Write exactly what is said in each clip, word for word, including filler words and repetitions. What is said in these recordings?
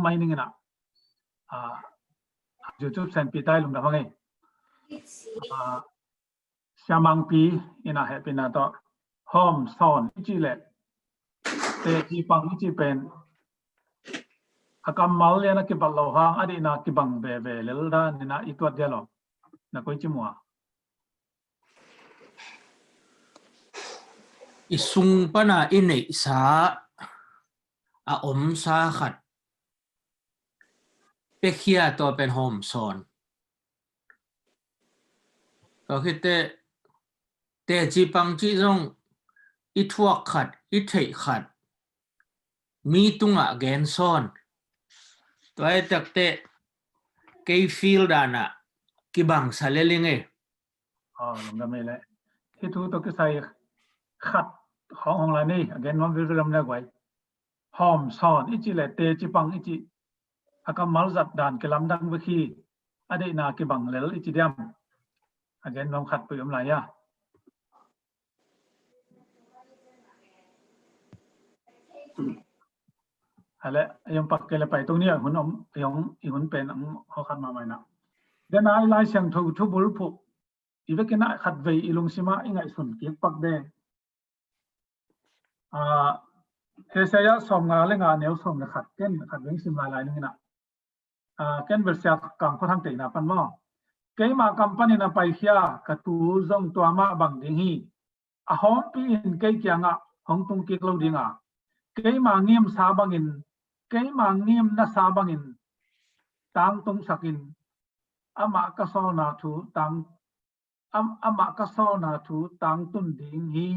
mai ning in ah, ah, YouTube senpi tai lungdam hang ei. Ah, Siamangpi in ah hehpihna tawh hawm sawn i cih leh teci pang i cih pen a kammal lian a kibat lo hang a deihna kibang veve lel dan in ah i tuat dia lo. Na koici mua? I sung pana i neihsa a omsa khat pekhia tua pen hawm sawn. Tua khitteh teci pang cih zong i thuak khat, i theih khat, mi tungah gen sawn. Tua i takteh kei feel danah kibang sa lel ing ei. Aw, lungdam ei leh. Hih thu tawh kisai khat hong hong lai ni, a gen nuam vilvil om le guai. Hawm sawn i cih leh teci pang i cih a kammal zat dan kilamdang vek hi, a deihna kibang lel i ci diam? A gen nuam khat pui om lai a. A leh a yong pak kei leh pai tung ni a, hun om, a yong i hun pen ang hawkhat mahmah in ah. Dena i Lai Siangtho thubulphuh i vekin ah khatvei i lungsim ah i ngaihsun kik pak ding. Ah, Isaiah sawmnga le nga neu sawm le khat, ken khatvei sim lai lai ning in ah. Ah, ken verse kang khuathang teina pan maw. Keima kam panin a paikhia ka thu zong tua mah bang ding hi. A hawmpi in kei kiangah hong tung kik lo ding a, keima ngimsa bangin, keima ngimnasa bangin tangtungsak in, amah ka sawlna thu tang, am-, amah ka sawlna thu tangtun ding hi,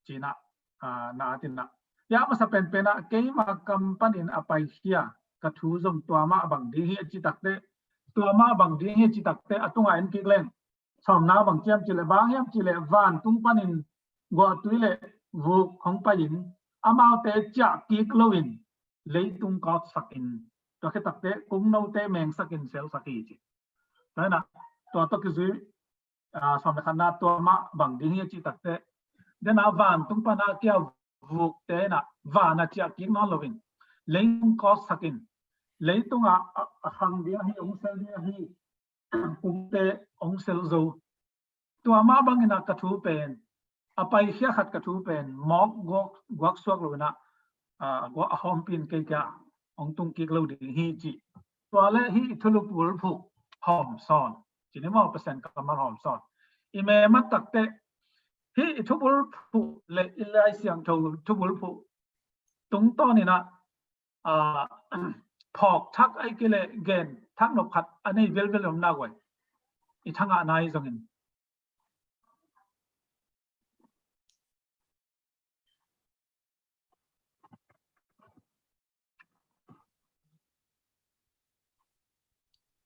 ci-in ah, ah, na a tin ah. Hia masa penpen ah keima kam panin a paikhia ka thu zong tua mah bang ding hi a ci takteh, tua mah bang ding hi a ci takteh a tungah en kik leng, sawmna bang ci hiam cih leh, bang hiam cih leh vantung panin guahtui le vuk hong pai-in amaute ciah kik loin leitung kawtsak in, tua khit takteh kungnote mengsak in selsak hi ci. Tua in ah, tua tawh kizui, ah, sawm le khatna tua mah bang ding hi a cih takteh, dena vantung pana kia vukte in ah van a ciah kik nawn loin leitung kawtsak in, leitungah a, a khang ding ahi, hong sel ding ahi kungte hong sel zo. Tua mah bangin ah ka thu pen, a paikhia khat ka thu pen mawk guak, guak suak lo in ah, ah, guak a hawmpi in kei kiangah hong tung kik lo ding hi ci. Tua leh hih i thubulphuh hawm sawn, ci ni maw, Pasian kammal hawm sawn. I memat takteh hih i thubulphuh le i Lai Siangtho thubulphuh tungtawn in ah, ah, phawk thak ahih kei leh gen thak nop khat a nei velvel om nak uh ei. I thangahna hi zongin.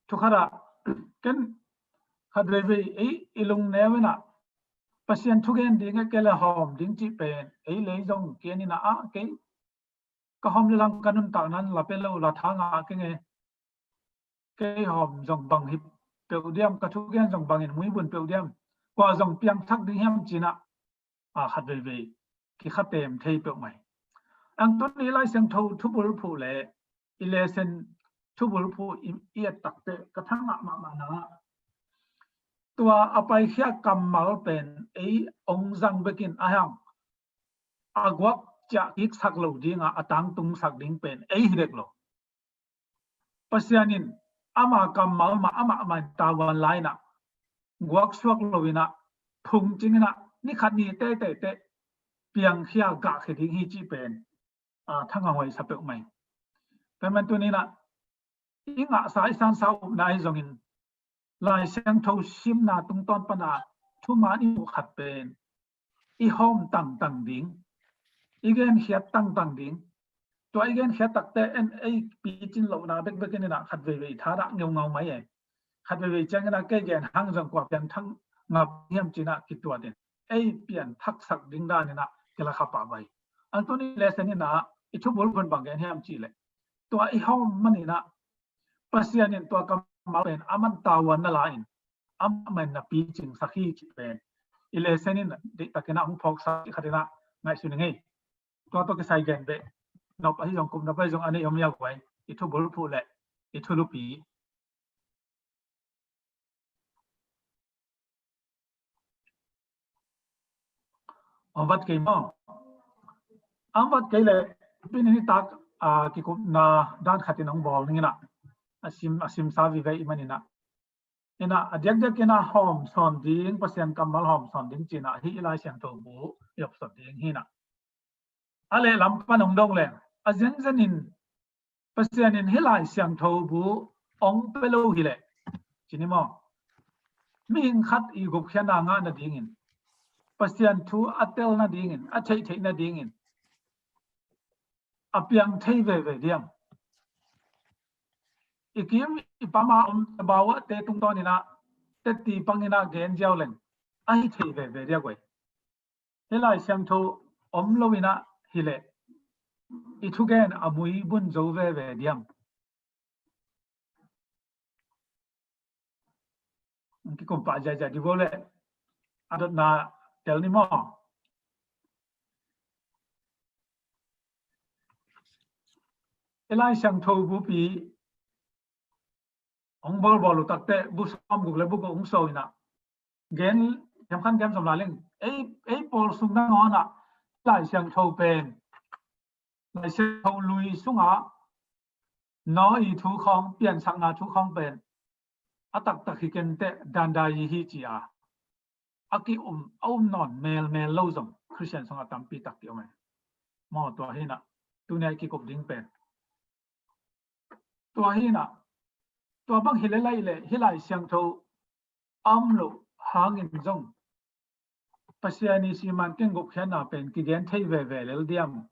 Thukhat ah ken khat veivei ei i lungneu in ah Pasian thugen ding ahih kei leh hawm ding cih pen ei lei zong kian in ah, ah, kei ka hawm le lang ka nuntakna in la pia lo, la tha ngah keng e. Kei hawm zong bang hi peuh diam, ka thugen zong bangin muibun peuh diam, kua zong piangthak ding hiam ci-in ah, a, khat veivei kikhatem thei peuhmah hi. Ang tuni Lai Siangtho thubulphuh le i lesson thubulphuh i, i et takteh ka thangah mahmahna ah, tua a paikhia kammal pen ei hong zang bekin a hang a guak ciah kiksak lo ding a, a tangtungsak ding pen ei hi dek lo. Pasian in ama kammal mah amah mah in tavuan lai in ah, guak suak lo in ah, phungcing in ah, ni khat ni teitei piangkhia gahkhia ding hi cih pen, a, thangah huai sa peuhmah hi. Tua man tuni in ah i ngahsa, i sansa upna hi zongin Lai Siangtho simna tungtawn pana thuman i muh khat pen i hawm tangtang ding, i genkhiat tangtang ding. Tua i genkhiat takteh en ei picin lohna bekbek in ah khat veivei thadah ngeungau mai e. Khat veivei ciangin ah kei gen hang zong kua piangthak ngap hiam ci-in ah kituat in ei pianthaksak ding dan in ah kilakha pah vai. Ang tuni lesson in ah i thubulphuh bang gen hiam cih leh, tua i hawm man in ah Pasian in tua kammal pen aman tavuan nalai in amah man in na picingsak hi cih pen i lesson in deihtakin ah hong phawksak khat in ah ngaihsun ing ei. Tua tawh kisai gen beh. nop ahi zong, kum nop ahi zong a nei om ia guai. I thu bulphuh le i thu lupi. Ang vat kei maw? Ang vat kei le, pin in i tak, a, kikupna dan khat in ang bawl ning ina. A sim, a simsa vive i man ina. Ina, a diakdiak ina hawm sawn ding, Pasian kammal hawm sawn ding cina, hih i Lai Siangtho bu i hawm sawn ding hi ina. A lehlam pan hong dong leng, a zenzen in Pasian in hih Lai Siangtho bu hong pia lo hi leh, ci ni maw? Mihing khat i gupkhiatna ngah nadingin, Pasian thu a tel nadingin, a theihtheih nadingin, a piang thei veve diam? I kim i pam a om tabauah te tungtawn ina, teti pang ina gen ziau leng, a hi thei veve dia guai. Hih Lai Siangtho om lo ina hi leh, i thugen a mui bun zo veve diam? Ang kikum pah ziahziah di go le, a dotna tel ni maw? I Lai Siangtho bupi hong bawlbawl uh takte, bu sawm guk le bu guk hong so ina. Gen, khem khan khem sawm lai leng. Ei, ei pawl sung nangawn ah Lai Siangtho pen, Lai Siangtho lui sungah Noah i thu khawng, piansakna thu khawng pen a taktak hi kenteh, danda i hi ci a, a ki um, a um nawn melmel lo zong Khristian sungah tampi tak ki om e. Maw, tua hi ina, tunia i kikup ding pen. Tua hi ina, tua bang hi le lai le, hih Lai Siangtho a om loh hangin zong Pasian i siman keng gupkhiatna pen kigen thei veve lel diam?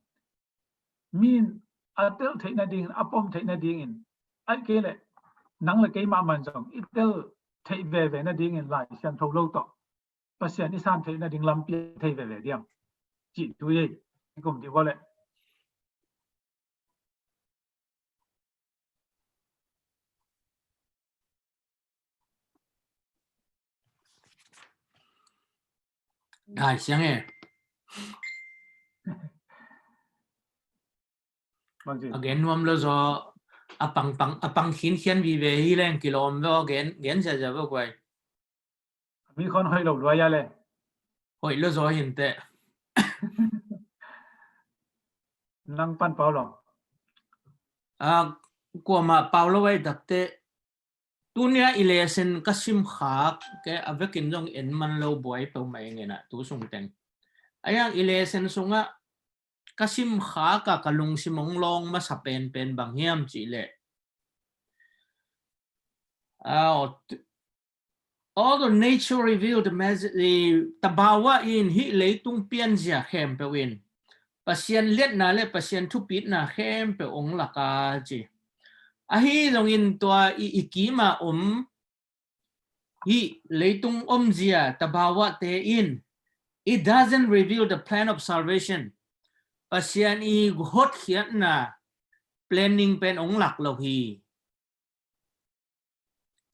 Min a tel theih nadingin, a pom theih nadingin, ai kei le nang le kei mahmah zong i tel theih veve nadingin Lai Siangtho lo tawh Pasian i san theih nading lampi thei veve diam? Cih thu ei, i kum di go le. Dai siang e. A gen nuam lo zaw, a pang pang, a pang khinkhian vive hi leng kilawm lo, gen, gen ziahziah lo guai. Mi khon hoih lo lua ia le. Hoih lo zaw hinteh. Nang pan pau lo. A, kuamah pau lo ai takte. Tunia i lesson ka sim khak, ke a vekin zong en man lo buai peuhmah ing ina, tu sung teng. A iang i lesson sungah ka sim khak a ka lungsim hong lawng masa penpen bang hiam cih leh. All the nature revealed, tabauah in hih leitung pianzia khempeuh in Pasian liatna le Pasian thupitna khempeuh hong lak a ci. Ahi zongin tua i, i kima om hih leitung omzia tabauahte in, it doesn't reveal the plan of salvation. Pasian i hotkhiatna planning pen hong lak lo hi.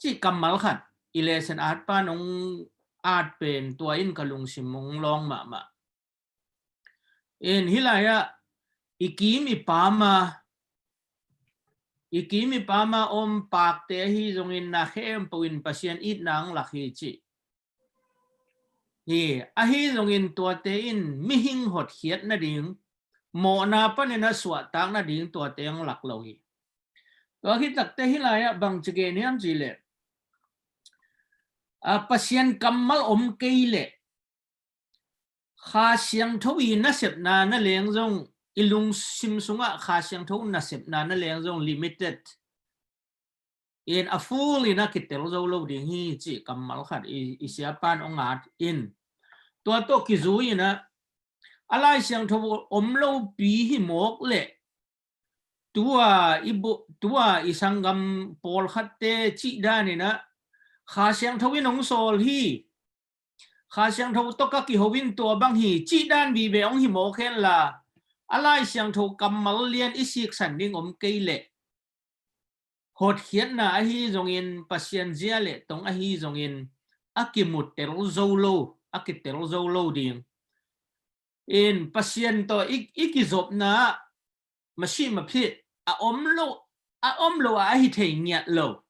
Cih kammal khat i lesson at pan hong at pen tua in ka lungsim hong lawng mahmah. In hih lai-ah i kim i pam a, i kim i pam a om pakte ahi zongin na khempeuh in Pasian itna hong lak hi cih hi. Ahi zongin tuate in mihing hotkhiat nading, mawhna panin a suahtak nading tuate hong lak lo hi. Tua khit takte hih lai-ah bang ci gen hiam cih leh, a, Pasian kammal om kei leh Kha Siangtho i nasepna na leng zong, i lungsim sungah Kha Siangtho nasepna na leng zong limited in, a full in a kitel zo lo ding hi cih kammal khat i, i siapan hong at in. Tua tawh kizui in a, a Lai Siangtho om lopi hi mawk leh, tua i bu-, tua i sanggam pawlkhatte cih dan in a, Kha Siangtho in hong sawl hi. Kha Siangtho tawh ka kiho in tua bang hi cih dan vive hong hi mawk hen la, a Lai Siangtho kammal lian i siksan ding om kei leh, hotkhiatna ahi zongin, Pasian zia le tong ahi zongin, a kimutel zo lo, a kitel zo lo ding. In Pasian tawh i, i kizopna ah masih maphit a om lo, a om lo a, a hi thei ngiat lo.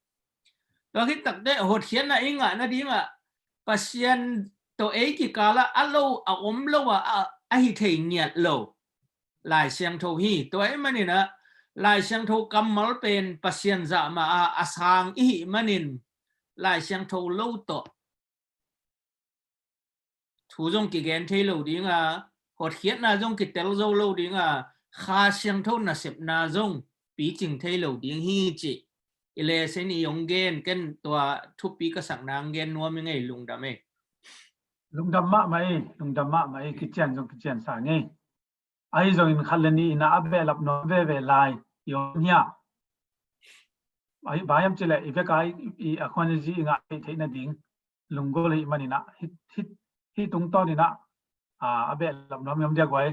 Tua khit takteh hotkhiatna i ngah nadingah Pasian tawh ei kikalah a lo, a om lo a, a, a hi thei ngiat lo Lai Siangtho hi. Tua ahih maninah Lai Siangtho kammal pen Pasian zah mah a, a sang i hih manin Lai Siangtho lo tawh thu zong kigen thei lo dinga, hotkhiatna zong kitel zo lo dinga, Kha Siangtho nasepna zong picing thei lo ding hi cih i lesen i hong gen, ken tua thupi ka sakna hong gen nuam i ngei. Lungdam ei. Lungdam mahmah ei, lungdam mahmah ei, kician zong kician sa ngei. Ahi zongin khat le nih in a behlap nuam veve lai i om hia? Ahi, bang hiam cileh i veka i, i a khuan i zi i ngah theih theih nading lunggulh i hih maninah hih, hih, hih tungtawninah a, a behlap nuam i om dia guai?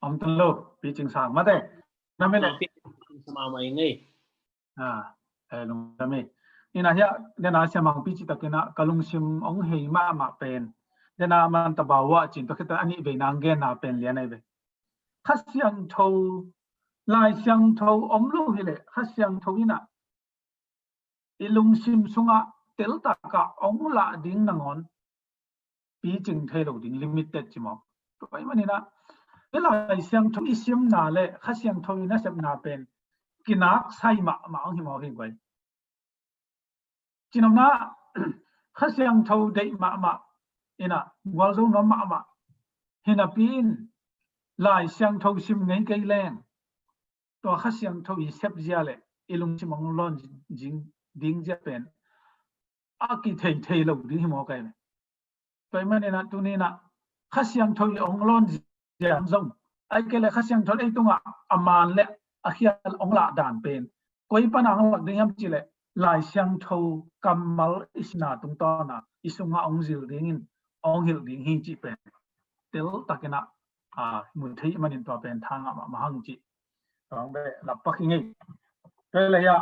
Om tun lo, picing sang mate. Name le. Picing sang mah i ngei. Ah, eh, lungdam ei. Ina hia, dena siamang pici takinah ka lungsim ong hei mahmah pen, dena man tabawa cin tua khita a nih vei nang genna pen lian ai ve. Kha Siangtho, Lai Siangtho om lo hileh Kha Siangtho inah i lungsim sungah teltakah ong lah ding nangawn picing thei lo ding, limited ci maw? Tua ahih maninah i Lai Siangtho i simna le Kha Siangtho i nasepna pen kinak sai mahmah ong hi maw hi guai? Cinopna, Kha Siangtho deih mahmah inah gualzo nuam mahmah hinapi in Lai Siangtho sim ngei kei leng tua Kha Siangtho i sep zia le i lungsim ong lawn zing ding zia pen a kithei thei lo ding hi maw kai le? Tua ahih maninah tuninah Kha Siangtho i ong lawn zia zong, ai kei le Kha Siangtho ei tungah a man le a khial ong lah dan pen koi pana ong lak ding hiam cileh Lai Siangtho kammal i simna tungtawna i sungah ong zil dingin ong hilh ding hi cih pen teltakinah a, mu thei manin tua pen thangah mahmah hang cih tua ong behlap pak i ngei. Tua le hia,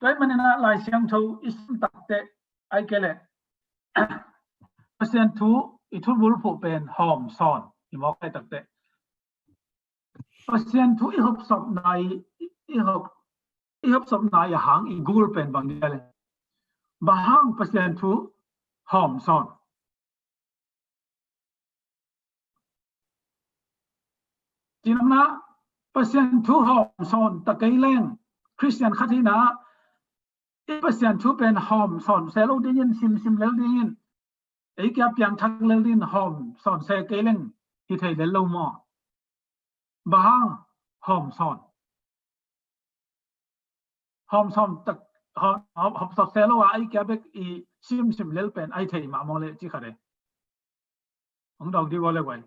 tua ahih maninah Lai Siangtho i sim takteh ai kei le Pasian thu i thubulphuh pen hawmsawn i mawk ai takteh Pasian thu i hopsawpna i, i hop, i hopsawpna i a hang i gul pen bang dia le? Bang hang Pasian thu hawmsawn? Cinopna, Pasian thu hawmsawn ta kei leng Khristian khat hina i Pasian thu pen hawmsawn se lo dingin, simsim lel dingin, ei kia piangthak lel dingin hawmsawn se kei leng hi thei lel lo maw? Bang hang hawmsawn? Hawmsawn tak, hawm, hawm, hawmsawn se lo a ei kia bek i simsim lel pen ai thei mah maw le ci khat e. Hong dawk dih vua le guai.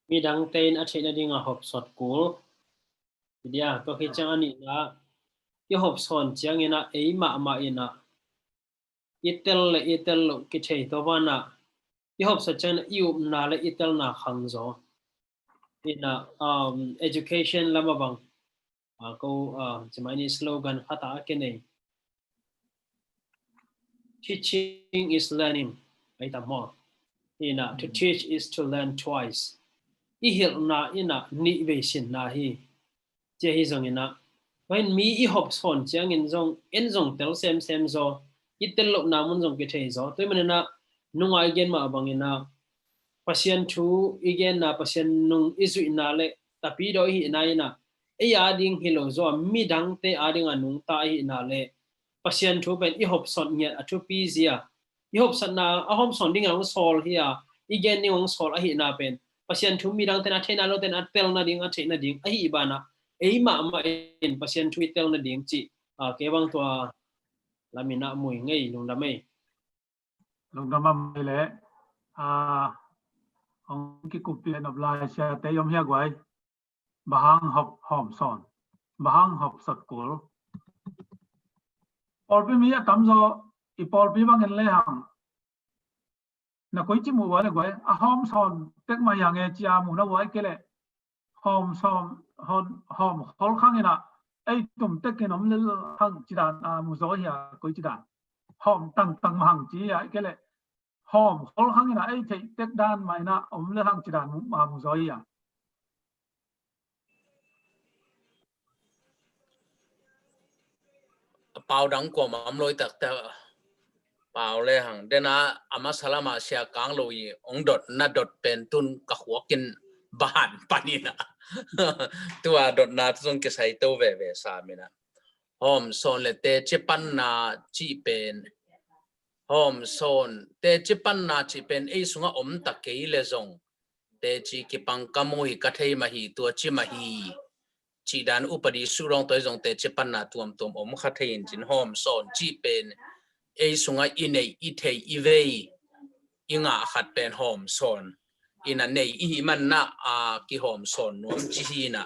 Midangte in a theih nadinga hawmsawn kul. Idia, tua khit ciang a nihna, i hawmsawn ciangin a ei mahmah in a i tel le i tel loh kithei tua banah i hawmsawn ciangin a i upna le i telna khang zaw. Ina, um, education lama bang, uh, ko, uh, cimai ni slogan khat a kinei. Teaching is learning. Ai tam maw? Ina, to teach is to learn twice. I hilhna ina nih vei sinna hi. Cia hi zong ina, vain mi i hawmsawn ciangin zong, en zong tel semsem zaw, i tel lohna mun zong kithei zaw. Tua i man ina, nunga i gen mah bang ina, Pasian thu i genna, Pasian nung i zuihna le tapidaw i hihna ina, ei a ding hi lo zaw, midangte a dinga nungta i hihna le Pasian thu pen i hawmsawn ngiat a thupi zia. I hawmsawna a hawmsawn dingin hong sawl hi a, i gen ding hong sawl ahihna pen Pasian thu midangte in a theihna lote in a tel nading, a theih nading ahih banah ei mahmah in Pasian thu i tel nading cih, a, kei bang tua lamin a mu i ngei. Lungdam ei. Lungdam a mai le, a, hong kikup pian op lai siate i om hia guai? Bang hang hawm, hawmsawn? Bang hang hawmsawn kul? Pawlpi mi a tamzaw, i pawlpi bangin le hang na koici mu vua le guai, a hawmsawn tek mah hi hang e ci a mu na vua i kei le, hawmsawn hawm, hawm khol khang ina ei tum tekin om lel hang ci dan a mu zaw hi a, koi ci dan. Hawm tangtang mah hang ci a, i ke le hawm khol khang ina ei theih tek dan mah ina om lel hang ci dan mu, a mu zaw hi a. A pau dang kuamah om loi taktak. Pau le hang dena a masa lama Sia Kang Lo i ong dot na dot pen tun ka khuakin bahan panina. Tua dotna tu zong kisai to veve samina. Hawm sawn le teci panna cih pen, hawm sawn teci panna cih pen ei sungah om ta kei le zong teci kipang ka mu hi, ka thei mah hi, tua ci mah hi. Cih dan upadi suhdawng tua hi zong teci panna tuamtuam om kha thei in cin, hawm sawn cih pen ei sungah i neih, i thei, i vei, i ngah khat pen hawm sawn ina nei i hih manna a kihawm sawn nuam ci hi ina.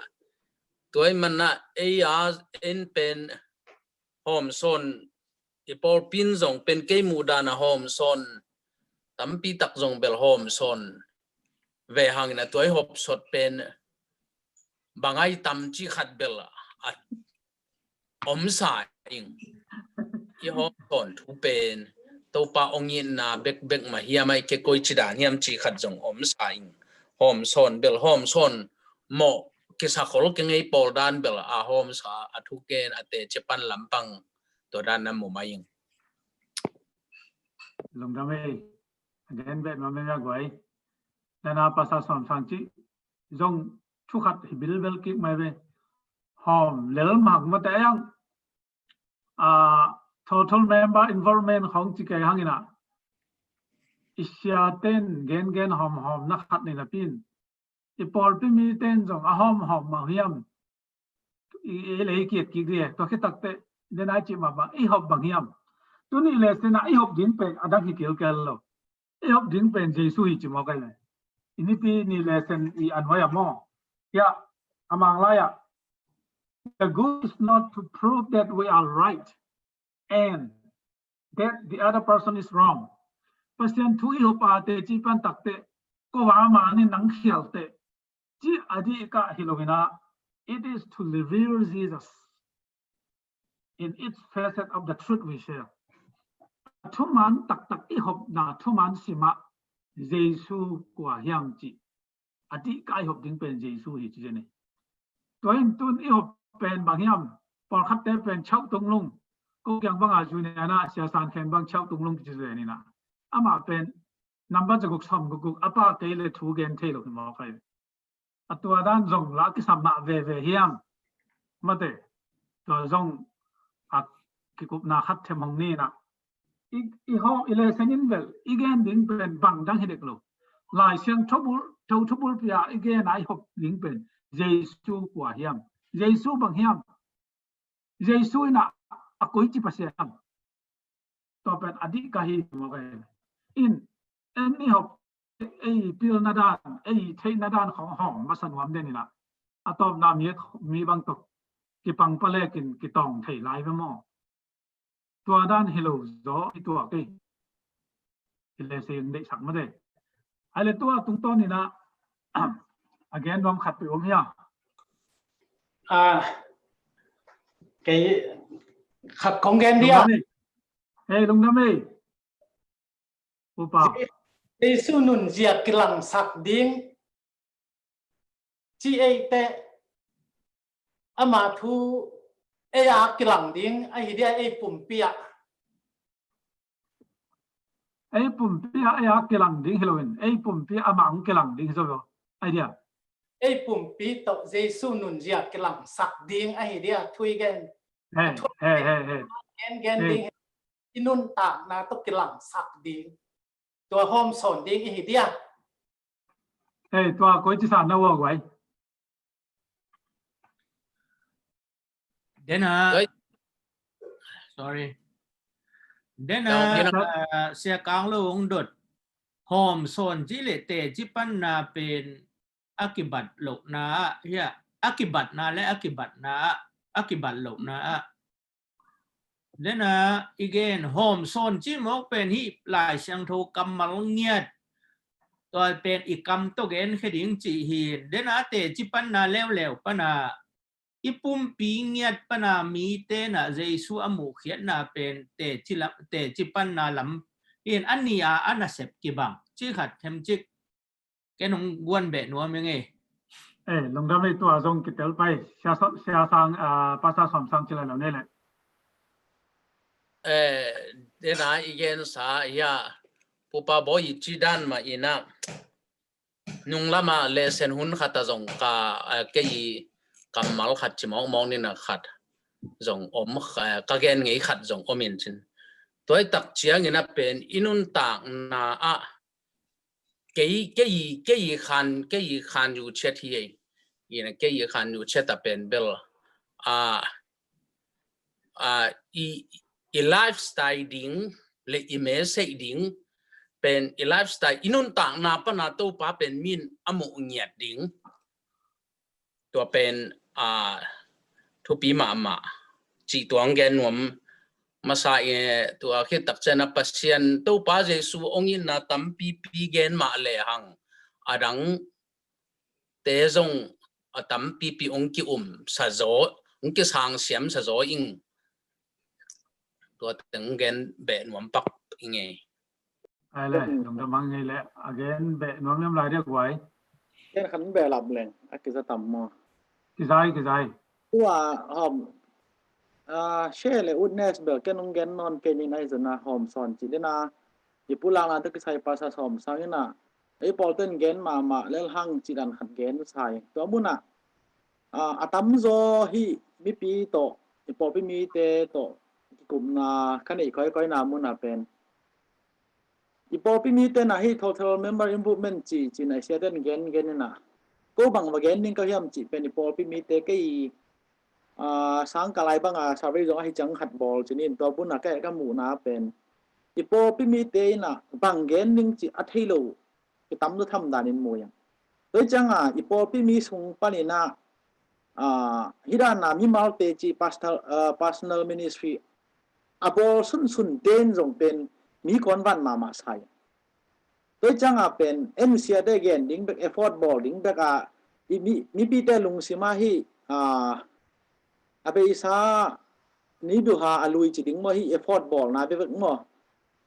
Tua hi manna ei a en pen hawm sawn, i pawlpi in zong pen kei muh dan a hawm sawn tampi tak zong bel hawm sawn ve hangin a tua i hawm sawn pen bang ai tam ci khat bel a om sa ing. I hawm sawn thu pen Topa ong itna bekbek mah hiam, ai ke koi ci dan hiam ci khat zong om sa ing. Hawm sawn bel hawm sawn mawh kisa khol kei ngei pawl dan bel a hawm sa a, thu ken a teci pan lampang tua dan na mu mai ing. Lungdam ei. Again, bet ma me ya guai. Dana pasa som sang ci zong thu khat hi bilbel kik mai ve. Hawm lel mah hang mate yang, a, total member involvement khong ci kei hang ina, i sia ten gen gen hawm hawm na khat nei na pin, i pawlpi mi ten zong a hawm hawm mah hiam? I, i lei kiat kik di e, tua khit takte, den ai ci mah bang, i hop bang hiam? Tuni le sena i hop ding pen a dang hi kilkel lo. I hop ding pen Jesu hi ci maw kai le. I nipi ni le sen i an wai a maw. Ya, a mang lai a. The goal is not to prove that we are right and that the other person is wrong. Pasian thu i hop a teci pan takte, ko wa ma ni nang khial te ci a dih kah hi lo ina, it is to reveal Jesus in each facet of the truth we share. A thuman taktak i hopna thuman simah Jesu kua hiam ci a dih kah i hop ding pen Jesu hi ci zen hi. Tua in tun i hop pen bang hiam? Pawlkhatte pen Chauh Tung Lung, ko kiang banga junior na Sia San Khen bang Chauh Tung Lung ci zen ina. Amah pen number za guk sawm guk guk a pa kei le thu gen thei lo hi maw kai. A tua dan zong la kisam mah veve hiam? Mate, tua zong a kikupna khat them hong ni na. I, i hawm i le sengin bel i gen ding pen bang dang hi dek lo. Lai Siangtho bul, tho thu bulpi a i gen a i hop ding pen Jesu kua hiam? Jesu bang hiam? Jesu ina a koi ci Pasian hiam? Tua pen a dih kah hi maw kai. In, en i hop, ei pilna dan, ei theihna dan khong hawm masa nuam den ina. A tawpna mi, mi bang tok kipang palekin kitawng thei lai ve maw? Tua dan hi lo zaw i tuak ei. I le seng deihsak mate. Ai le tua tungtawn ina a gen nuam khat peuh om hia? A, kei khat kong gen dia. Lungdam ei. Ei, lungdam ei. Upa. Jesu nunzia kilangsak ding ci ei te ama thu ei a kilang ding ahi dia, ei pumpi ah. Ei pumpi ah ei a kilang ding hi lo in, ei pumpi ah ama hong kilang ding hi zo lo. Ai dia. Ei pumpi tawh Jesu nunzia kilangsak ding ahi dia, thu i gen. He, he, he, he. Gen, gen ding. I nuntakna tawh kilangsak ding. Tua hawm sawn ding i hi dia. Hei, tua koi ci san na ua guai. Dena. Sorry. Dena, ah, Sia Kang Lo hong dot. Hawm sawn ci le teci panna pen a kibat lohna ah, hia, a kibatna le a kibatna ah, a kibat lohna ah. Dena i gen hawm sawn ci mawk pen hih Lai Siangtho kammal ngiat Tua pen i kam tawh genkhia ding cih hi. Dena teci panna leuleu pana i pumpi ngiat pana mite na Jesu a muhkhiatna pen teci lam, teci panna lam in a nih a a nasep kibang cih khat themcik ken hong guan beh nuam ing ei. Eh, lungdam ei, tua zong kitel pai. Sia Sa-, Sia Sang, ah, Pastor Sawm Sang ci lai lo nei leh. Eh, dena i gensa hi a, Pupa Bawi i ci dan mah in a, nung lama lesson hun khat a zong ka, eh, kei kammal khat ci mawkmawk ni na khat zong om, eh, ka gen ngei khat zong om in cin. Tua i tak ciangin a pen i nuntakna ah kei, kei, kei khan, kei khan yu ciat hi ei. Ina kei khan yu ciat a pen bel, ah, ah, i, i lifestyle ding le i message ding pen i lifestyle, i nuntakna pana Topa pen min a muh ngiat ding. Tua pen, ah, thupi mahmah cih tua hong gen nuam masa i, tua khit tak ciang a Pasian Topa Jesu hong itna tampipi gen mah lehang a dang te zong a tampipi hong kium sa zaw, hong kisangsiam sa zaw ing. Tua teng gen beh nuam pak ing ei. Ai le, lungdam hang ei le, a gen beh nuam liam lai diak guai. Ken khan beh lap leng, a kiza tam maw? Kizai, kizai. Tua, hom, ah, share le witness bel ken hong gen nawn kei ni nai zona hom sawn ci dena. I pulakna tawh kisai Pastor Sawm Sang ina, ei pawl ten gen mahmah lel hang ci dan khat gen sai. Tua muna, ah, a tamzaw hi mipi tawh, i pawlpi mite tawh kikupna ka neih koikoi na muna pen i pawlpi mite na hi Total Member Improvement ci, ci na i siaten gen, gen ina. Ko bang va gen ding ka hiam cih pen i pawlpi mite kei, ah, sang ka lai banga survey zong ahi ciang khat bawl ci nin tua buna ka, ka muhna pen i pawlpi mite ina bang gen ding cih a thei lo i tamzaw tham danin mu iang. Tua cianga i pawlpi mi sung panina, ah, hidana mimalte ci pastor, ah, personal ministry a bawl sunsun ten zong pen mi kawnvan mahmah sai. Tua cianga pen en siate gen ding bek, effort bawl ding bek a, i mi, mipite lungsima hi, ah, a beisa ni biuha a lui ci ding maw hi effort bawlna bek bek maw?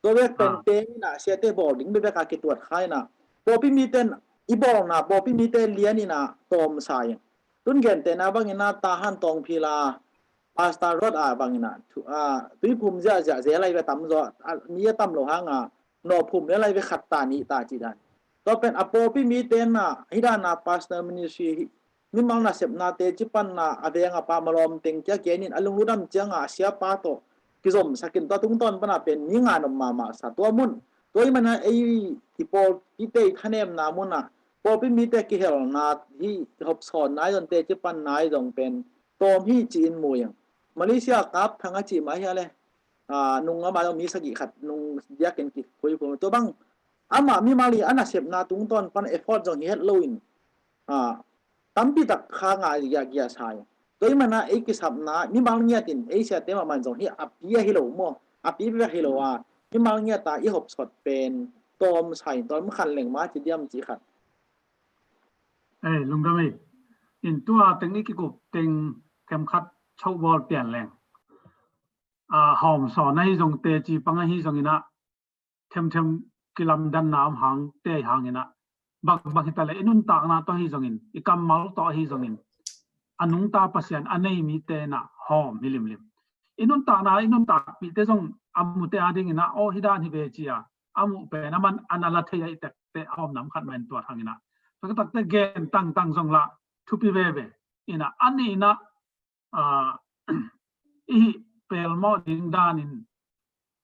Tua bek pen te ina siate bawl ding bek bek a kituat kha ina. Pawlpi miten i bawlna, pawlpi mite lian ina tawm sa ing. Tun gentehna bangina Tahan Tawngphila Pastor Rod a bangina, ah, tuiphum ziahziah zel lai ve tamzaw, ah, mi a tam lo hanga nawphum le lai ve khat ta nih ta ci dan. Tua pen a pawlpi mite na hidana personal ministry hi, mimal nasepna teci panna a veng a pa malawm teng kia kenin a lungludam cianga a siapa tawh kizomsakin tua tungtawn pana pen mi nga nop mahmah sa tua mun. Tua i mana ei i pawlpite i thanemna muna pawlpi mite kihelna hi hopsawnna i zong teci panna i zong pen tawm hi ci-in mu ing. Malaysia kap thang a ci mah hi a le, ah, nung ama zong mi sagih khat nung diakin kikhuikhui tua bang ama mimal i a nasepna tungtawn pan effort zong hi het loin, ah, tampi tak kha nga giahgiah sa ing. Tua i mana ei kisapna mimal ngiatin ei siate mahmah zong hi a pi ahi lo maw? A pi bek hi lo a mimal ngiata i hopsawt pen tawm sa ing, tawm khan leng ma ci diam ci khat. Ei, lungdam ei. In tua teng i kikup teng themkhat chauhbawl pian leng. A, hawmsawn ahi zong teci pang ahi zong ina themthem kilamdanna om hang te hang ina bang bang hita le i nuntakna tawh ahi zongin i kammal tawh ahi zongin a nungta Pasian a nei mite na hawm hi limlim. I nuntakna i nuntakpihte zong a mute a dingina aw hi dan hi ve cia a muh pen a man an a la thei a i tekte a om nam khat man tua thangina. Tua takte gen tangtang zong la thupi veve ina a nihna, ah, i hih pelmawh ding danin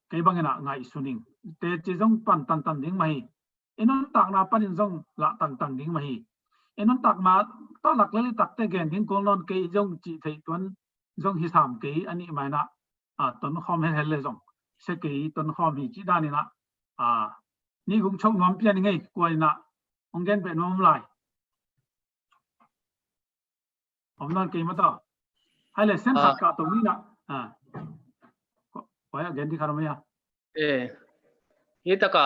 kei bangina ngaihsun ing. Teci zong pan tantan ding mah hi. I nuntakna panin zong lah tangtang ding mah hi. I nuntakna tawh lak lel i takte gen ding kul nawn kei zong cih theih tuan zong hi sam kei a nih maina, ah, tonkhawm helhel le zong sia kei tonkhawm hi cih danina, ah, ni gum chok nuam pian i ngei kua ina hong gen beh nuam lai. Om nawn kei mata. Hai le sen khat ka tong ni na. Ah. Kua a gen di khat om ia. Eh. Hi taka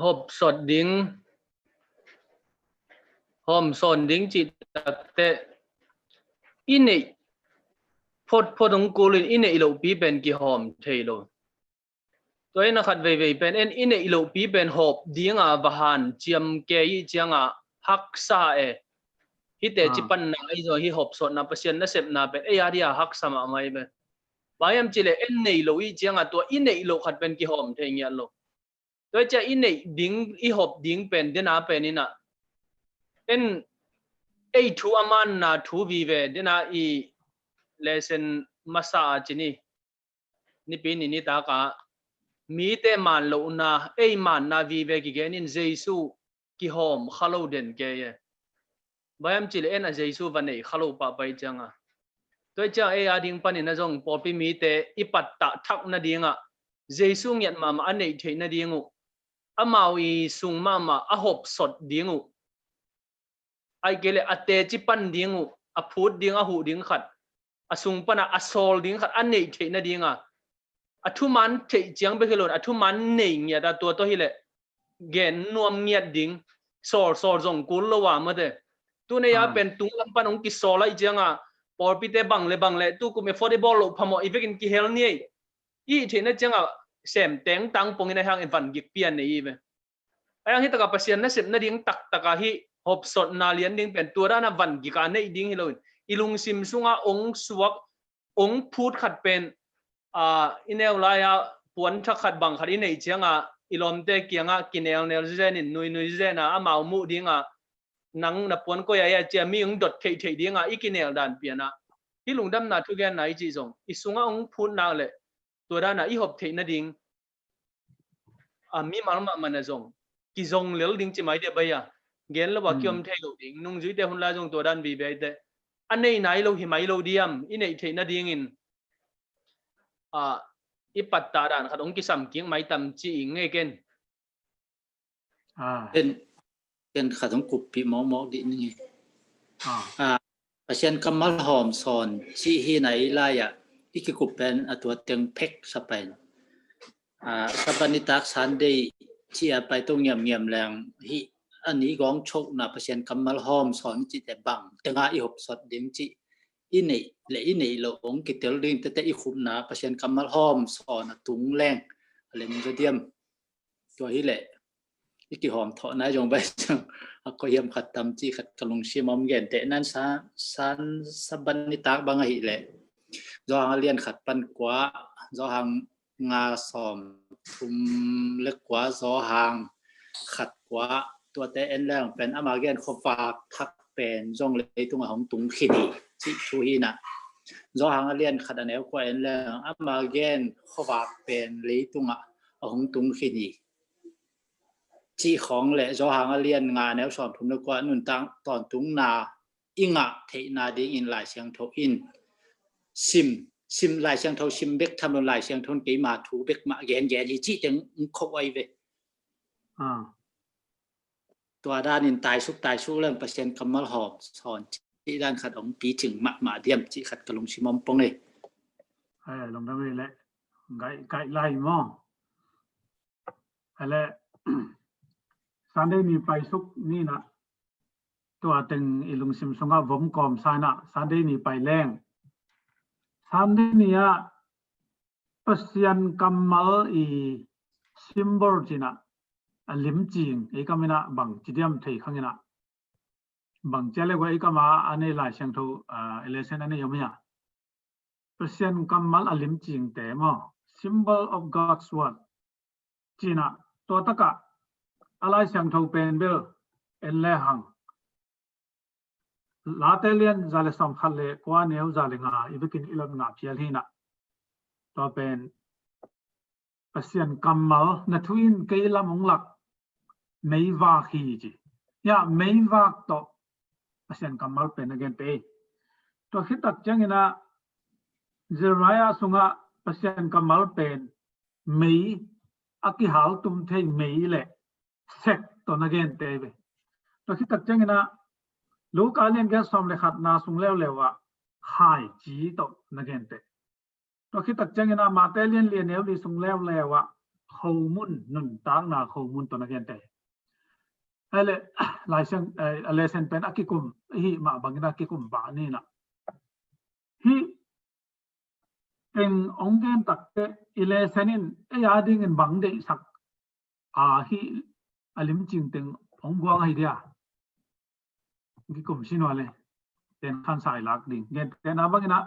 hop sot ding hawm sawn ding cih takteh i neih photphot hong kulin i neih lohpi pen kihawm thei lo. Tua in a khat veivei pen en i neih lohpi pen hawp dinga va hanciam kei ih cianga haksa e. Hihte ci panna ahi zong hi hawp sawtna Pasian nasepna pen ei a dia haksa mahmah hi ve. Bang hiam cihleh en nei lo ih cianga tua i neih loh khat pen kihawm thei ngiat lo. Tua cia i neih ding i hawp ding pen dena pen inah en ei thu a manna thu vive dena i lesen masa a cini nipi ni nitaka mite man lohna ei manna vive kigenin Jesu kihawm kha lo den kei e. Bang hiam cihleh en a Jesu va neih kha lo pahpah ih cianga tua ih ciang ei a ding panin a zong pawlpi mite i pattah thak nadingah Jesu ngiat mahmah a neih theih nading uh amau i sung mahmah a hawp sawt ding uh aih kei le a teci pan ding uh a phut ding a huh ding khat a sung pana a sawl ding khat a neih theih nadinga a thuman theih ciang bek hi lo a thuman nei ngiat a tua tawh hileh gen nuam ngiat ding sawl sawl zong kul lo a mate. Tu nei a pen tunglam pan hong kisawl aih cianga pawlpite bang le bang le tu kum effort i bawl loh phamawh i vekin kihel ni ei. I theihna cianga sem tengtang pongin a hang i van gik pian nei i ve. A yang hitaka Pasian nasep nading taktaka hi hopsotna lian ding pen tua dana van gika neih ding hi loin i lungsim sunga ong suak ong phut khat pen a i neu laia puan thak khat bang khat i neih cianga i lawmte kianga kinelnel zenin nuinui zena amau muh dinga nang na puan koi a cia mi ong dot theihtheih dinga i kinel dan piana hi lungdamna thugenna i cih zong i sunga ong phut nak le tua dana i hop theih nading a mimal mahmah na zong kizong lel ding ci mai dia bai a gen lo a kiom thei lo ding nungzuite hun lai zong tua dan vive te a nei nai lo hi mai lo diam i neih theih nadingin a i pattah dan khat ong kisam kik mai tam ci i ngei ken. Ken ken khat hong kuppih mawkmawk dih ning hi. Pasian kammal hawm sawn cih hi na i lai-ah i kikup pen a tua teng phek sa pen. Sabbath nitak Sunday cih a pai to ngiamngiam leng hi a ni gawng chokna Pasian kammal hawm sawn cihte bang tenga i hopsot ding cih i neih le i neih lo ong kitel ding tete i khupna Pasian kammal hawm sawn a tung leng a lem zaw diam. Tua hileh i kihawm thawh nai zong bai zong a koihiam khat tam ci khat ka lungsim om gen teh nan sa san Sabbath nitak bang ahileh Zawhang a lian khat pan kua Zawhang nga sawm thum le kua Zawhang khat kua tuate en leng pen ama gen khuavak thak pen zong leitungah hong tung khin hi cih thu hi na. Zawhang a lian khat a neu kua en leng ama gen khuavak pen leitungah a hong tung khin hi. Cih khawng le Zawhang a lian nga neu sawm thum le kua nuntak tawntungna i ngah theihna dingin Lai Siangtho in sim sim Lai Siangtho sim bek tham lo Lai Siangtho in keima thu bek mah gen gen hi cih teng kho ai ve. Tua danin taisuk taisuk leng Pasian kammal hawm sawn cih dan khat ong picing mahmah diam cih khat ka lungsim om pong ei. Lungdam ei le gaih gaih lai maw? Ele Sunday ni paisuk ni na tua teng i lungsim sunga vom kawm sa na Sunday ni pai leng Sunday ni a Pasian kammal i symbol cina a limcing ei kamina bang cidiam thei khangina bang cia le gua ei kama a nei Lai Siangtho a lesson a nei om ia Pasian kammal a limcing te maw symbol of God's word cina tua taka a Lai Siangtho pen bel en le hang Late lian za le sawm khat le kua neu za le nga i vekin i lot nga phial hina tua pen Pasian kammal na thu in kei lam ong lak meivak hi ci. Ia meivak tawh Pasian kammal pen a gen pe. Tua khitak ciangina Jeremiah sunga Pasian kammal pen mei a kihal tum thei mei le sek tawh na gen te ve. Tua khitak ciangina Luka lian giat sawm le khat na sung leuleu ah khaici tawh na gen te. Tua khitak ciangina Mate lian lian neu li sung leuleu ah khomun nuntakna khomun tawh na gen te. Ai le, Lai Siang, eh, a lesson pen a kikum, hih mah bangin a kikum pah ni na. Hih teng hong gen takteh, i lesson in ei a dingin bang deihsak a hih a limcing teng hong guang ahi dia. Kikum si nua le, ten khansa i lak ding. Gen ten a bangin a,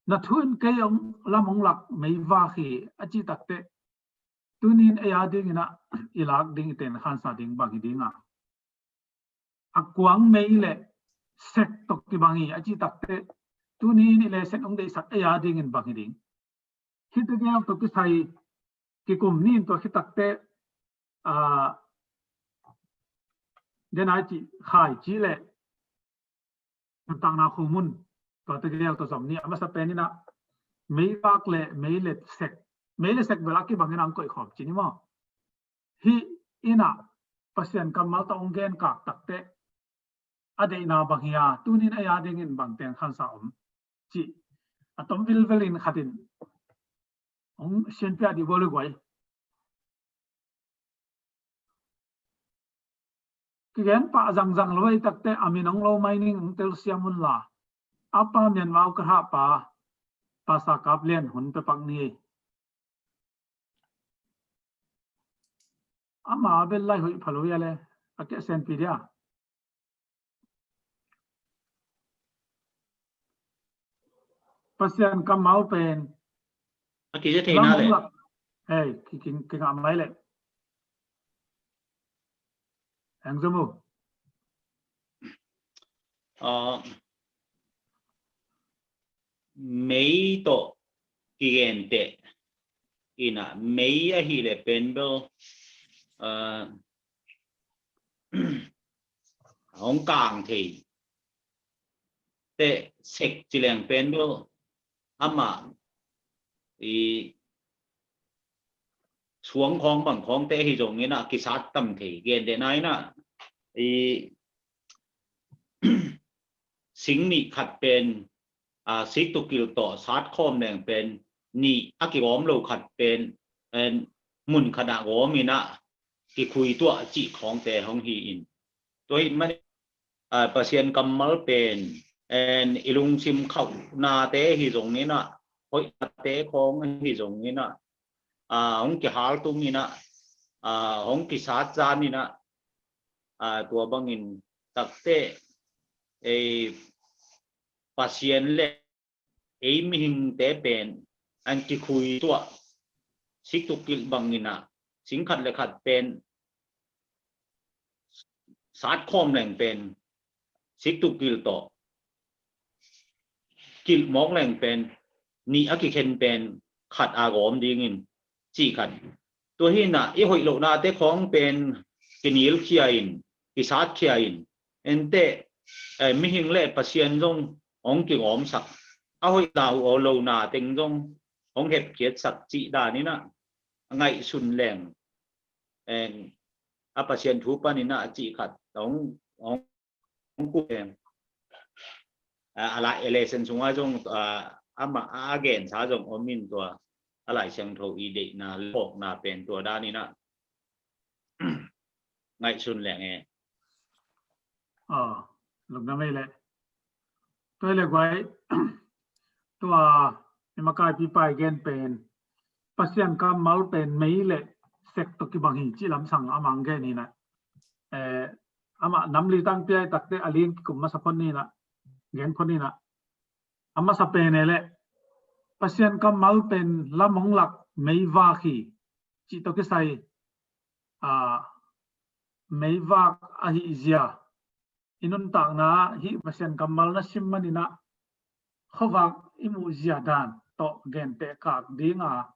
na thu in kei hong lam hong lak meivak hi a ci takteh, tunin ei a dingin a i lak ding, i ten khansa ding bang hi ding a, a kuang mei le sek tawh kibang hi a ci takteh, tunin i lesson hong deihsak ei a dingin bang hi ding. Hih tegel tawh kisai kikum ni in tua khit takteh, a, den ai cih khai cih le nuntakna khomun, tua tegel tawh zom ni. A masa pen in a meivak le mei le sek, mei le sek bel a kibangin a hong koih khawm ci ni maw. Hih in a Pasian kammal tawh hong gen kak takteh, a deihna bang hi a, tunin ei a dingin bang ten khansa om cih a tom vilvelin khat in hong sianpia dih bawl uh guai. Kigen pah zangzang lo ei takteh, a min hong lo mai ning, hong telsiam un la. A pa Myanmar ka hah pa, Pastor Kap Lian hun pe pak ni. Ama bel lai hoih pha lo ia le, a keh senpi dia. Pasian kammal pen a kizia thei na le. Hei, ki, ki, kingah mai le. Eng zomu. Ah, mei tawh kigenteh in a, mei ahih leh pen bel, ah, hong kang thei. Teh sek ci leng pen bel amah i suang khawng bang khawngte hi zongin a kisat tam thei. Gentehna in a, i sing nih khat pen, a, siktukilh tawh sat khawm leng pen, nih a kigawm lo khat pen, en, mun khat ah gawm in a kikhui tuah cih khawngte hong hi in. Tua hi man, a, Pasian kammal pen, en, i lungsim khauhnate hi zongin a, hoihnate khawng hi zongin a, a, hong kihaltung in a, a, hong kisat zan in a, a, tua bangin takteh, ei, Pasian le ei mihingte pen an kikhui tuah, siktukilh bangin a, sing khat le khat pen sat khawm leng pen siktukilh tawh kilh mawk leng pen nih a kikhen pen khat a gawm dingin cih khat. Tua hi in a, i hoih lohnate khawng pen kinilkhia in, kisatkhia in, enteh, eh, mihing le Pasian zong hong kigawmsak, a hoih lau aw lohna teng zong hong hepkhiatsak cih dan in a, a ngaihsun leng, en, a Pasian thu panin a cih khat hong, hong, hong kuk em. A, a lai, a lesson sungah zong, a, amah a gensa zong om in tua, a Lai Siangtho i deihna, phawkna pen tua dan in a ngaihsun leng e. Aw, lungdam ei le. Tua hi le guai, tua i makaipi pai gen pen, Pasian kammal pen mei le sek tawh kibang hi cih lamsang a mang gen hi na. Eh, amah nam li tangpi ai takteh a lin kikum masa phot ni na, gen phot ni na. A masa pen e le, Pasian kammal pen lam hong lak meivak hi cih tawh kisai, a, meivak ahih zia, i nuntakna ah hih Pasian kammal na sim manin a, khuavak i muh zia dan tawh genteh kak ding a,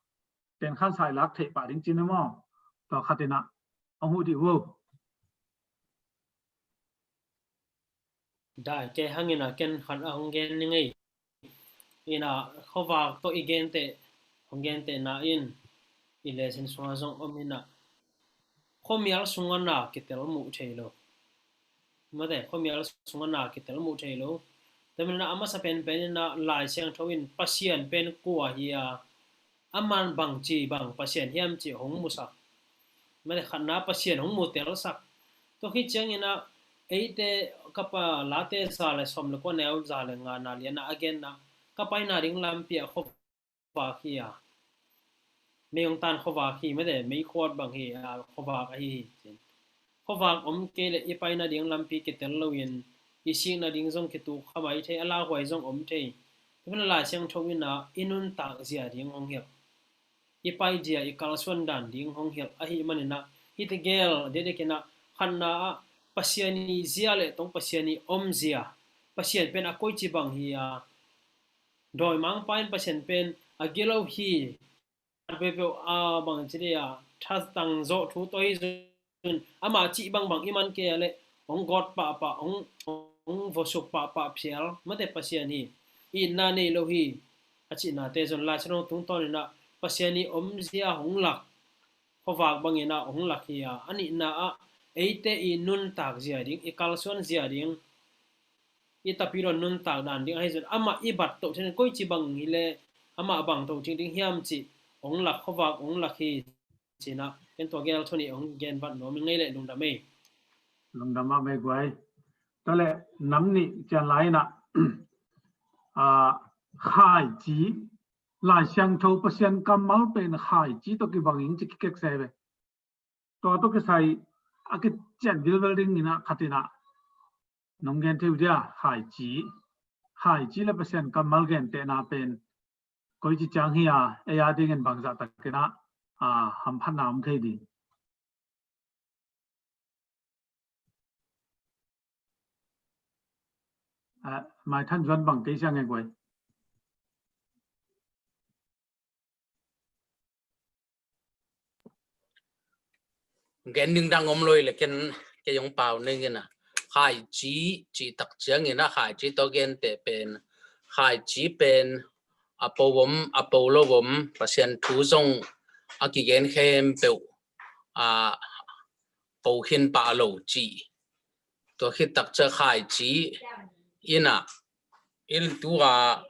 ten khansa i lak theih pah ding cin maw? Tua khat in a, hong huh dih uh. Dai, kei hangin a ken khat a hong gen ning ei. In a, khuavak tawh i genteh, hong gentehna in, i lesson sungah zong om in a, khuamial sungah na kitel muh thei lo. Mate, khuamial sungah na kitel muh thei lo. Tua manin a, a masa penpen in a, Lai Siangtho in Pasian pen kua hi a, aman bangci bang Pasian hiam cih hong musak. Mate, khatna Pasian hong mutelsak. Tua khit ciangin ah eite ka pa Late za le sawm le kua neu za le nga na lian ah a gen ah ka paina ding lampi ah khuavak hi a, mei hong tan khuavak hi mate, meikhuat bang hi a, khuavak ahi hi. Khuavak om kei le i paina ding lampi kitel loin i sikna ding zong kituk kha mai thei, a lauhuai zong om thei. Tua pen a Lai Siangtho in ah i nuntak zia ding hong hilh, i pai dia i kalsuan dan ding hong hilh ahih manin ah hih tegel dekdek in ah khatna ah Pasian i zia le tong Pasian i om zia, Pasian pen a koici bang hi a, dawimangpa in Pasian pen a gilo hi. Peuhpeuh a bang ci dia thatang zawh thu tawi zun ama cih bangbang i man kei a le hong gawt pahpah, hong, hong vosuk pahpah phial mate Pasian hi. Itna nei lo hi a cihnate zun Lai Siangtho tungtawn in ah Pasian i om zia hong lak, khuavak bangin ah hong lak hi a, a nihna ah eite i nuntak zia ding, i kalsuan zia ding, i tapidaw nuntak dan ding ahi zun amah i bat toh thei, koici bang hi le amah bang toh thei ding hiam cih hong lak, khuavak hong lak hi. Cih in ah ken tua gel thu nih hong gen vat nuam ing ei le, lungdam ei. Lungdam a mei guai. Tua le nam nih cian lai in ah, a, khaici, Lai Siangtho Pasian kammal pen khaici tawh kibang ing ci kikek se ve. Tua tawh kisai a kician vilvel ding in ah khat in ah nong gen thei uh dia, khaici, khaici le Pasian kammal gentehna pen koici ciang hi a, ei a dingin bangzah takin ah, a, hamphatna om thei ding. A, Mai Than Zuan bang kei siang e guai. Gen ding dang om lo hi le ken kei hong pau ning in ah, khaici cih tak ciangin ah khaici tawh genteh pen, khaici pen a po om, a po lo om, Pasian thu zong a kigen khempeuh a po khin pah lo cih. Tua khit tak ciang khaici in ah, in tua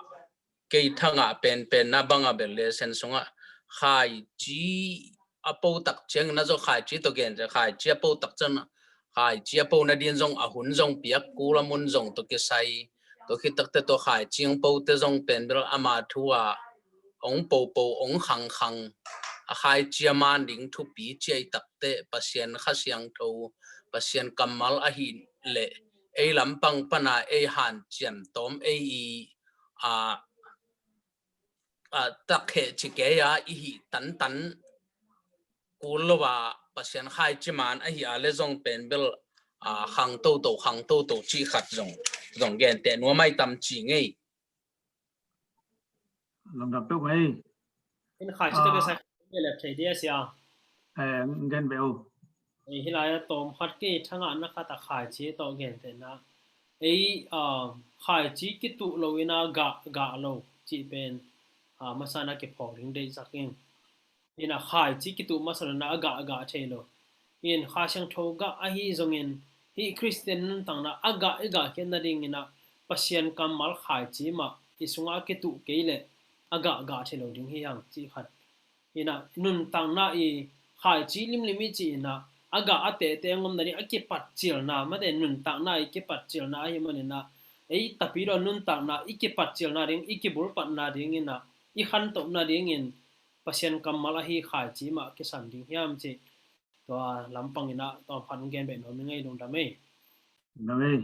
kei thangah penpen na bang a bel le sen sungah khaici a po tak ciangin ah zong khaici tawh gen ciang, khaici a po tak ciang ah khaici a po nading zong a hun zong piak kul a mun zong tawh kisai. Tua khit takte tua khaici hong pote zong pen bel ama thu ah hong popo, hong khangkhang, a khaici a man ding thupi ciai takte Pasian Kha Siangtho, Pasian kammal ahih leh ei lampang pana ei hanciam tawm ei i, a, a, takheh ci kei a i hih tantan kul lo a Pasian khaici man ahi a le zong pen bel, a, khang toto, khang toto cih khat zong, zong genteh nuam ai tam ci ngei. Lungdam peuh ngei. In khaici tawh kisai lep thei dia sia. Eh, gen beuh. Ei, hih lai a tawm khat kei thangahna khat a khaici tawh gentehna. Ei, ah, khaici kituh lo in a gah, gah lo cih pen, ah, masa in a kiphawk ding deihsak ing. In a khaici kituh masa lo in a gah, gah thei lo. In Kha Siangtho gah ahi zongin hih Khristian nuntakna a gah i gah khiat nadingin a Pasian kammal khaici mah i sungah a kituh kei leh a gah, gah thei lo ding hi hang cih khat. In a nuntakna i khaici limlim i cih in a, a gah a tehteh ngom nading a kipatcilna, mate nuntakna i kipatcilna ahih manin a, ei tapidaw nuntakna i kipatcilna ding, i kibulpatna dingin a, i khantohna dingin Pasian kammal ahi khaici mah kisan ding hiam cih tua lampang in a tawm khat hong gen beh nuam ing ei, lungdam ei. Lungdam ei.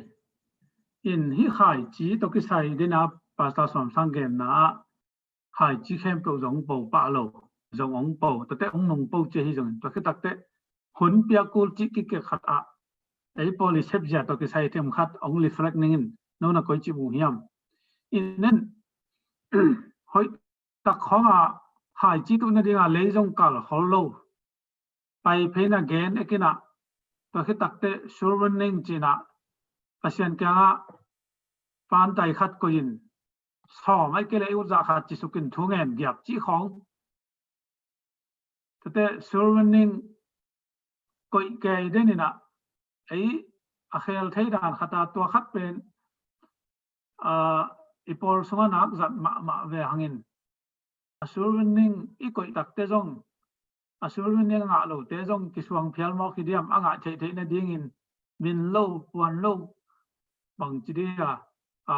In hih khaici tawh kisai ding a Pastor Suam Sang genna ah khaici khempeuh zong hong po pah lo, zong hong po, tua teh hong nung po ci hi zongin, tua khit tak teh hun piak kul cih kikek khat ah ei pawl i sepzia tawh kisai thim khat hong reflect ning in, no na koici mu hiam? In nen hoih tak khawng ah khaici tuh nading a lei zong kal khol lo, pai phei in a gen ek in a, tua khit tak teh soul winning ci in a, Pasian kiangah pantai khat koih in, sawm ahih kei leh i utzah khat ci suk in thu ngen giap cih khawng. Tua teh soul winning koih kei den in a, ei a khel thei dan khat a, tua khat pen, ah, i pawl sungah nak zat mahmah ve hangin, a soul winning i koih tak teh zong, a soul winning a ngah lote zong kisuang phial mawk hi diam, a ngah theihtheih nadingin min lo, puan lo, bang ci dia, a,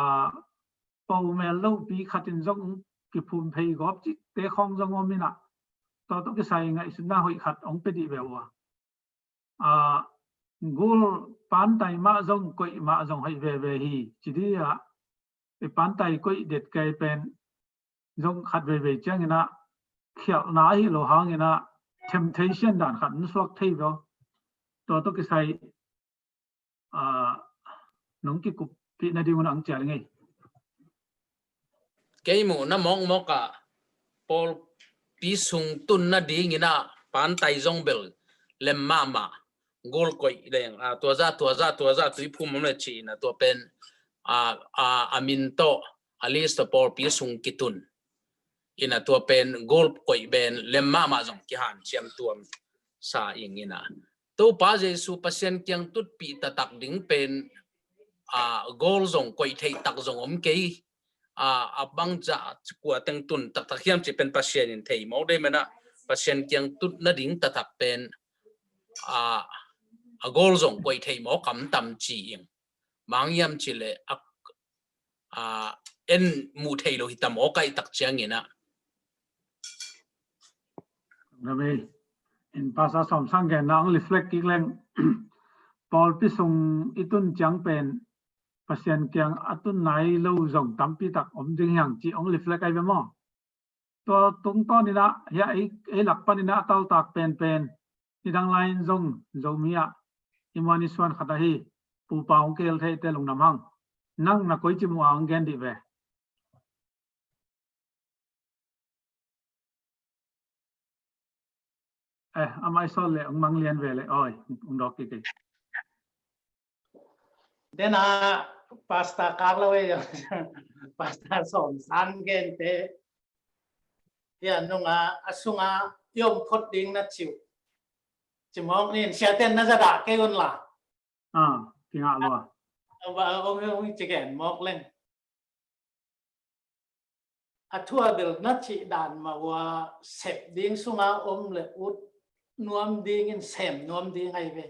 po mel lo pi khat in zong kiphum phei gawp ci te khawng zong om inah, tua tawh kisai ngaihsutna hoih khat hong pia dih ve uh a. A, gul pantai mah zong koih mah zong hoih veve hi ci dih a, i pantai koih det kei pen zong khat veivei cianginah khialhna ahi lo hanginah temptation dan khat an suak thei ve. Tua tawh kisai, a, nong kikuppih nading un ang cial ngei. Kei muhna mawkmawk ah pawlpi sung tun nadingin ah pantai zong bel lem mahmah, gul koih leng, a, tua za, tua za, tua za, tuiphum om le ci-in ah tua pen, a, a, a min tawh, a list tawh pawlpi sung kitun in ah tua pen gul koih pen lem mahmah zong kihanciam tuam sa ing in ah, Topa Jesu Pasian kiang tutpih taktak ding pen, a, gol zong koih theih tak zong om kei. A, a bang zah kua teng tun taktak hiam ci pen Pasian in thei mawk dei menah, Pasian kiang tut nading taktak pen, a, a gol zong koih theih mawk kam tam ci ing. Mang hiam ci le a, a, en muh thei lo hi tam aw kaih tak ciangin ah. Rabi, in Pastor Sawm Sang genna hong reflect kik leng, pawlpi sung i tun ciang pen Pasian kiang a tun nai lo zong tampi tak om ding hiang ci hong reflect ai ve maw? Tua tungtawn inah, hia ei, ei lak pan inah a taltak penpen, nidang lai-in zong Zomi ah i muan i suan khat ahi, Pupa hong kihel theite lungdam hang. Nang na koici muh a hong gen dih ve. Eh, amah i sawt le hong mang lian ve le, oi, hong dawk kik ei. Dena Pastor Kak lo ei, Pastor Sawm Sang gente, hia nunga, a sunga i om phot ding na ciu. Ci mawk nin, siaten na zadah kei un la. Ah, kingah lua. Ong, ong, ong ci gen mawk leng. A thua bel na cih dan mah ua sep ding sunga om le ut nuam dingin sem nuam ding ai ve.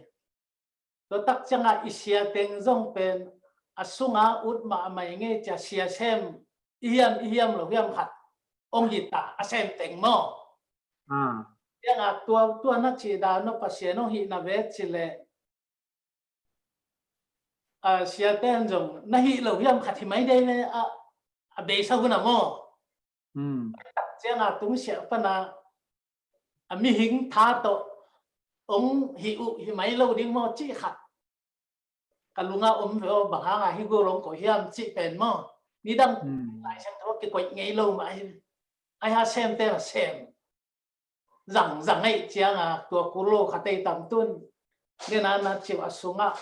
Tua tak cianga i sia teng zong pen a sunga ut mahmah i ngei cia sia sem i hiam, i hiam lo hiam khat ong hi ta a sem teng maw? Ah. Cianga tua, tua na cih dan no Pasian ong hihna ve ci le, a, siate an zong na hih lo hiam khat hi mai dei le a, a beisa hun a maw? Hmm. Cianga tungsiah pana a mihing tha tawh ong hih uh hi mai lo ding maw cih khat ka lunga om ve aw, bang hanga hi gulong ko hiam cih pen maw? Nidang, hmm, Lai Siangtho kikoih ngei lo mah hi. Ai ha semte a sem. Zang, zang ei cianga tua kul lo khatei tam tun. Nena na ciu a sunga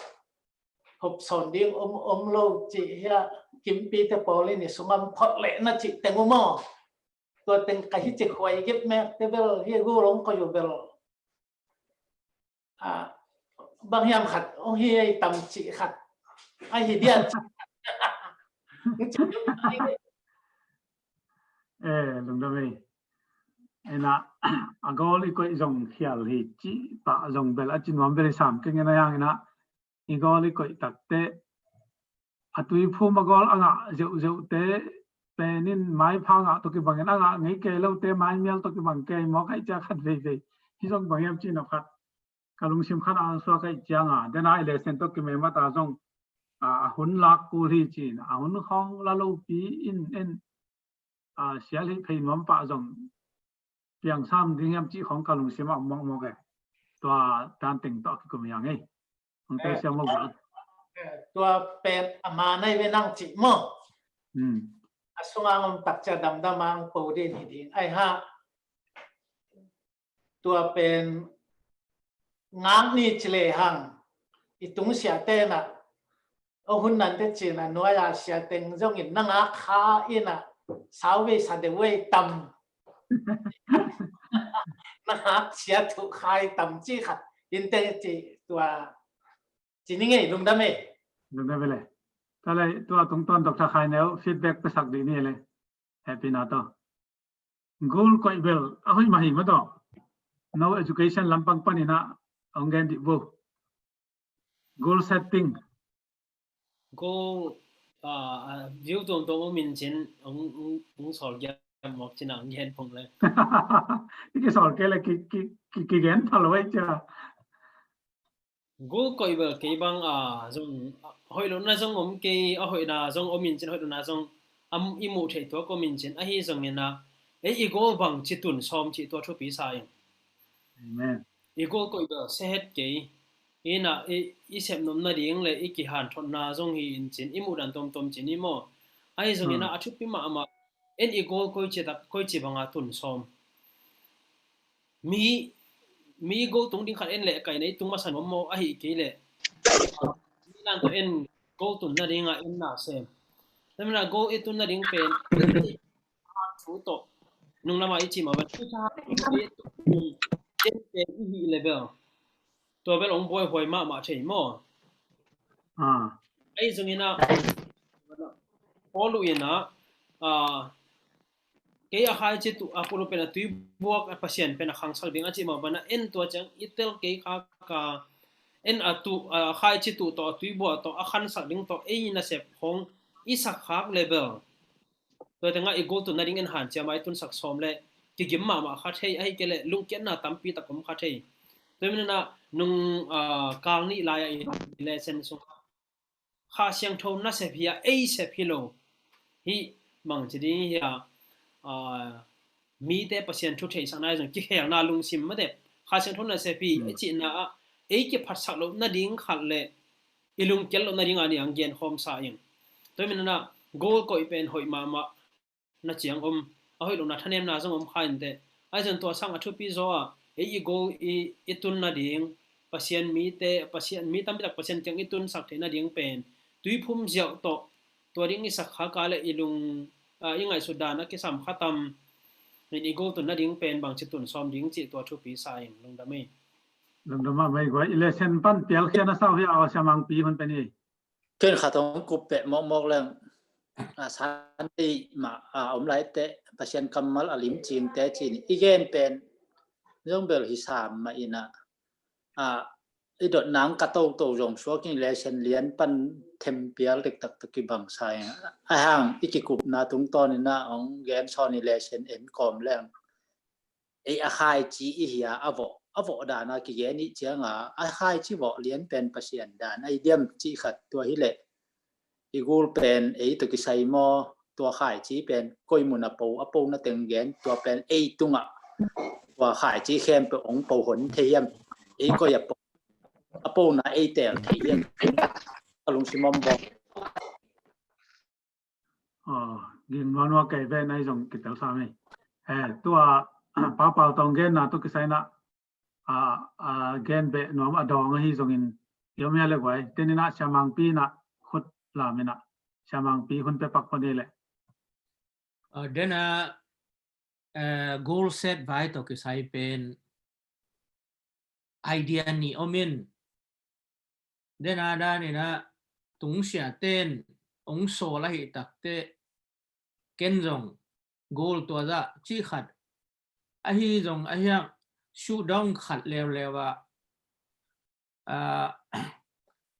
hop sawn ding om, om lo cih hia, kimpite pawl in i sungam phot leh na cih teng u maw? Tua teng ka hi cik huai gip mek te bel hi gulong ko yu bel. A, bang hiam khat ong hi ei tam cih khat. Ai hi dia cih. Eh, lungdam ei. Ena, a gol i koih zong khial hi cih pah zong bel a ci nuam bel i sam keng ena yang ena. I gol i koih takte a tuiphum a gol a ngah zeuhzeuhte pen in maipha ngah tawh kibangin a ngah ngei kei lote maimial tawh kibang kei mawk aih cia khat veivei. Hi zong bang hiam cih na khat ka lungsim khat a ang suak aih cianga dena i lesen tawh kimemata zong, a, a hun lak kul hi cin a hun khawng la lopi in en, a, sial hi phei nuam pah zong piangsam ding hiam cih khawng ka lungsim a om mawkmawk e. Tua tan teng tawh a kikum hiang ei. Hong tel siam mawk zong. Tua pen a ma nai ve nang cih maw? Hmm. A sunga om tak cia damdam ang po din hi ding. Ai ha. Tua pen ngak ni ci lehang i tung siate na, o hun nante cina nuai a siateng zongin na ngak kha ina sau vei sa deuh vei tam. Na ngak sia thuh khai tam ci khat inte ci tua ci ni ngei lungdam e. Lungdam e le. Talai tua tungtawn Doctor Khai Neu feedback pesak dih ni le. Happy na to. Gul koih bel a hoih mah hi mah tawh. No education lampang panin ah hong gen dih vo. Goal setting. Goal, ah, ah, view tuamtuam om in cin, ong, ong, ong sawl giam mawk cin a ong gen pong le. I kisawl kei le ki, ki, ki, kigen pha lo ei cia. Goal koih bel kei bang a zong, hoih lohna zong om kei, a hoihna zong om in cin, hoih lohna zong am i muh theih tuak om in cin, ahi zongin a, ei i goal bang ci tun sawm cih tua thupi sa ing. Amen. I goal koih bel se het kei. Ina i, i sep nopna ding le i kihanthotna zong hi in cin, i muhdan tomtom cin i maw. Ahi zongin a, a thupi mahmah, en i goal koici tak, koici banga tun sawm. Mi, mi goal tung ding khat en le kai nei tung masa nuam maw, ahi kei le. Mi dan tawh en goal tunna dinga en na sem. Tua mina goal i tunna ding pen thu tawh nung lama i ci mah bel, i tha i pen i hih le bel, tua bel ong buaihuai mahmah thei maw. Ahi zongin a, Paul in a, kei a khaici tuh, a Paul pen a tuibuak, a Pasian pen a khangsak ding a ci mah bana, en tua ciang i tel kei kha ka, en a tuh, a khaici tuh tawh, a tuibuak tawh, a khansak ding tawh ei nasep khong i sak khak le bel, tua tengah i goal tunna ding en hanciam a i tunsak sawm le kigim mahmah kha thei, ahi kei le lungkiatna tampi tak om kha thei. Tua mina nung, ah, kal nih lai-ah i lesson sungah Kha Siangtho nasep hi a, ei sep hi lo. Hih bangci ding hi a, ah, mite Pasian thu theihsakna hi zong kikhelna lungsim mate. Kha Siangtho nasep hi, a cihna ah ei kiphatsak loh nading khat le i lungkiat loh nading a ni ang gen khawm sa ing. Tua mina goal koih pen hoih mahmah na ciang om, a hoih lohna thanemna zong om kha inteh. Ahi zong tua sang a thupi zaw a, ei i goal i, i tun nading, Pasian mite, Pasian mi tampi tak Pasian kiang i tunsak theih nading pen tuiphum ziauh tawh, tua ding i sak kha ka le i lung, ah, i ngaihsut dan a kisam kha tam. In i goal tun nading pen bangci tun sawm ding cih tua thupi sa ing. Lungdam ei. Lungdam a mei guai. I lesson pan pialkhia na sau hi a, Sia Mangpi hun pen hi. Ken khat hong kup peh mawkmawk leng, a, Sunday mah a om lai teh Pasian kammal a limcingte ci ni. I gen pen zong bel hi sam mah in a, a, i dot nang ka toto zong suak in lesson lian pan thempial dektak tawh kibang sa in a, a hang i kikupna tungtawn in a hong gen sawn in lesson en kawm leng ei a khaici i hi a, a vawh, a vawh dan a kigen i ciang a, a khaici vawh lian pen Pasian dan a i diam cih khat tua hi leh i goal pen ei tawh kisai maw, tua khaici pen koi mun a po, a po na teng gen, tua pen ei tungah tua khaici khempeuh ong po hon thei hiam, ei koi a po, a po na ei tel thei hiam, a lungsim om bawk. Ging nuanua kei ven ai zong kitel sa mei. Tua Pau Pau tawng genna tua kisai na gen beh nuam a dawng ahi zongin i om hia le guai. Tenin ah Sia Mangpi in ah khut lam in ah Sia Mangpi hun pe pak pon hi leh. Dena goal set vai tawh kisai pen idea nih om in. Dena dan in ah tungsiaten ong sawl ahi takteh ken zong goal tua zah cih khat ahi zong a hiang sudong khat leuleu ah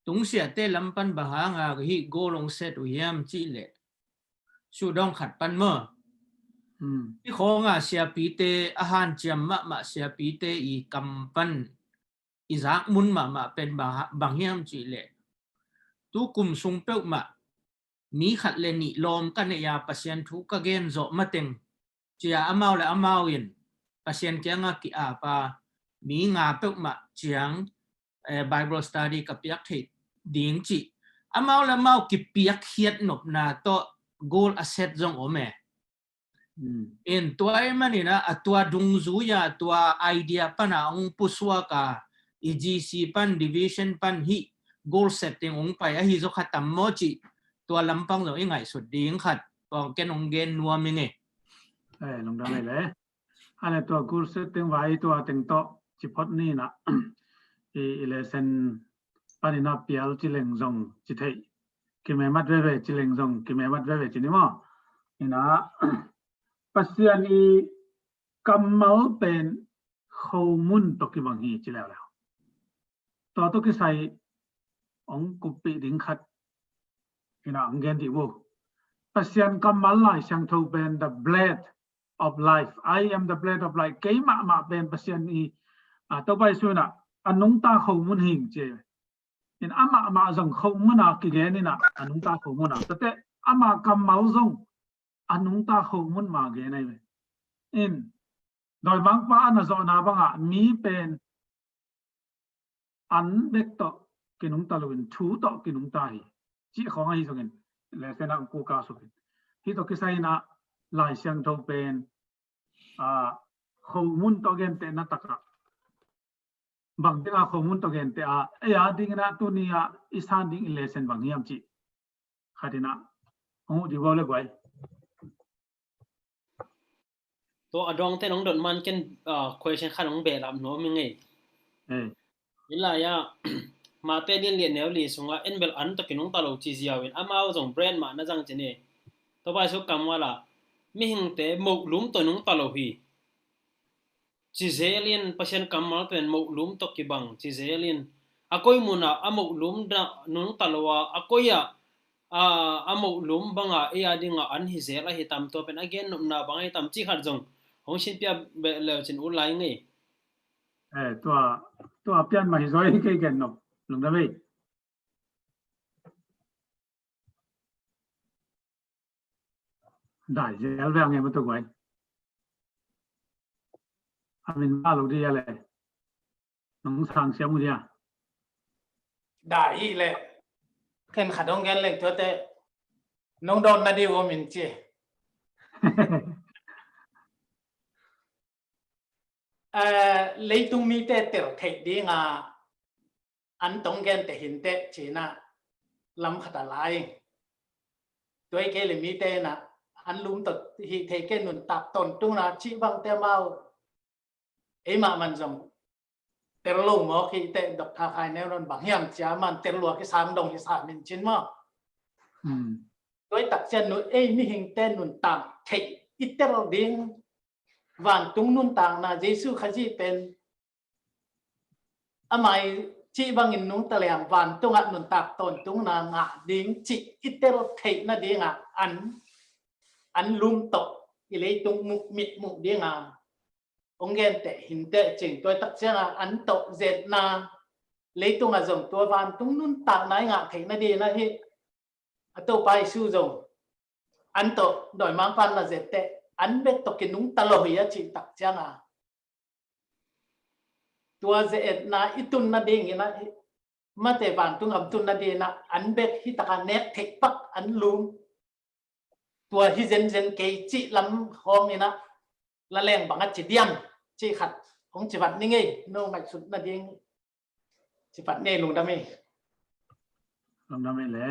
tungsiate lam pan bang hanga hih goal ong set uh hiam cih leh sudong khat pan maw. Hih khawnga siapite a hanciam mahmah siapite i kam pan i zak mun mahmah pen bang hiam cih leh tu kum sung peuhmah mi khat le nih lawm ka neih a Pasian thu ka gen zawh mateng cia amau le amau in Pasian kiangah ki-ap a mi nga peuhmah ciang Bible study ka piak theih ding cih amau le amau kipiak khiat nopna tawh goal a set zong om e. In tua ahih manin ah a tua dungzui a tua idea pan a hong pusuak a i G C pan division pan hih goal setting hong pai ahi zaw kha tam maw cih tua lampang zong i ngaihsut ding khat tua ken hong gen nuam ing e. Lungdam ei le. Ane tua goal setting vai tua teng tawh ci phot ni in ah i lesson panin ah pial ci leng zong ci theih. Kimemat veve ci leng zong kimemat veve ci ni maw. Ina Pasian i kammal pen khomun tawh kibang hi ci leuleu. Tua tawh kisai hong kuppih ding khat hi-in ah hong gen dih uh. Pasian kammal Lai Siangtho pen the bread of life. I am the bread of life. Kei mahmah pen Pasian i, a, Topa Jesu in ah a nungta khomun hi ing ci. In amah mah zong khomun a kigen in ah a nungta khomun a. Tate ama kammal zong a nungta khomun mah gen ahi ve. In dawimangpa a na zawhna bangah mi pen an bek tawh kinungta loin thu tawh kinungta hi. Cih khawng ahi zongin lesson ah hong kukau suk in. Hih tawh kisai in ah Lai Siangtho pen, a, khomun tawh gentehna takah bang dinga khomun tawh genteh a, ei a dingin ah tuni ah i san ding i lesson bang hiam cih khat in ah hong huh dih uh le guai. Tua a dawngte nong dot man ken, ah, question khat nong behlap nuam hi ngei. Eh. Hi lai ah, Mate lian liat neu li sungah en bel an tawh kinungta lo ci ziau in amau zong bread mah na zang ci ni. Topa Jesu kammal ah mihingte moh lum tawh nungta lo hi ci zel in, Pasian kammal pen moh lum tawh kibang ci zel in, a koi munah a moh lum dah nungta lo a, a koi ah, a, a moh lum bangah ei a dingah an hi zel ahi tam, tua pen a gen nopna bang ahi tam cih khat zong hong sinpia beh leu cin ut lai ngei. Eh, tua, tua pian mah hi zaw hi kei gen nop. Lungdam ei. Dai zel veng e mah tua guai. A min mah lo dih a le. Nong sang siam uh dih a. Dai i le. Ken khat hong gen leng tuate nong dawn na dih uh a min ci. Eh, leitung mite tel theih dinga an tawh hong genteh hinteh ci-in ah lam khat a lai. Tua hi kei le mite in ah an lum tawh hih theih kei nuntak tawntungna cih bangte amau ei mah man zong tel lo mawk hi teh, Doctor Khai Neu Nawn bang hiam cia man tel lua kisang dong hi sa min cin maw? Hmm. Tua hi tak ciang nu ei mihingte nuntak theih i tel ding vantung nuntakna Jesu Khazih pen amah i cih bangin nungta leng vantungah nuntak tawntungna ngah ding cih i tel theih nadingah an, an lum tawh i leitung muh mit muh dinga hong genteh hinteh cing. Tua tak cianga an tawh zetna leitungah zong tua vantung nuntakna i ngah theih nadingin ahi a Topa Jesu zong an tawh dawimangpa na zette an bek tawh kinungta lo hi a cih tak cianga tua ze-etna i tun nadingin ah mate vantung gam tun nadingin ah an bek hi taka nek theih pak an lum. Tua hi zenzen kei cih lam hawngin ah la leng bang a ci diam cih khat hong ci vat ni ngei, no ngaihsut nading ci vat ni ei. Lungdam ei. Lungdam ei le.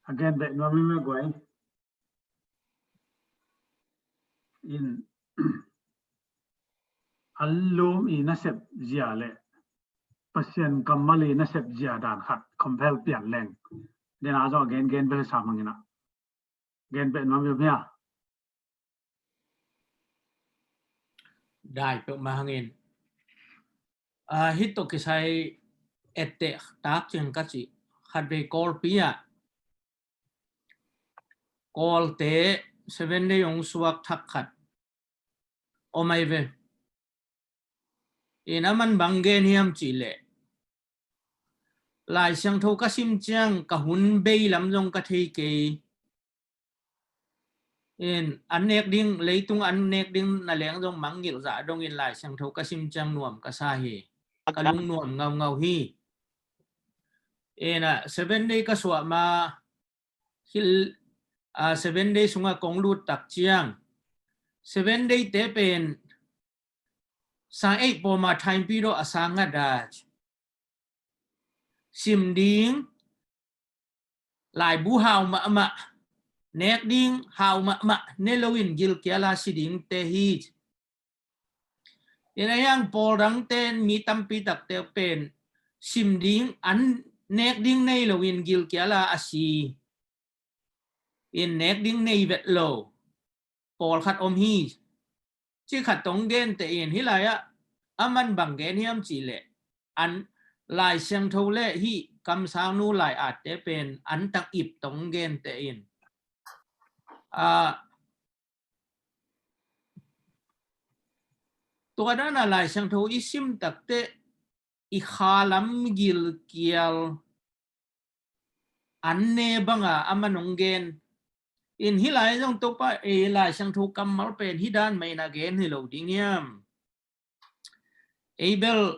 A gen beh nuam ei meh guai. In an lum i nasep zia le Pasian kammal i nasep zia dan khat compare pian leng. Den a zong a gen gen bel sa mangin ah gen beh nuam ei meh a. Dai peuhmah hangin. A, hih tawh kisai etteh tak ciang ka cih khatvei Kawlpi ah Kawlte Seven Day hong suak thak khat om ahi ve. In a man bang gen hiam cih leh Lai Siangtho ka sim ciang ka hun bei lam zong ka thei kei. In an nek ding, leitung an nek ding na leng zong mangngilh zah dongin Lai Siangtho ka sim ciang nuam ka sa hi. Ka lungnuam ngaungau hi. In a Seven Day ka suah ma hih, a, Seven Day sungah kong lut tak ciang Seven Day te pen sang ei pawma thaimpi dawh a sang a dai sim ding laibu hau mahmah, nek ding hau mahmah ne loin gilkiala si dingte hi. In a hiang pawl dangte mi tampi takte pen sim ding an nek ding nei loin gilkiala a si in nek ding nei vet lo pawlkhat om hi. Cih khat tong genteh in hih lai-ah a man bang gen hiam cih leh an Lai Siangtho le hih kamsangnu lai-atte pen an tak ip tong gente in, a, tua dana Lai Siangtho i sim takte i khalam gilkial an ne banga a man hong gen. In hih lai zong Topa, e, Lai Siangtho kammal pen hih dan mah in a gen hi lo ding hiam? Ei bel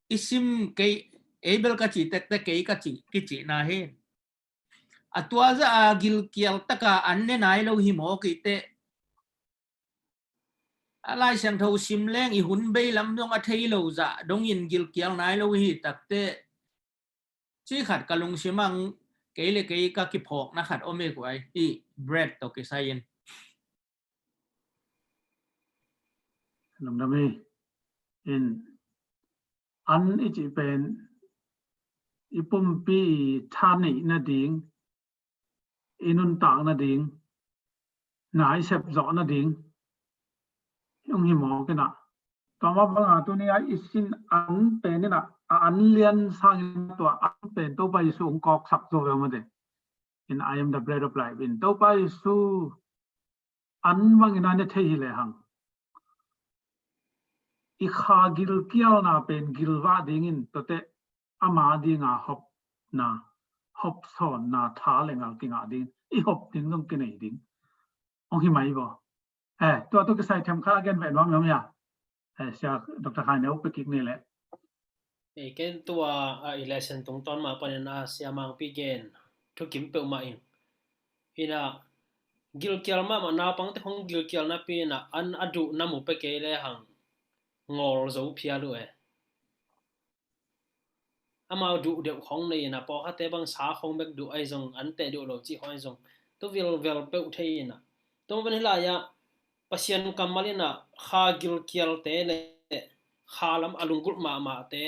i sim kei, ei bel ka ci tekte kei ka ci, kicihna hi. A tua zah a gilkial taka an ne nai lo hi maw kei teh. A Lai Siangtho sim leng i hun bei lam zong a thei lo zah dongin gilkial nai lo hi takte. Ci khat ka lungsim ang, kei le kei ka kiphawkna khat om e guai, i Brett tawh kisai in. Lungdam hi. In an i cih pen i pumpi i tha neih nading, i nuntak nading, na i sep zawh nading hong hi mawk inah. Tua mah banga tuni a i sin an pen inah, a an lian sangin tua an pen Topa Jesu hong kawksak zo ve mate. In I am the bread of life. In Topa Jesu an bangin a ne thei hi lehang, i kha gilkialna pen gilvah dingin tuate ama dinga hopna, hopsawnna tha le ngal kingah ding, i hop ding zong kinei ding hong hi mai vaw. Eh, tua tu kisai them kha a gen ve nuam nuam ia. Eh, sia Doctor Khai Neu pe kik ni le. Eh, ken tua a i lesson tungtawn mah panin a sia Mangpi gen thukim peuhmah in. Ina gilkial mahmah naupangte khong gilkial napi ina an a duh na mu pe kei lehang ngawl zo phial uh e. Amau duh deuh khong nei ina pawlkhatte bang sa khong bek duh ahi zong an teh duh lo cih khong ahi zong tu vilvel peuh thei ina. Tua mah panin hih lai-ah Pasian kammal inah kha gilkialte le kha lam a lunggulh mahmahte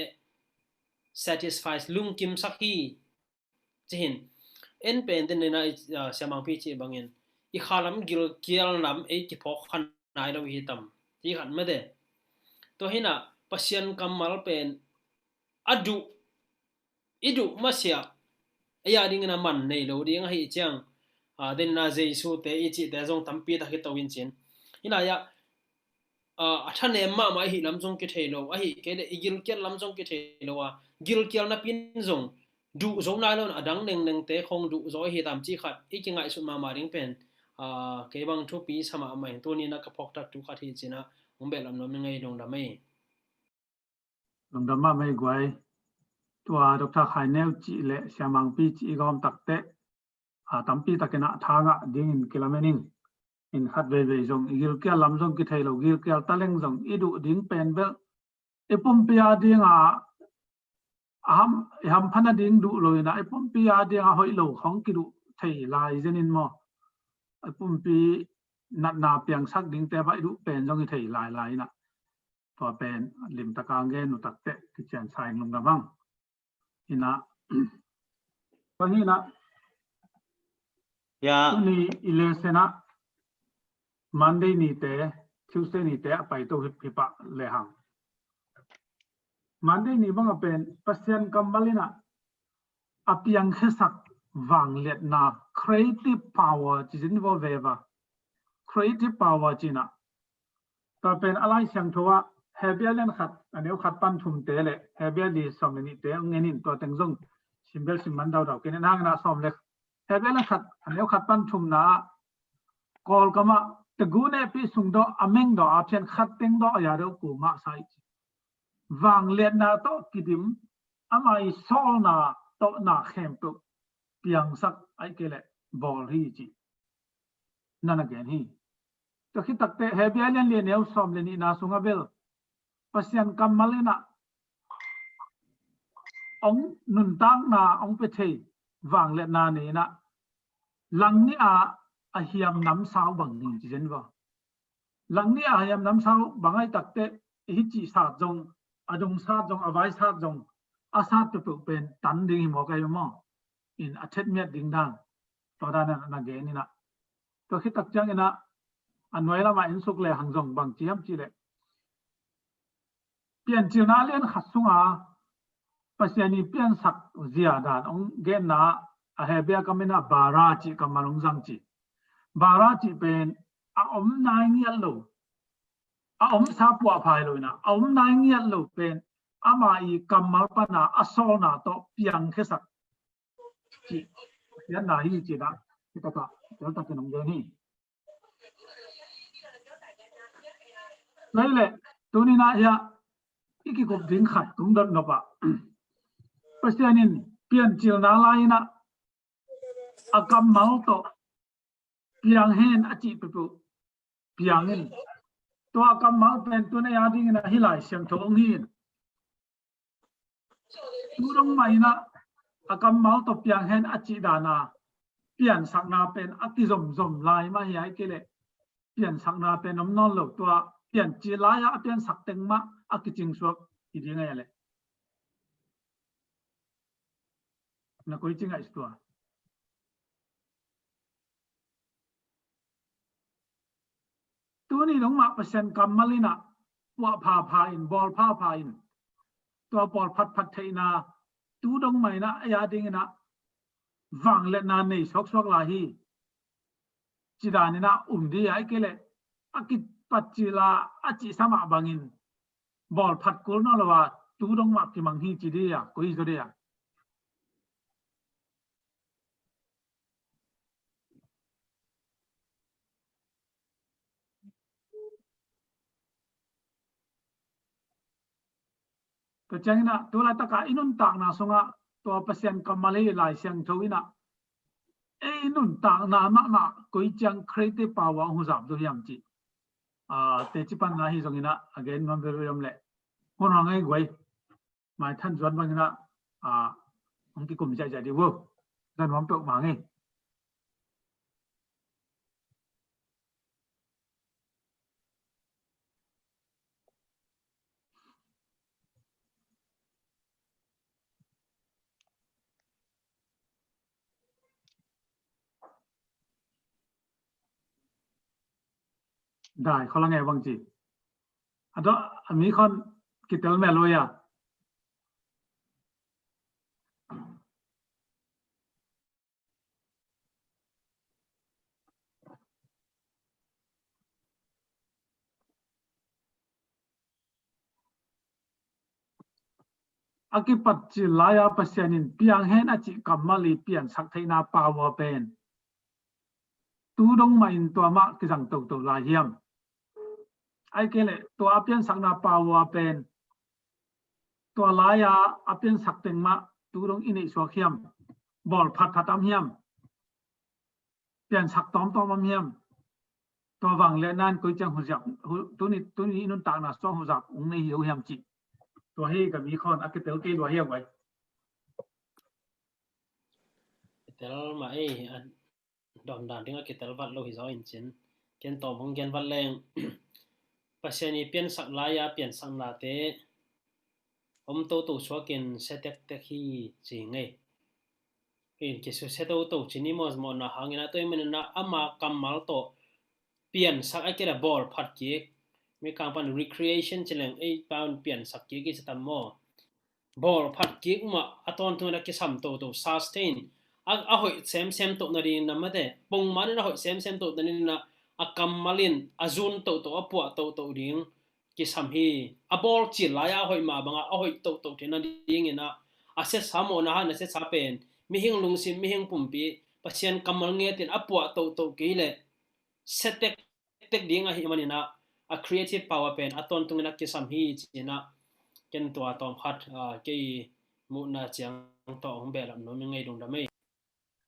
satisfies, lungkimsak hi. Cihin en pen den nena, ah, sia Mangpi cih bangin i kha lam gilkial lam ei kiphawk kha nai lo hi tam ci khat mate. Tua hinah Pasian kammal pen a duh, i duh masiah ei a dingin a man nei lo ding ahi ciang, ah, den ina Jesu te i cihte zong tampi tak hi to in cin. Hih lai-ah, ah, a thanem mahmah ahi lam zong kithei lo, ahi kei le i gilkial lam zong kithei lo a, gilkial napi in zong duh zo nai lo in a dang nengnengte khong duh zo ahi tam cih khat i kingaihsut mahmah ding pen, ah, kei bang thupi sa mahmah in tuni na ka phawk tak tu khat hi cin a hong beh lam nuam i ngei, lungdam ei. Lungdam mahmah ei guai. Tua Doctor Khai Neu cih le sia Mangpi cih i gawm takte, a, tampi takin a tha ngah dingin kilamen ing. In khat veivei zong i gilkial lam zong kithei lo, gilkial taleng zong i duh ding pen bel i pumpi a dinga a ham, i hampha nading duh lo ina i pumpi a dinga hoih lo khong kiduh thei lai zenin maw, i pumpi natna piangsak dingte bah i duh pen zong i thei lailai ina. Tua pen limtaka ngen uh takte kician sa in lungdam hang. Ina, tua hi ina, ya, tuni i lesson ah Monday nite, Tuesday nite a paito hi, hi pah lehang. Monday ni banga pen Pasian kammal ina a piangkhiasak vangliatna, creative power ci zin vaw veva. Creative power cina. Tua pen a Lai Siangtho ah Hebrew lian khat a neu khat pan thumte le Hebrew li sawm le nihte hong ngenin tua teng zong simbel sim man daudau kinin hangin a sawm le Hebrew lian khat a neu khat pan thumna ah Kawlkam ah tegu nehpih sungdawh a mengdawh a phian khat teng dawh a yadeuh ku mah sa i ci. Vangliatna tawh kidim, ama i sawlna tawh na khempeuh piangsak aih kei leh bawl hi ci. Nana gen hi. Tua khit takte Hebrew lian li a neu sawm le nihna sungah bel Pasian kammal ina ong nuntakna ong pe thei vangliatna nei ina lang nih a a hiam namsau bang hi ci zen vaw. Lang nih a hiam namsau bang aih takte i hi cih sat zong, a dung sat zong, a vai sat zong, a sat peuhpeuh pen tan ding hi maw kai maw? In a thet miat ding dan tua dan a na gen ina. Tua khit tak ciang ina a nuai lamah en suk le hang zong bang ci hiam cih leh Piancilna a lian khat sunga Pasian i piansak zia dan hong genna a Hebrew kam in ah bara cih kammal hong zang ci. Bara cih pen a om nai ngiat lo, a om sa puahphai lo in ah, a om nai ngiat lo pen ama i kammal pana a sawlna tawh piangkhiasak cih, pianna hi cih dah, hi takah, tel takin hong gen hi. Tua hi leh, tuni-in ah hiah i kikup ding khat kong dot nop ah, Pasian in piancilna lai-in ah a kammal tawh piang hen a cih peuhpeuh piang in. Tua a kammal pen tun ei a dingin ah hih Lai Siangtho hong hi in. Tu dong mah in ah a kammal tawh piang hen a cih dan a piansakna pen a kizomzom lai mah hi a, ahih kei leh piansakna pen om nawn lo, tua piancil lai-a a piansak teng mah a kicingsuak hi ding a hia leh. Na koici ngaihsut tua. Tuni dong mah Pasian kammal in ah puah phapha in, bawl phapha in, tua bawl phatphat theihna tu dong mah in ah ei a dingin ah vangliatna nei suaksuak lai hi. Ci dan in ah um ding a, ahih kei leh a kipatcil a a cihsa mah bangin bawl phat kul nawn lo a tu dong mah kimang hi ci ding a, koi hi zaw ding a. Tua ciangin ah tu laitak a i nuntakna sungah tua Pasian kammal hi, Lai Siangtho in ah ei nuntakna mahmah koi ciang creative power hong huzap zo hiam cih, ah, teci panna hi zongin ah a gen nuam veve om leh hun hong ei guai. Mai than zuan bangin ah, ah, hong kikum ziahziah dih uh. Zan nuam peuhmah ngei. Dai, khualang e bang ci. A dawh, a mi khon kitel mel uh hia. A kipatcil lai-a Pasian in piang hen a cih kammal i piansak theihna power pen tu dong mah in tua mah kizang toto lai hiam? Ahih kei leh tua a piansakna power pen tua lai-a a piansak teng mah tu dong i neih suak hiam? Bawl phatphat om hiam? Piansak tawmtawm om hiam? Tua vangliatna in koi ciang huzap, hu-, tuni, tuni i nuntakna sungah huzap hong nei hi uh hiam cih. Tua hi ka mi khon a kitel kei lua hi a guai. Kitel mah ei, a dawmdan ding a kitel vat lo hi zaw in cin. Ken tawm hong gen vat leng. Pasian i piansak lai-a piansaknate om toto suakin sia tektek hi ci ngei. In kisusia toto cin i mawhna hangin a, tua ahih manin a ama kammal tawh piansak a kila bawl phat kik. Mikang pan recreation ci leng ei pan piansak kik i ci tam maw. Bawl phat kik mah a tawntungin a kisam toto, sustain. A, a hoih semsem toh nadingin a mate, pongman in a hoih semsem toh nadingin a, a kammal in a zun toto, a puah toto ding kisam hi. A bawl cil lai-a a hoih mah bangah a hoih tohtoh theih nadingin ah a siatsa mawhna hangin a siatsa pen mihing lungsim, mihing pumpi Pasian kammal ngetin a puah tohtoh kei leh sia tektek ding ahih manin ah a creative power pen a tawntungin a kisam hi ci-in ah ken tua tawm khat, ah, kei muhna ciang tawh hong behlap nuam ing ei. Lungdam ei.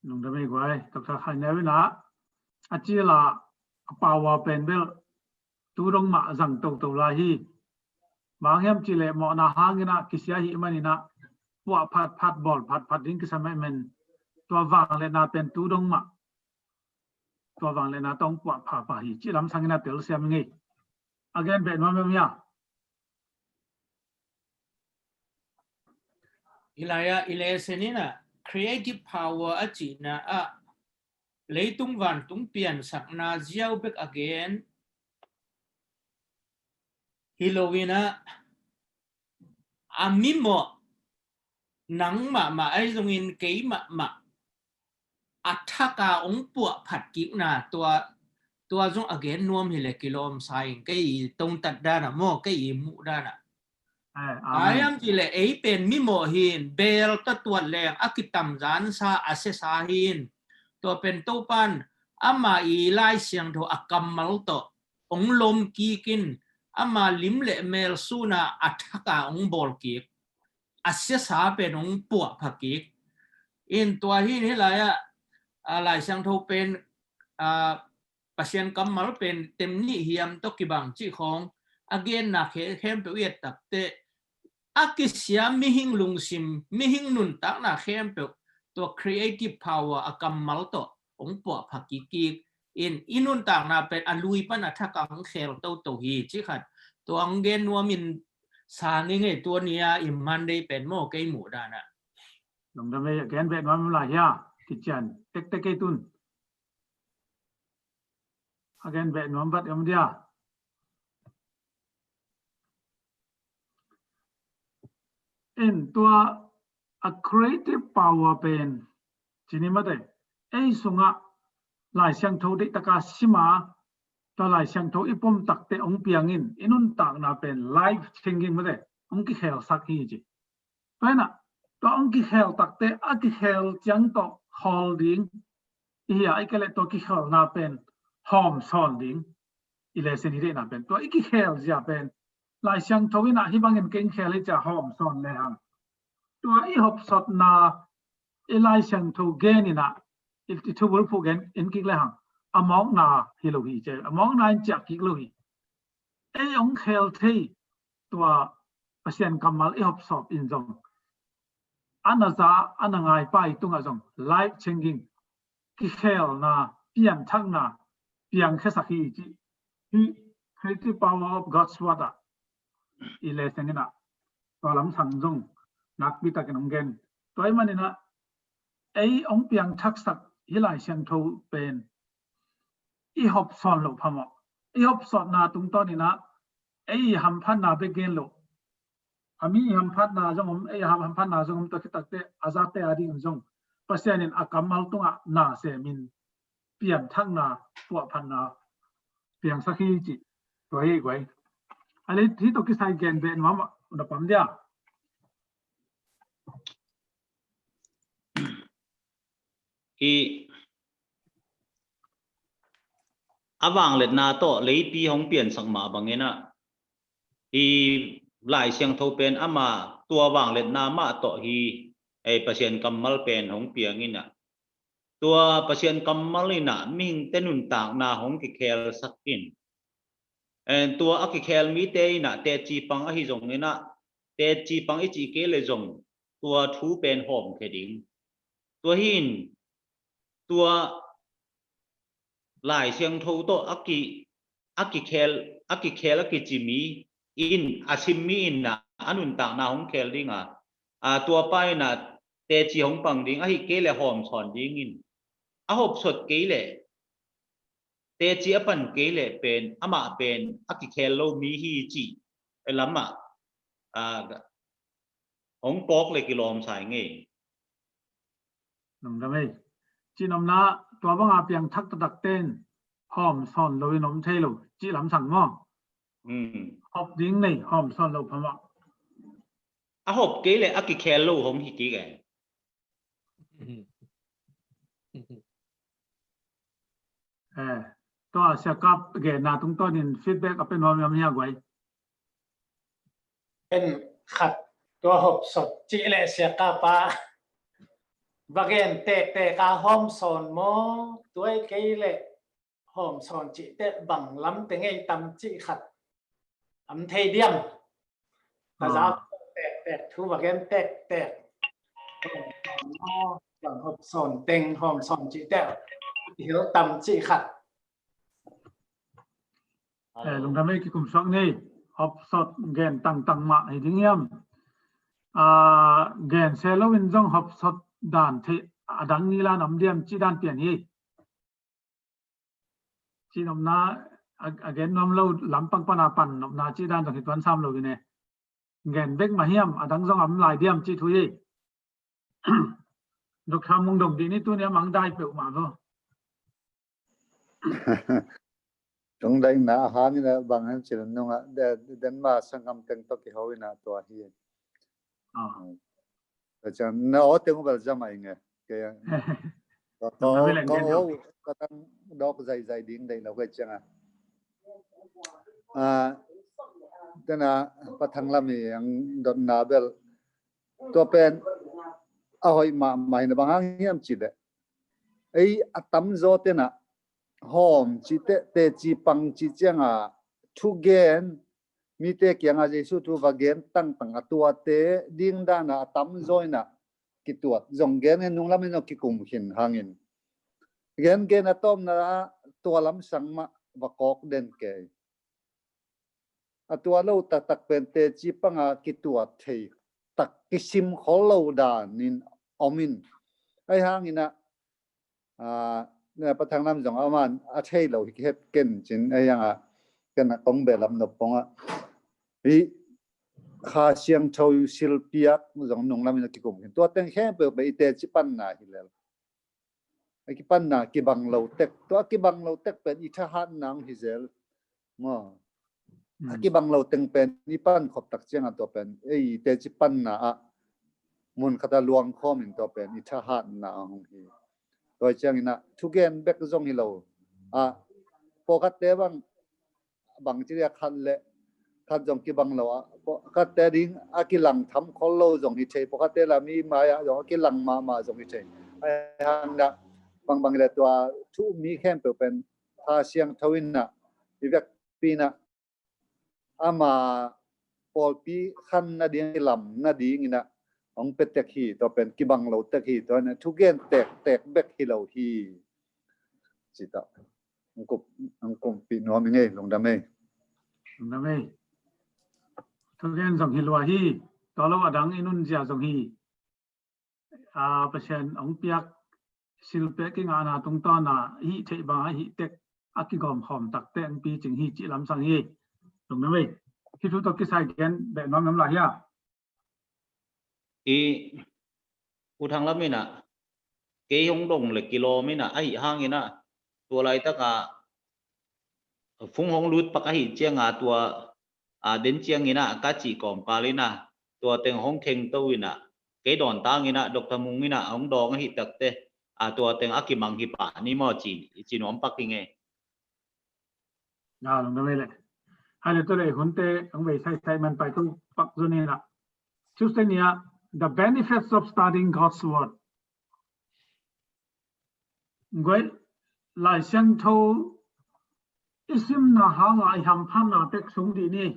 Lungdam ei guai, Doctor Khai Neu in ah a cil a, a power pen bel tu dong mah zang toto lai hi. Bang hiam cih leh mawhna hangin ah kisia ahih manin ah puah phatphat, bawl phatphat ding kisam ahih manin tua vangliatna pen tu dong mah, tua vangliatna tawh puah phapha hi cih lamsangin ah telsiam ing ei. A gen beh nuam em hia? Hi lai-ah i lesson in ah creative power a cihna ah leitung vantung piansakna ziau bek a gen hi loin ah a mimawh nang mahmah ahi zongin kei mahmah a thaka hong puahphat kikna tua, tua zong a gen nuam hileh kilawm sa ing. Kei i tongtat danah maw, kei i muh danah. Ai am tileh ei pen mimawh hin, beel tawh tuat leng a kitamzansa a siasa hin. Tua pen Topan ama i Lai Siangtho a kammal tawh hong lom kikin, ama lim le mel suna a thaka hong bawl kik, a siasa pen hong puahpha kik. In tua hin hilai ah, a, Lai Siangtho pen, a, Pasian kammal pen tem nih hiam tawh kibang cih khawng a genna khe-, khempeuh i et takteh a kisia mihing lungsim, mihing nuntakna khempeuh tua creative power a kammal tawh hong puahpha kik kik in i nuntakna pen a lui pan a thak a hong khel toto hi cih khat tua hong gen nuamin sa ngei ngei tua ni-a i Monday pen maw kei muh danah. Lungdam ei, a gen beh nuam lai hia, kician tektek kei tun. A gen beh nuam vat om dia. In tua a creative power pen cini mate, ei sungah Lai Siangtho deih taka sima, tua Lai Siangtho i pom takte hong piangin i nuntakna pen life changing mate, hong kikhelsak hi ci. Tua inah tua hong kikhel takte a kikhel ciang tawh khawl ding i hia, i kele tua kikhelna pen hawm sawn ding. I lesen hi deihna pen tua i kikhel zia pen Lai Siangtho inah hih bangin kei khel hi cia hawm sawn lehang, tua i hopsotna i Lai Siangtho gen inah i thubul phuh gen in kik lehang a mawkna hi lo hi cia, a mawkna in ciah kik lo hi. Ei hong khel thei tua Pasian kammal i hopsawp in zong a na za a na ngaipa i tungah zong life changing kikhelna, pianthakna piangkhiasak hi ci. Hi, hi ci power of God's word ah i lesen inah tua lamsang zong nakpi takin hong gen. Tua i maninah ei hong piangthaksak hi Lai Siangtho pen i hopsawn loh phamawh. I hopsawtna tungtawn inah ei i hamphatna bek gen loh, a mi i hamphatna zong om, ei i hamphatna zong om, tua khit takte a zate a dingin zong Pasian in a kammal tungah na semin pianthakna, puahphatna piangsak hi cih tua hi guai. A lei hih tawh kisai gen beh nuam ah na pam dia. I a vangliatna tawh leipi hong piansak mah bangin ah i Lai Siangtho pen ama tua vangliatna mah tawh hi. Ei Pasian kammal pen hong piang inah tua Pasian kammal inah mihingte nuntakna hong kikhelsak in, en tua a kikhel mite inah teci pang ahi zong inah teci pang i cih kei le zong tua thu pen hawmkhia ding. Tua hin tua Lai Siangtho tawh a ki, a kikhel, a kikhel a kicimi in a simmi inah a nuntakna hong khel dinga, a tuapa inah teci hong pang ding, ahi kei le hawmsawn dingin a hopsot kei le teci a pan kei le pen amah pen a kikhel lo mi hi cih lamah, a, hong kawk le kilawm sa ing ei. Lungdam ei. Cihnopna tua banga piangthak taktakte in hawmsawn loin om thei lo cih lamsang maw? Hop ding nei, hawmsawn lo phamawh. A hop kei le a kikhel lo hong hi kik e. Eh, tua siakap genna tungtawnin feedback a pe nuam hiam hia guai? En khat tua hopsot cih le siakap a va gen tektek a hawmsawn maw, tua i kei le hawmsawn cih teh bang lam teng ei tam cih khat am thei diam? Ka za tektek, thu va gen tektek. Bang hawmsawn teng, hawmsawn cih teh i hil tam cih khat. Eh, lungdam ei, kikum suak ni. Hawmsawn gen tangtang mah hi ding hiam? Ah, gen se loin zong hawmsawn dan thei a dang ni la nam diam cih dan pian hi. Cihnopna a, a gen nuam lo lampang pana pan nopna cih dan zong hi tuan sam lo hi ne. Gen bek mah hiam, a dang zong am lai diam cih thu hi. Doctor Mung dong dih ni, tuni a mang dai peuhmah lo. Tung daihna a han ina bang han cil nunga Denmark sanggam teng tawh kiho ina tua hi. Ah. Ka ciang na aw teng u bel zam a inge. Ka yang ka ka ka ka tang dok zai zai ding dai lo ka ciang a. Ah, tena Pa Thang Lam i ang dotna bel tua pen a hoih mahmah hi na, bang hang hiam cih leh ei a tamzaw tena hawm cih teh teci pang cih cianga thugen, mite kianga Jesu thu va gen tangtang a tuate ding dana a tamzaw ina kituat zong gen ngen nunglam in a kikum khin hangin gen gen a tawpna ah tua lamsang mah va kawk den kei. A tua lo taktak pen teci panga kituat thei tak kisim khol lo danin om in. Ahi hangin ah, ah, Pa Thang Lam zong a man a thei lo hi het ken cin, ahi hanga ken a kong belam nop pong ah hi Kha Siangtho silpiak zong nunglam in a kikum khin. Tua teng khempeuh pen i teci panna hi lel. A kipanna kibang lo tek. Tua a kibang lo tek pen i thahatna hong hi zel. Maw. A kibang lo teng pen i pan khop tak cianga tua pen ei teci panna ah mun khata luang khawm in tua pen i thahatna hong hi. Tua ciangin ah thugen bek zong hi lo. A pawlkhatte bang bang ci dia khat le khat zong kibang lo a, khatte ding a kilang tham khol lo zong hi thei, pawlkhatte la mi mai ah zong a kilang mahmah zong hi thei. Ahi hang dah bang bang le tua thu mi khempeuh pen Kha Siangtho in ah i vekpi in ah ama pawlpi khan nading, i lam nading in ah hong petek hi. Tua pen kibang lo tek hi, tua in ah thugen tektek bek hi lo hi. Ci ta. Ang kup, ang kumpih nuam i ngei, lungdam ei. Lungdam ei. Thugen zong hi lua hi, tua lo a dang i nunzia zong hi. A, Pasian hong piak silpek kingahna tungtawna hih theih bang a hih tek a kigawm khawm takte hong picing hi cih lamsang hi. Lungdam ei. Hih thu tawh kisai gen beh nuam nuam lai hia? I U Thang Lam in ah kei hong dong le kilawm in ah, ahi hangin ah tua laitaka fung hong lut pak ahi cianga tua a den ciangin ah ka cih kawmkal in ah tua teng hong khengto in ah kei dawn tangin ah Doctor Mung in ah hong dawng ahi takte a tua teng a kimang hi pah ni maw ci, ci nuam pak hi ngei. Ya, lungdam ei le. Hai le tu le hunte ang vei sai sai man pai tu pak zun in ah. Tuesday ni ah, the benefits of studying God's word. Guai, Lai Siangtho i simna hanga i hamphatna tek sung dih ni.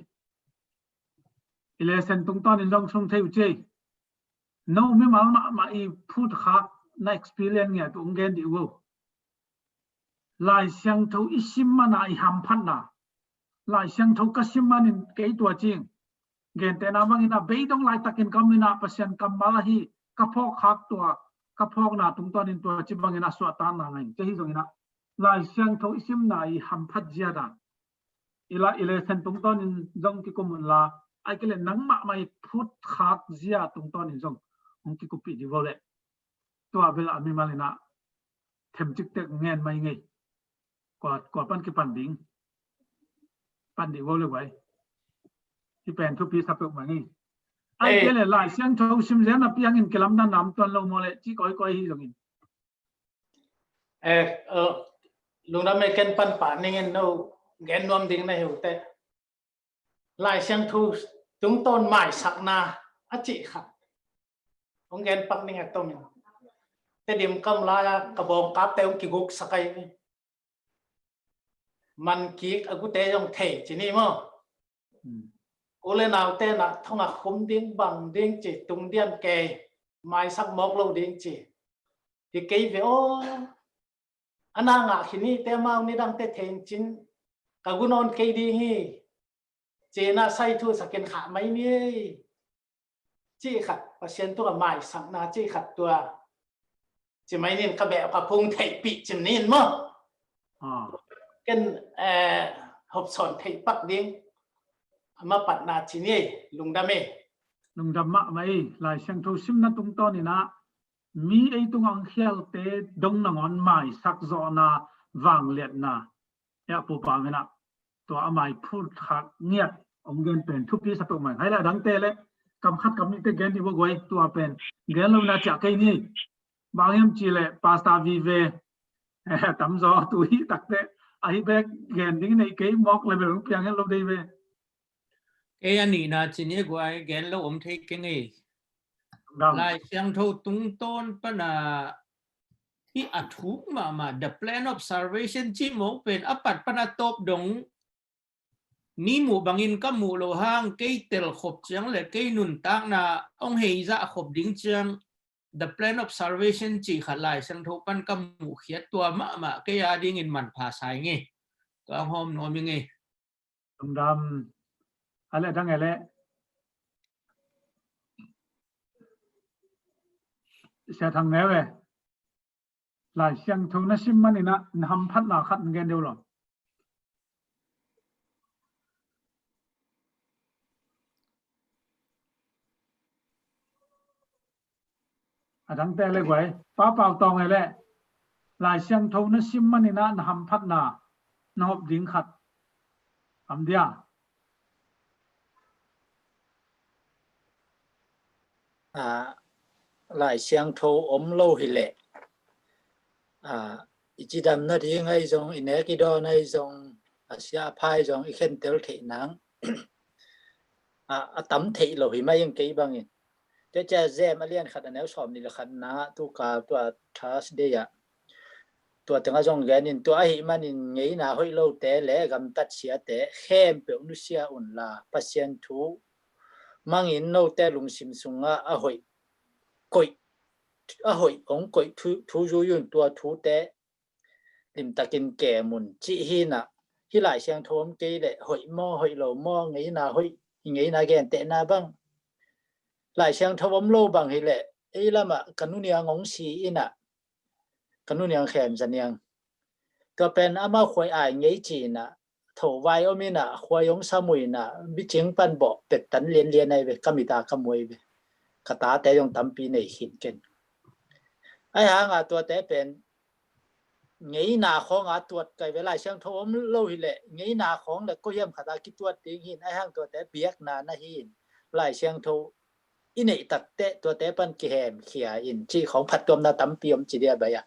I lesson tungtawnin zong sung thei uh ci. No mimal mahmah i phutkhak na experience ngiat uh hong gen dih uh. Lai Siangtho i sim mana i hamphatna. Lai Siangtho ka sim manin kei tua cing. Gentehna bangin a beidong laitakin ka om in ah Pasian kammal ahi ka phawkkhak tua, ka phawkna tungtawnin tua ci bangin a suahtakna ngah in. Cia hi zongin ah Lai Siangtho i simna i hamphat zia dan i la, i lesson tungtawnin zong kikum un la, ai kei le nangmah mah i phutkhak zia tungtawnin zong hong kikuppih dih vo le. Tua bel a mimal in ah themcik tek ngen mai ngei. Kua, kua pan kipan ding. Pan dih vo le guai. Hi pen thupi sa peuhmah ngei. Ai kei le Lai Siangtho sim zen a piangin kilamdan nam tuan lo maw le ci kawikawi hi zongin. Eh, eh, lungdam ei, ken pan pah ning in no gen nuam ding na hi uh teh. Lai Siangtho tungtawn maisakna a cih khat hong gen pak ning a tom in. Tedim kam lai-a ka bawngkapte hong kiguksak ai. Man kik a gute zong thei ci ni maw? U le naute na thong a khum ding bang ding ci tung dian kei, maisak mawk lo ding ci. Hi kei ve aw. A na ngah khin hi te, amau nidangte thei in cin ka gu nawn kei ding hi. Cina sai thu sakin khah mai ni. Cih khat, Pasian tua maisakna cih khat tua. Ci mai nin ka beh ka phung theihpih cim nin maw? Ken, eh, hopsawn theih pak ding. Ama patna ci ni, lungdam ei. Lungdam mahmah ei, Lai Siangtho simna tungtawn in ah mi ei tungah hong khialte dong nangawn maisak zawhna, vangliatna, ya, Pu Pau in ah tua a mai phut khak ngiat hong gen pen thupi sa peuhmah. Hai leh a dangte leh kam khat kam nihte gen dih vo guai, tua pen gen lo na ciah kei ni. Bang hiam cih leh Pastor Vive, eh, tamzaw tu hi takte ahi bek gen ding nei kei, mawk leh bel hong piang het lo dei ve. Kei a nihna ci ni guai, gen lo om thei keng ei. Gam. Lai Siangtho tungtawn pana hih a thuk mahmah, the plan of salvation cih mawk pen a pat pana tawp dong mi muh bangin ka muh loh hang, kei telkhop ciang leh kei nuntakna hong heizah khop ding ciang, the plan of salvation cih khat Lai Siangtho pan ka muhkhiat, tua mahmah kei a dingin manpha sa ing ei. Tua hong hawm nuam ing ei. Lungdam. A leh dang e leh. Sia Thang Neu e. Lai Siangtho na sim manin ah na hamphatna khat na gen deuh lo. A dangte leh guai, Pa Pau Tawng e leh, Lai Siangtho na sim manin ah na hamphatna na hop ding khat om dia? A, Lai Siangtho om lo hi leh, a, i cidam nading ahi zong, i nek i dawn ahi zong, a sia a pha ahi zong i khentel theih nang, a, a tam theih lo hi mah ing kei bangin. Tua ciang James a lian khat a neu sawmnih leh khatna, tu ka tua Thursday ah tua tengah zong genin, tua ahih manin ngeina hoih lote leh gamtat siate khempeuh nusia unla, Pasian thu mangin note lungsim sungah a hoih koih, a hoih hong koih thu, thu zui un, tua thute limtakin kem un, cih hi in ah. Hih Lai Siangtho om kei leh hoih maw, hoih lo maw, ngeina hoih, i ngeina gentehna bang, Lai Siangtho om lo bang hi leh, ei lamah ka nuniang hong si in ah, ka nuniang Khem Za Niang. Tua pen amah khuai ai ngei ci in ah, tho vai om in ah, khuai hong sam uh in ah, bicing pan bawh pet tan lianlian ahi ve, ka mit a ka mu ahi ve. Ka tate zong tampi nei khin ken. Ahi hang a tuate pen ngeina khawng a tuat kai ve. Lai Siangtho om lo hi leh ngeina khawng leh koi hiam khat a kituat ding hi in, ahi hang tuate biakna na hi in, Lai Siangtho i neih takteh tuate pan kihemkhia in, cih khawng phattuamna tampi om ci dia bai ah.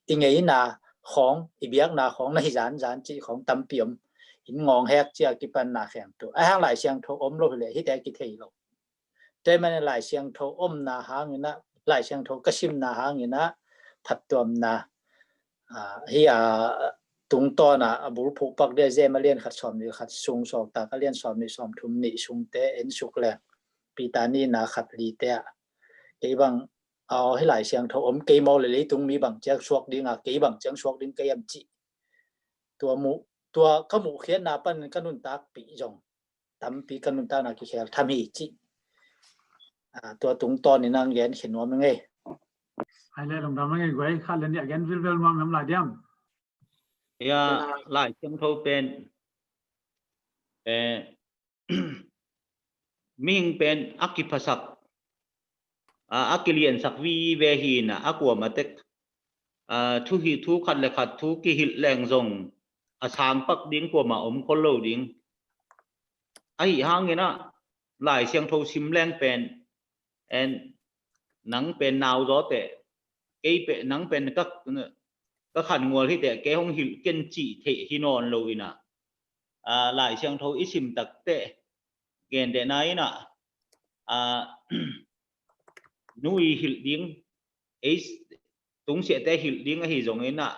I ngeina khawng, i biakna khawng na hi zanzan cih khawng tampi om in, ngawng hek cia kipanna khempeuh. Ahi hang Lai Siangtho om lo hi leh hihte kithei lo. Tua ahih manin Lai Siangtho omna hangin ah, Lai Siangtho ka simna hangin ah phattuamna, ah, hi a, tungtawn a, a bulphuh pak dia James a lian khat sawmnih khat sung, Sawltak a lian sawmnih sawmthum nih sungte en suk leng, Peter nihna khat lite ah, kei bang, aw, hih Lai Siangtho om kei maw leh leitung mi bang ciang suak ding a, kei bang ciang suak ding ka hiam cih. Tua muh, tua ka muhkhiatna panin ka nuntakpih zong tampi ka nuntakna kikhel tham hi cih, a, tua tungtawnin hong gen khin nuam ing ei. Hai leh lungdam ing ei guai, khat leh nih a gen vilvel nuam hiam lai diam? Ya, Lai Siangtho pen, eh, mihing pen a kiphasak, a, a kiliansak vive hi in ah, a kuamah tek, a, thu hi, thu khat leh khat thu kihilh leng zong a sang pak ding, kuamah om khol lo ding. Ahi hangin ah Lai Siangtho sim leng pen, en, nang pen nauzaw teh, kei pen, nang pen ka, ka khan ngual hi teh, kei hong hilh ken cih theih hi nawn lo in ah, a, Lai Siangtho i sim takteh, gentehna in ah, a, nu i hilh ding, ei tungsiahte hilh ding ahi zongin ah,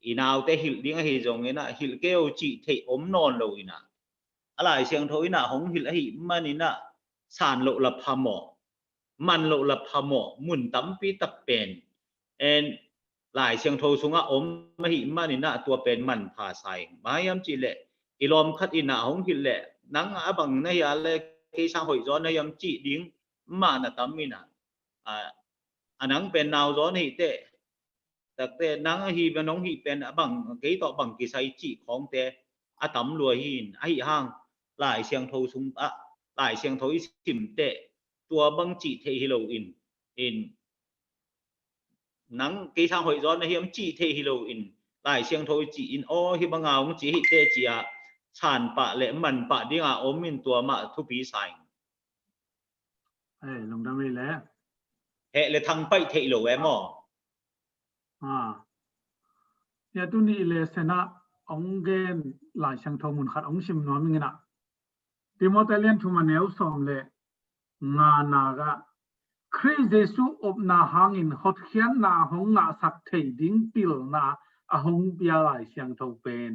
i naute hilh ding ahi zongin ah, hilh kei o cih theih om nawn lo in ah, a Lai Siangtho in ah hong hilh ahih manin ah, san loh la phamawh, man loh la phamawh mun tampi tak pen, en, Lai Siangtho sungah om ahih manin ah tua pen manpha sa ing. Bang hiam cih leh, i lawm khat in ah hong hilh leh, nang a bang na hi a leh kei sang hoihzaw na hiam cih ding mah na tam in ah, a, a nang pen nauzaw na hi teh, takteh nang ahi pen, nong hih pen a bang, kei tawh bang kisai cih khawngte a tam lua hi in, ahi hang Lai Siangtho sung ah, Lai Siangtho i sim teh tua bang cih theih hi lo in, in, nang kei sang hoih zaw na hiam cih thei hi lo in, Lai Siangtho i cih in aw hih banga hong ci hi teh ci-a san pah le man pah dinga om in tua mah thupi sa ing. Ei, lungdam ei le. Heh le thang paih theih lo e maw? Ah. Hia tuni i lesson ah hong gen Lai Siangtho mun khat hong sim nuam ing in ah. Timoti lian thum a neu sawm le nga na ah Khrih Jesu upna hangin hotkhiatna hong ngahsak thei ding pilna a hong pia Lai Siangtho pen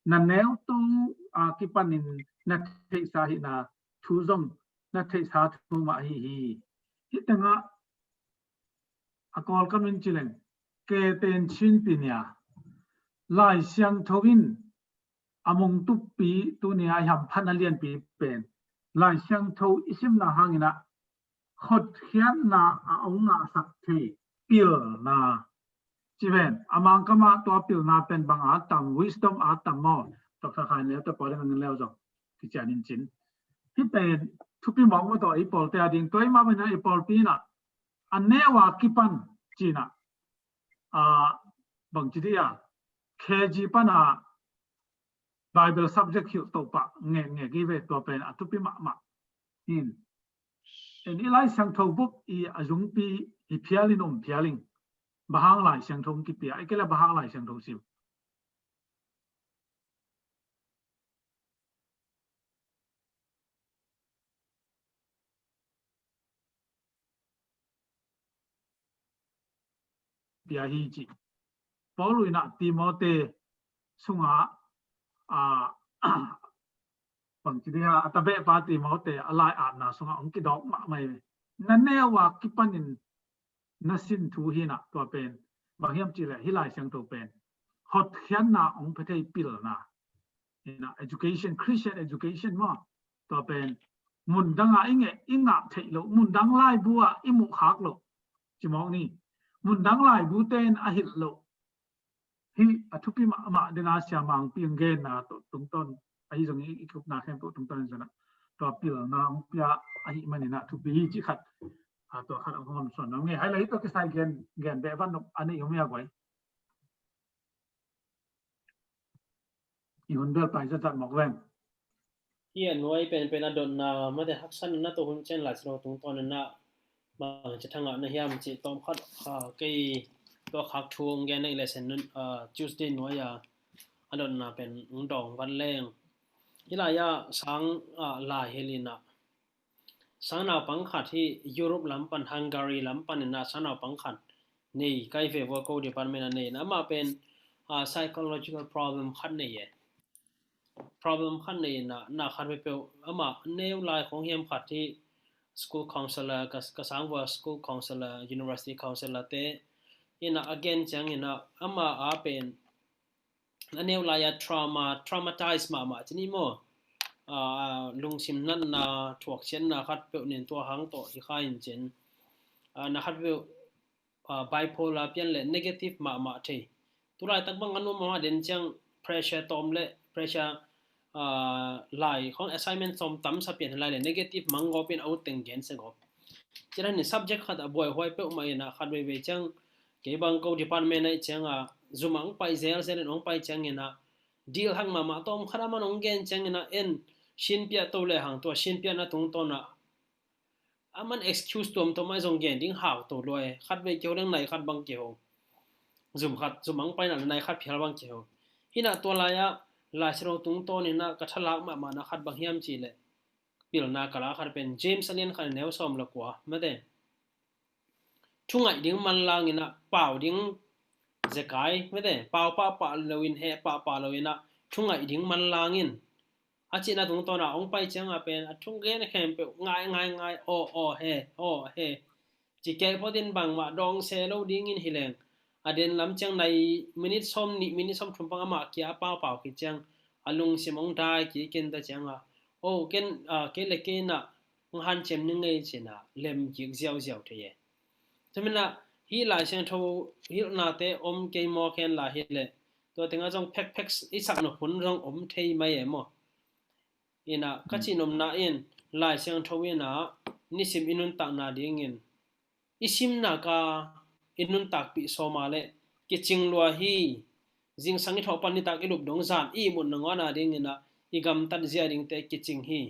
na neu tung a kipanin na theihsa hihna thu zong na theihsa thu mah ahi hi. Hih tengah a Kawlkam in ci leng, keten chin pi nia. Lai Siangtho in a mong tuppi tuni a i hamphatna lianpi pen Lai Siangtho i simna hangin ah hotkhiatna a hong ngahsak thei pilna. Ci ven, a Mangkam ah tua pilna pen bang a tam, wisdom a tam maw? Tua kha khai neu te pawl ding angin leu zong kician in cin. Hih pen thupi mawk maw tua i pawlte a ding, tua i mah pen a i pawlpi in ah a neu a kipan ci in ah, a, bang ci dih a, K G pan a Bible subject hilh toh pah ngekngek i ve, tua pen a thupi mahmah in. En i Lai Siangtho buk i a zungpi hi phial in om phial ing. Bang hang Lai Siangtho kipia, i kei le bang hang Lai Siangtho sim. Pia hi ci. Paul in ah Timoti sunga a bang ci dia a tabeh pa Timoti a lai atna sunga hong kidawk mahmah hi. Na neu a kipanin na sin thu hi in ah tua pen bang hiam cih leh hih Lai Siangtho pen hotkhiatna hong pia thei pilna. In ah education, Christian education maw? Tua pen mundanga i ngeh i ngah theih loh, mundang laibu ah i muh khak loh. Ci mawk ni. Mundang laibu ten a hilh loh. Hih a thupi mahmah dena siamangpi hong genna tawh tungtawn ahi zongin i kikupna khempeuh tungtawn in zong ah tua pilna hong pia ahih manin ah thupi hi cih khat. A tua khat hong hon suan nong nge hai lai hi tua kisai gen gen beh van nop a nei hong mia guai. I hun bel pai zatzat mawk veng. Hih a nuai penpen a dotna mate haksan na tawh hun ciang Lai Siangtho tungtawn in ah bang ci thangah na hiam cih tawm khat, a, kei tua khak thu hong gen na i lesson nun, a, Tuesday nuai a a dotna pen hong dawng vat leng. Hih lai ah sang, a, lai hel in ah sang naupang khat hi Europe lam pan, Hungary lam pan in ah sang naupang khat nei kai ve vua, ko department a nei in ah amah pen, a, psychological problem khat nei e. Problem khat nei in ah na khat peuhpeuh amah neu lai khong hiam khat hi school counselor, ka, ka sang vua school counselor, university counselor te in ah a gen ciangin ah amah a pen a neu lai a trauma, traumatize mahmah ci ni maw? A, lungsim natna, thuakcianna khat peuh nin tua hang tawh hi kha in cin. A, na khat peuh, a, bipolar pian le negative mahmah thei. Tulaitak bang a nuam mahmah den ciang pressure tawm le pressure, a, lai khong assignment tawm tam sa pian lai le negative mang gawp in a ut teng gen se gawp. Ci dan in subject khat a buaihuai peuhmah in ah khat veivei ciang kei bang ko department ah i ciang a zum a hong pai zelzel in hong pai ciangin ah deal hak mahmah tawm khat a man hong gen ciangin ah en sin piah to le hang tua sin piahna tungtawn ah a man excuse tuamtuam ah zong gen ding hau to lua e. Khat vei kiho dang nai khat bang kiho. Zum khat, zum a hong paina le nai khat phial bang kiho. Hi in ah tua lai ah Lai Siangtho tungtawn in ah ka thalak mahmahna khat bang hiam cih leh pilna ka la khat pen James a lian khat a neu sawm le kua mate. Thu ngaih ding manlang in ah pau ding zekai mate, pau pahpah lo in, heh pahpah lo in ah thu ngaih ding manlang in a cihna tungtawn ah hong pai ciang a pen a thu gen khempeuh ngai ngai ngai, aw aw he, aw he. Ci kei phot in bangmah dawng se lo dingin hi leng a den lam ciang nai minute sawm nih, minute sawm thum bang amah kia a paupau khit ciang a lungsim hong dai kik in ta ciang a, o ken, a, kei le kei in ah hong hanciam ning ei ci in ah lem kik ziauziau thei e. Tua manin ah hih Lai Siangtho hilhnate om kei mawk hen la hi leh tua tengah zong phekphek i sak nop hun zong om thei mai e maw? In ah ka cih nopna in Lai Siangtho in ah nisim i nuntakna dingin i simna ka, i nuntakpih sawma le kicing lua hi. Zingsang i thawh pan nitak i lup dong zan i ihmut nangawn a dingin ah i gamtat zia dingte kicing hi.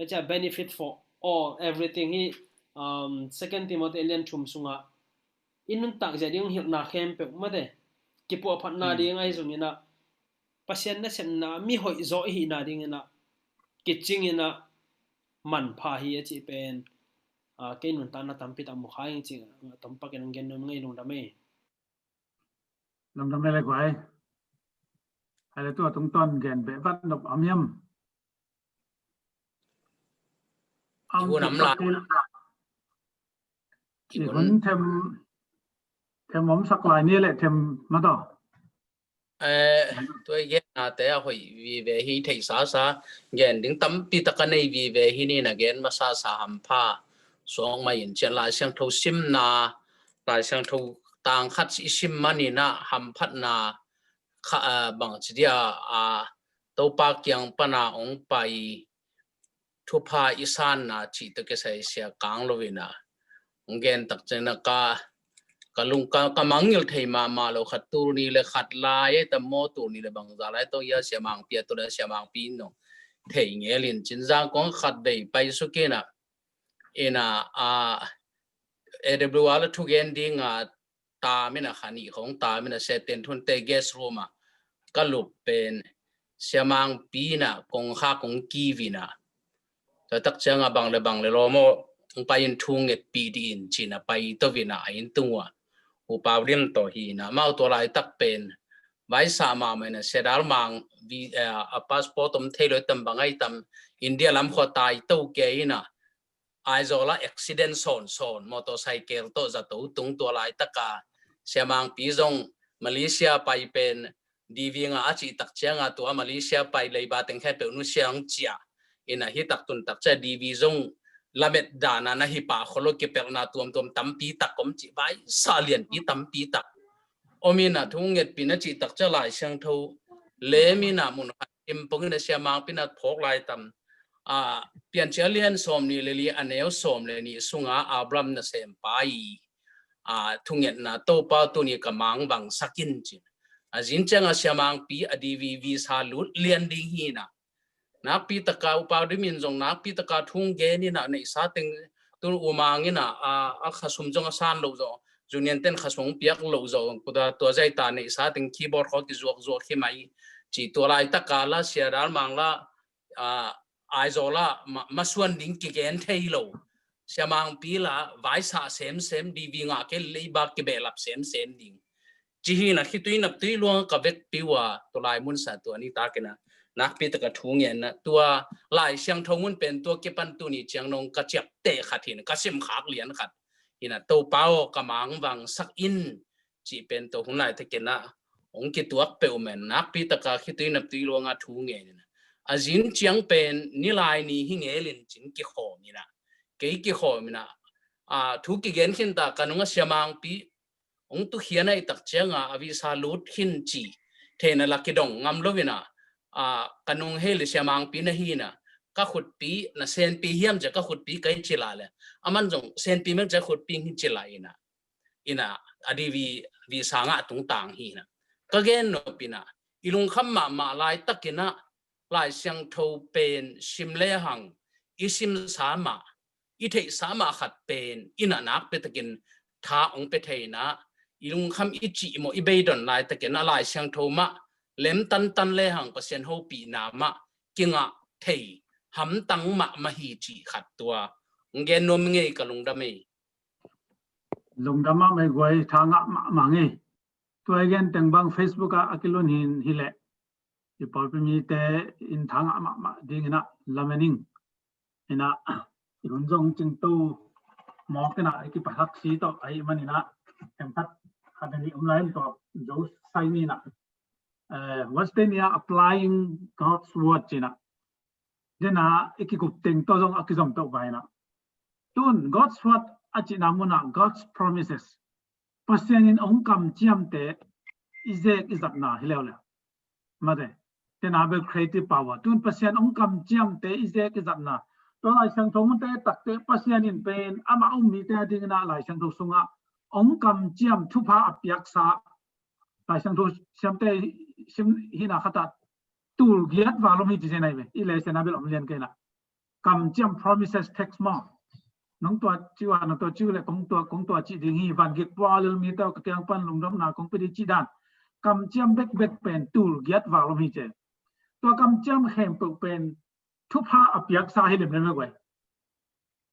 Cia benefit for all, everything hi, um, Second Timothy lian thum sungah i nuntak zia ding hilhna khempeuh mate kipuahphatna ding ahi zongin ah Pasian nasepna mi hoih zaw i hihna dingin ah kicingin ah manpha hi a cih pen, ah, kei nuntakna tampi tak mu kha ing cih a tompakin ang gen nuam ngei. Lungdam ei. Lungdam ei le guai. Hai le tua tungtawn gen beh vat nop am hiam? I hun am lai. I hun them, them om sak lai ni le them mataw. Eh, tua i gennate a hoih vive hi, theihsasa gen ding tampi tak a nei vive hi. Ni na gen masasa hampha suak mai in cian Lai Siangtho simna, Lai Siangtho tang khat i sim manin ah hamphatna kha, ah, bangci dia, ah, Topa kiang pana ong pai thupha i sanna cih tawh kisai sia kang lo in ah. Ong gen tak ciangin ah ka, ka lung, ka, ka mangngilh thei mahmah lo khat, tul ni le khat lai ei tam maw, tul ni le bangza lai tawh hia Sia Mangpi a tua le Sia Mangpi in nong thei ngel in cin zang kong khat vei pai suk in ah. In ah, ah, A W R la thugen ding a tam in ah kha nih khong tam in ah Seten thunte guest room ah ka lup pen Sia Mangpi in ah kong kha kong kiv in ah. Tua tak ciang a bang le bang le lawm aw, ong pai in thu ngetpih dih in cin ah pai to in ah a inn tung uh ah U Pau Lim tawh hi in ah. Amau tua laitak pen vaisa mahmah in ah Sia Dal Mang vi, eh, a passport om thei lo tam bang ai tam India lam khua tai to kei in ah Aizawl ah accident sawnsawn, motorcycle tawh zato tung tua laitak a Sia Mangpi zong Malaysia pai pen D V ngah a cih tak ciang a tua Malaysia pai leiba teng khempeuh nusia ang cia. In ah hi tak tun tak ciang D V zong lamet dan a na hi pah khol lo, kipelhna tuamtuam tampi tak om cih, vaisa lianpi tampi tak om in ah thu ngetpih na cih tak ciang Lai Siangtho lem in ah mun khat sim pong in ah Sia Mangpi in ah phawk lai tam. Ah, Piancil a lian sawm nih le li a neu sawm le nih sunga Abraham nasempa i, ah, thungetna Topa tuni ka mangvangsak in cin. A zin ciang a Sia Mangpi a D V visa lut lian ding hi in ah. Nakpi taka U Pau Lim in zong nakpi taka thu gen in ah neihsa teng tu U Mang in ah, ah, a khasum zong a san lo zaw. Union ten khasum piak lo zaw. Kuta tua zai ta neihsa teng keyboard khaw kizuakzuak hi mai ci. Tua laitak a la Sia Dal Mang la, ah, Aizawl ah ma, masuan ding kigen thei lo. Sia Mangpi la vaisa semsem, D V ngah kei leiba kibehlap semsem ding. Ci hi in ah khitui naptui luang ka vekpi uh a tua lai mun sa tua ni tak in ah nakpi taka thu ngen in ah tua Lai Siangtho mun pen tua kipan tuni ciang nong ka ciapteh khat hi in ah ka simkhak lian khat hi in ah Topa aw ka mangvangsak in cih pen tua hun laitak in ah ong kituak peuh men nakpi taka khitui naptui luang a thu ngen in ah. A zin ciang pen nilai ni hi ngel in cin kikhawm in ah. Kei kikhawm in ah, ah, thu kigen khin ta ka nung a Sia Mangpi ong tukhian ahih tak ciang a a visa lut khin ci theihna la kidong ngam lo in ah, ah, ka nung hei le Sia Mangpi na hi in ah ka khutpi na senpi hiam cia ka khutpi kai ci la le. Aman zong senpi meng cia khutpi hi ci la in ah. In ah a D V visa ngah tungtang hi in ah. Ka gen nop in ah i lungkham mahmah laitak in ah Lai Siangtho pen sim lehang i simsa mah, i theihsa mah khat pen in ah nakpi takin tha ong pia thei in ah i lungkham i cih maw i beidon laitak in ah Lai Siangtho mah lem tantan lehang Pasian hopihna mah kingah thei hamtang mahmah hi cih khat tua ong gen nuam ngei ka lungdam ei. Lungdam mahmah ei guai, tha ngah mahmah ngei. Tua i gen teng bang Facebook ah a kilun hi in hi leh i pawlpi mite in tha ngah mahmah ding in ah lamen ing. In ah i hun zong cingto mawk in ah i kipahak si tawh ahih man in ah em khat khat a nih om lai in tua zo sai mi in ah, eh, what's the meaning of applying God's word ci in ah. Den a i kikup teng tawh zong a kizom tawh vai in ah. Tun God's word a cihna mun ah God's promises. Pasian in ong kamciamte i zek i zatna hi leuleu. Mate, tena bel creative power. Tun Pasian ong kamciamte i zek i zatna. Tua Lai Siangtho munte takte Pasian in pen amah um mite a ding in ah Lai Siangtho sungah ong kamciam thupha a piaksa, Laisiangtho siamte sim hina khata tul giat val om hi ci zen ai ve. I le sena bel om lian kena. Kamciam promises text maw. Nong tua ciu a, nong tua ciu le kong tua, kong tua ci ding hi, van gik pua lel mi tau ka kiang pan lungdamna kong pe di ci dan. Kamciam bekbek pen tul giat val om hi ci. Tua kamciam khempeuh pen thupha a piaksa hi lemlem e guai.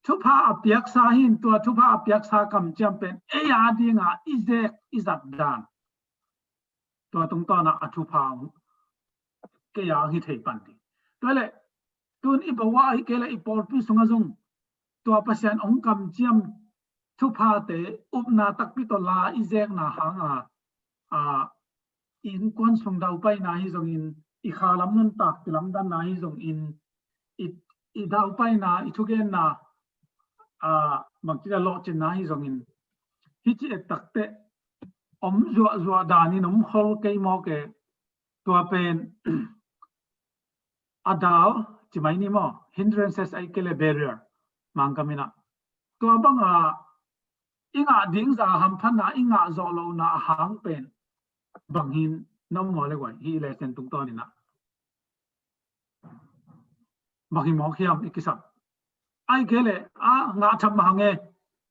Thupha a piaksa hin, tua thupha a piaksa kamciam pen ei a dinga i zek i zat dan, tua tungtawna a thupha kei a hi thei pan ding. Tua le tun i bawa hi kei le i pawlpi sunga zong tua Pasian ong kamciam thuphate upna takpi tawh la i zekna hanga, a, i innkuan sung daupaina hi zongin, i khalam nuntak kilamdanna hi zongin, i, i daupaina, i thugenna, a, bangci a lawhcinna hi zongin, hi ci et takte om zuahzuah danin om khol kei mawk e. Tua pen a dau ci mai ni maw, hindrances ai kei le barrier Mangkam ina. Tua banga i ngah ding za hamphatna, i ngah zawh lohna a hang pen bang hin na om maw le guai, hi i le sen tungtawn ina. Bang hi mawk hiam i kisam. Ai kei le a ngah tham ma hang e,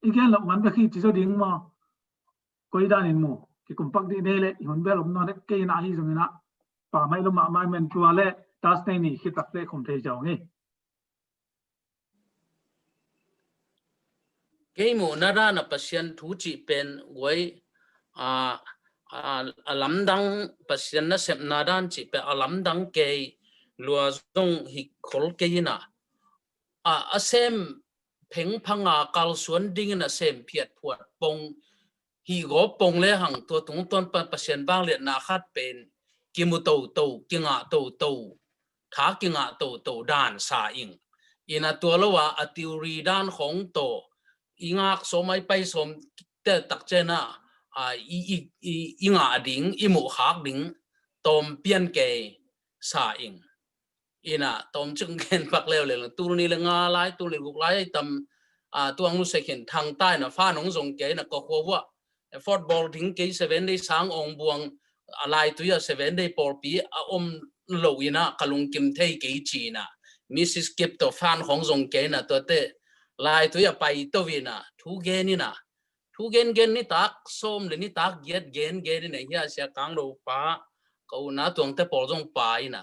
i gen loh man bek hi ci zaw ding maw. Koi danin mu kikumpak dih nei le i hun bel om nawn e, kei na hi zongina pa mai lo mahmah men tua le tas nei ni khitak le khum thei zong hi. Kei muhna dan a Pasian thu cih pen guai, a, a, a lamdang, Pasian nasepna dan cih pen a lamdang kei lua zong hi khol kei ina. A, a sem phengphanga kalsuan dingin a sem phiatphuat pong hi gawp pong le hang tua tungtawn pan Pasian vangliatna khat pen kimu toto, kingah toto, tha kingah toto dan sa ing. Ina tua lo a, a theory dan khong to i ngak sawm ai pai sawm te takcena, a, i, i, i, i ngah ding, i muhkhak ding tawm pian kei sa ing. Ina tawm cik gen pak leuleu, tul ni le nga lai, tul ni guk lai ai tam, a, tuang nu sekhin thang tai na fan hong zong kei na ka khua vua. Football ding kei seven day sang ong buang, a lai tui a seven day pawlpi a om lo ina ka lungkim thei kei ci ina. Missus Kip to fan hong zong kei na tuate lai tui a pai to ina. Thu gen ina. Thu gen gen nitak, sawm le nitak giat gen gen ina hia sia kang lo pa. Ka una tuangte pawl zong pa ina.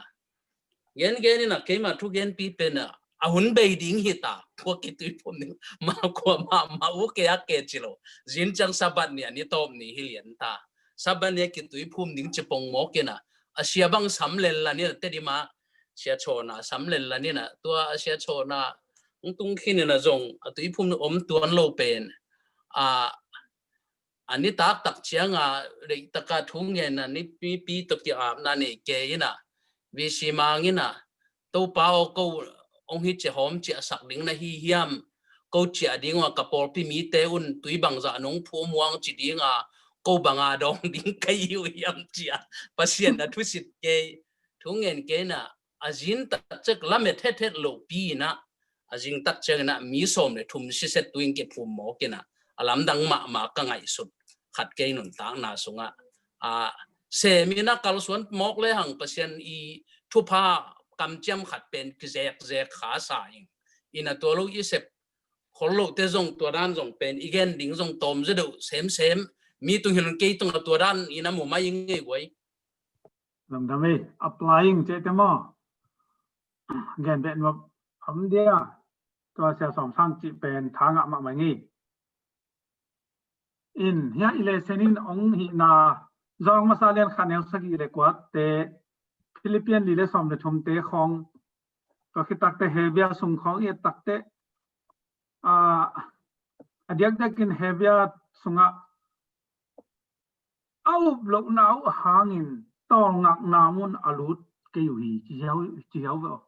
Gen gen ina keima thu genpi pen a, a hun bei ding hi ta, khua kituiphum ding, ma khua ma, ma u ke a ke ci lo. Zin ciang Sabbath ni a ni tawp ni hi lian ta. Sabbath ni a kituiphum ding ci pong mawk ina, a sia bang sam lel la ni a te di ma, sia chawna sam lel la ni na, tua a sia chawna, hong tung khin ina zong, a tuiphum om tuan lo pen. A, a nitak tak cianga, leihtaka thu ngen a ni pi, pi to ki apna ni ke ina, V C mang ina, Topa aw ko ong hi cia hawm cia sak ding na hi hiam, ko cia ding wa ka pawlpi mite un tui bangzah nong phum uang ci dinga, ko banga dawng ding ka hi uh hiam cia, Pasian a thusit kei, thu ngen kei na, a zin tak cek lamet het het lo pi ina, a zing tak ciangina mi sawm le thum siset tuin kiphum mawkina, a lamdang mahmah ka ngaihsut khat kei nuntakna sungah. A, semina kalsuan mawk le hang Pasian i thupha kamciam khat pen kizekzek kha sa ing. Ina tua lo i sep khol lote zong tua dan zong pen i gen ding zong tawm zedeuh semsem. Mi tung hilun kei tung a tua dan ina mu mai ing ngei guai. Lamdam ei, applying cete maw. Gen beh nuam am dia, tua sia sawm sang cih pen tha ngah mahmah ngei. In hia i le senin ong hihna, zawng masa lian khat neu sagih le kuate, Philippian li le sawm le thumte khawng, tua khitakte Hebia sung khawng i et takte, a, a diakdiakin Hebia sungah a up lohna uh hangin tawlngakna mun a lut kei uh hi, ci hiau, ci hiau ve aw.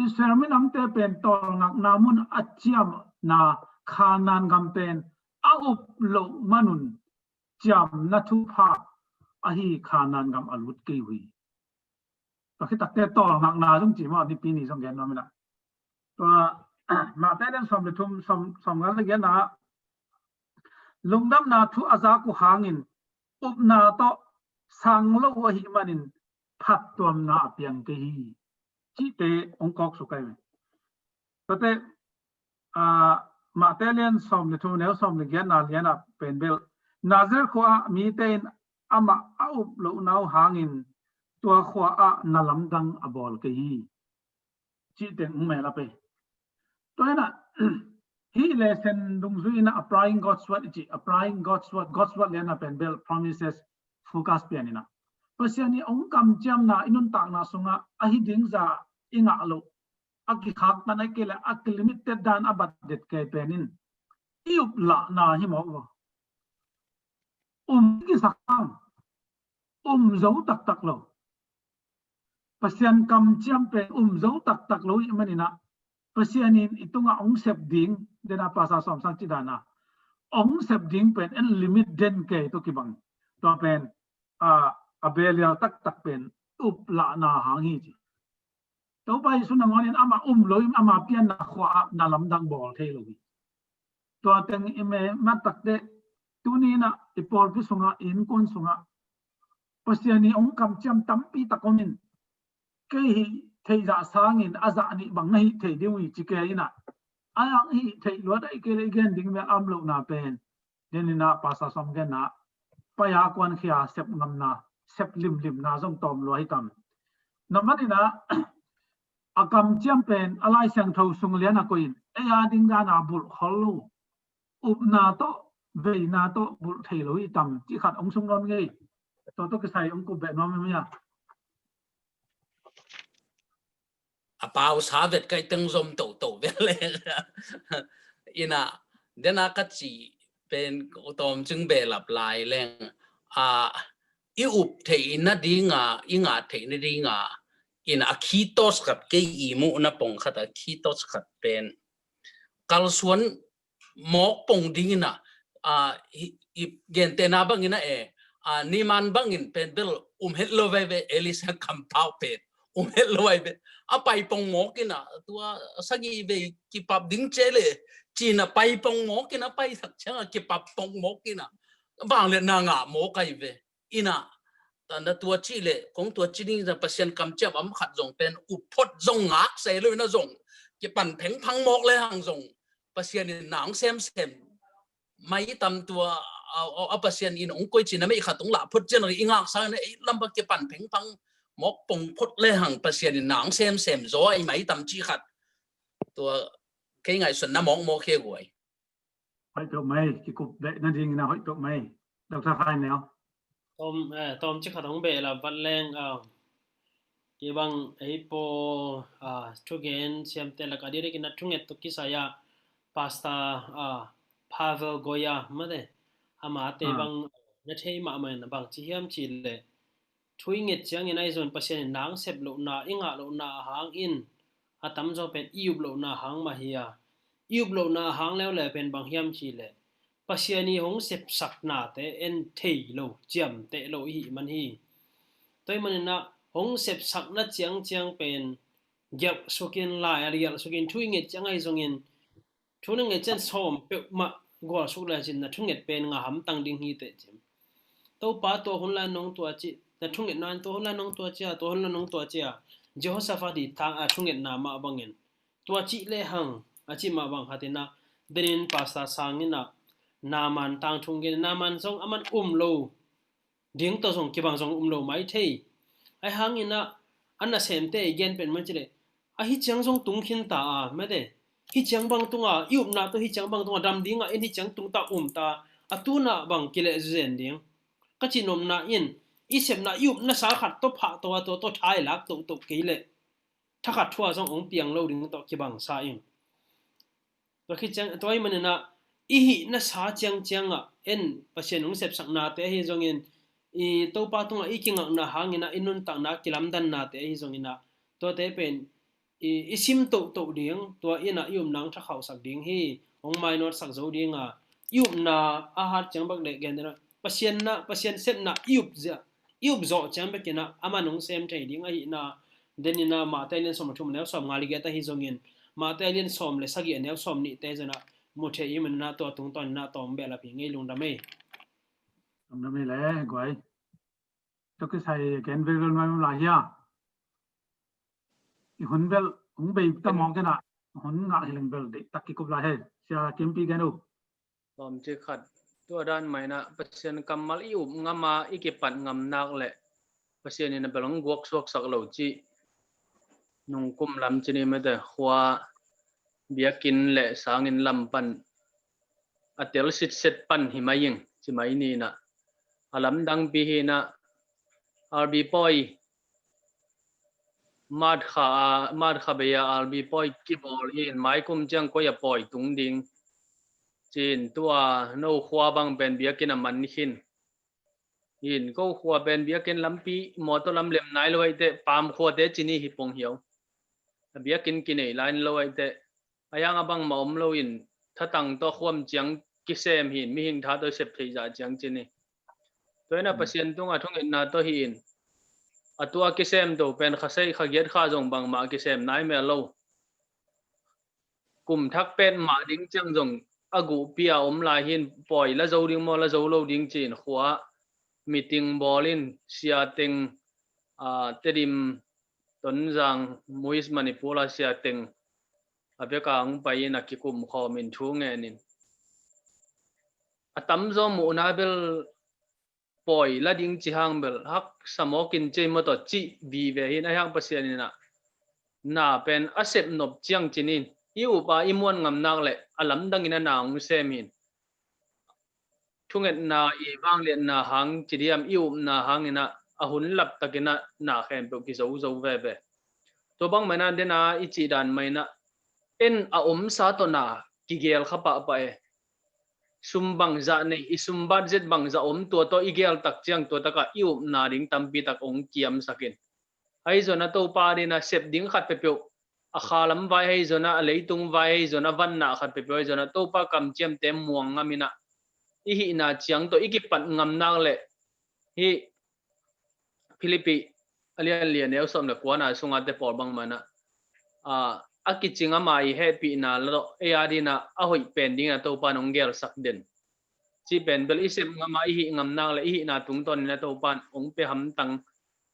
Israel minamte pen tawlngakna mun a ciamna Khanaan gam pen a up loh manun ciamna thupha ahi Khanaan gam a lut kei uh hi. Tua khitakte tawlngakna zong ci maw, nipi ni zong gen nuam ina. Tua, Mate den sawm le thum, sawm, sawm ngal le gen a, lungdamna thu a zak uh hangin upna tawh sang lo uh ahih manin phattuamna a piang kei hi, cihte hong kawk suk ahi ve. Tuate, aa, Mate lian sawm le thum, neu sawm le giatna lianah pen bel, Nazareth khua-ah mite in amah a up lohna uh hangin tua khua-ah na lamdang a bawl kei hi, cih teng hong mel a pe. Tua inah hih lesson dungzui inah Applying God's Word i cih, Applying God's Word, God's Word lianah pen bel promises focus pian inah, Pasian i hong kamciamna i nuntakna sungah ahi ding zah i ngah loh, a kikhaktan a kei le a kilimited dan a bat det kei pen in i up lahna hi mawk lo. Um kisak hang, um zo taktak lo. Pasian kamciam pen um zo taktak lo i maninah, Pasian in i tungah hong sep ding, dena pasa sawm sang ci dana hong sep ding pen en limit den kei tawh kibang. Tua pen a, a belial taktak pen up lahna hang hi ci. Topa Jesu nangawn in amah um lo in ama pianna khua-ah na lamdang bawl thei lo hi. Tua teng i me matakte, tuni inah i pawlpi sungah, i innkuan sungah Pasian i hong kamciam tampi tak om in, kei hih theih zah sangin a zah nih bang na hih thei ding uh hi ci kei inah, a hih theih luat a i kei le i gen ding mel a om lohna pen Deninah pasa sawm genna, pai-a kuankhia sep ngamna, sep limlimna zong tawm lua hi tam. Na maninah a kamciam pen a Lai Siangtho sung lian a koih in ei a ding dana bulh khol lo, upna tawh, veina tawh bulh thei lo hi tam, cih khat hong sung nawn ngei. Tua tawh kisai hong kup beh nuam em ia. A pau sa vet kai teng zom toto vet le. Ina, dena ka ci pen tawm cing behlap lai leng. A, i up theihna dinga, i ngah theihna dinga, ina a khi tos khat kei i muhna pong khat a khi tos khat pen kalsuan mawk pong dingin a, a, i, i gentehna bangin a e, a, Naaman bangin pen bel um het lo vai ve, Elisha kampau pen um het lo vai ve. A pai pong mawk in a, tua sagih vei kipap ding ce le, cin a pai pong mawk in a, pai sak ciang a kipap pong mawk in a, vangliatna ngah mawk ai ve. Ina, tanda tua ci le, kong tua ci ding ina Pasian kamciam a om khat zong pen up phot zong ngak se lo ina zong kipan phengphang mawk le hang zong Pasian in nang semsem mai tam tua, a, a, a Pasian in hong koici na mei khat hong lah phot cian i ngak sa ina ei lam ba kipan phengphang mawk pong phot le hang Pasian in nang semsem zaw i mai tam ci khat. Tua kei ngaihsun na mawk mawk he guai. Hoih peuh mai, kikup beh nadingin a hoih peuh mai. Doctor Khai Neu. Tawm, eh, tawm ci khat hong beh la vat leng, ah, kei bang ei paw, ah, thugen siamte lak a direct in a thunget tuk kisai a Pastor, ah, Pavel Goya mate. Amate bang na thei mahmah in a bang ci hiam ci le. Thu i nget ciangin ahi zongin Pasian in nang sep lohna, i ngah lohna a hangin a tamzaw pen i up lohna a hang mah hi a. I up lohna a hang leuleu pen bang hiam ci le Pasian i hong sepsaknate en thei lo, ciamteh lo i hih man hi. Tua i maninah hong sepsakna ciangciang pen gialh sukin lai a gialh sukin thu i nget ciang ahi zongin thu na nget cian sawm peuhmah gualsuk le cin na thunget pen ngah hamtang ding hi teh cin. Topa tua hun lai nong tua ci, na thungetna in tua hun lai nong tua cia, tua hun lai nong tua cia. Jehoshaphat i thang a thungetna mah bangin tua cih le hang a cih mah bang khatinah denin Pastor Sang inah Naaman tangthung gen, Naaman zong a man um lo ding tawh zong kibang zong um lo mai thei. Ai hanginah a nasemte i gen pen man ci le ahi ciang zong tung khin ta a mate. Hi ciang bang tunga i upna tawh hi ciang bang tunga dam dinga in hi ciang tung ta um ta a tunah bang kileh zuzen ding. Ka cihnopna in i sepna i upna sa khat tawh phah tawh a tua tawh tha i lak tohtoh kei leh thakhat thua zong hong piang lo ding tawh kibang sa in. Tua khit ciang, tua i maninah i hihna sa ciangciangah en Pasian hong sepsaknate ahi zongin i Topa tungah i kingakna hanginah i nuntakna kilamdannate ahi zonginah tuate pen i, i sim tohtoh ding, tua inah i upna hong thakhauhsak ding hi, hong mainawtsak zo dinga i upna a hat ciang bak le gen dena Pasian na, Pasian sepna i up zia, i up zawh ciang bekinah a man hong sem thei ding ahihna deninah Mate lian sawm le thum a neu sawm nga le giat ahi zongin Mate lian sawm le sagih a neu sawm nihte zonah mu thei i hih manin ah tua tungtawn in ah tawm behlap hi ing ei. Lungdam ei. Lungdam ei le guai. Tua kisai gen velvel mai lai hia? I hun bel hong bei ta mawk in ah, hun ngah hi leng bel deihtak kikup lai hi. Sia Kimpi gen uh. Tawmcik khat. Tua dan mah in ah Pasian kammal i up ngam a, i kipat ngam nak leh Pasian in a bel hong guak suaksak lo cih. Nungkum lam ci ni mate, khua, biakinn le sanginn lam pan a tel sitset pan hi mai ing, ci mai ni in ah. A lamdangpi hi in ah, R B Pawi, March kha a, March kha bei a R B Pawi kibawl hi in, mai kum ciang koi a pawi tung ding, ci in. Tua no khua bang pen biakinn a man khin. Hi in, ko khua pen biakinn lampi mawtaw lam lem nai lo ahih teh, Pam khuate ci ni hi pong hiau. A biakinn kinei lai lo ahih teh, a hiang a bangmah om lo in, thatang tawh khuam ciang kisem hi in, mihing tha tawh sep theih zah ciang ci ni. Tua in ah Pasian tungah thungetna tawh hi in, a tua kisem to pen kha sei kha giat kha zong bangmah kisem nai mel lo. Kum thak pet mah ding ciang zong a guhpi a om lai hi in, pawi la zo ding maw, la zo lo ding ci in, khua meeting bawl in, sia teng, a, Tedim, Tonzang, Muis Manipur a sia teng a bek a hong pai in a kikum khawm in thu ngen in. A tamzaw muhna bel pawi la ding ci hang bel haksa mawk in ci ei maw tawh cih vive hi in, a hiang Pasian in ah na pen a sep nop ciang ci ni in, i up a i muan ngam nak leh a lamdang in ah na hong sem hi in. Thungetna i vangliatna hang ci diam, i upna hang in ah a hun lap tak in ah na khempeuh kizo zo veve. Tua bang mah in ah den a i cih dan mah in ah, en a omsa tawh na kigel kha pahpah e. Sum bangzah nei, i sum budget bangzah om, tua tawh i gel tak ciang tua tak ah i upna ding tampi tak hong kiamsak in. Ahi zong ah Topa ading ah sep ding khat peuhpeuh, a kha lam vai ahi zong ah, a leitung vai ahi zong ah, van na khat peuhpeuh ahi zong ah, Topa kamciamte muang ngam in ah, i hihna ciang tawh i kipat ngam nak leh, hih Philippi a lian li a neu sawm le kua na sung a te pawl bang mah in ah, a, a kici ngam a i hehpihna tawh ei ading ah a hoih pen ding in ah Topa in hong gelsak den. Cih pen bel i sep ngam a i hih ngam nak leh i hihna tungtawn in ah Topa in hong pia hamtang,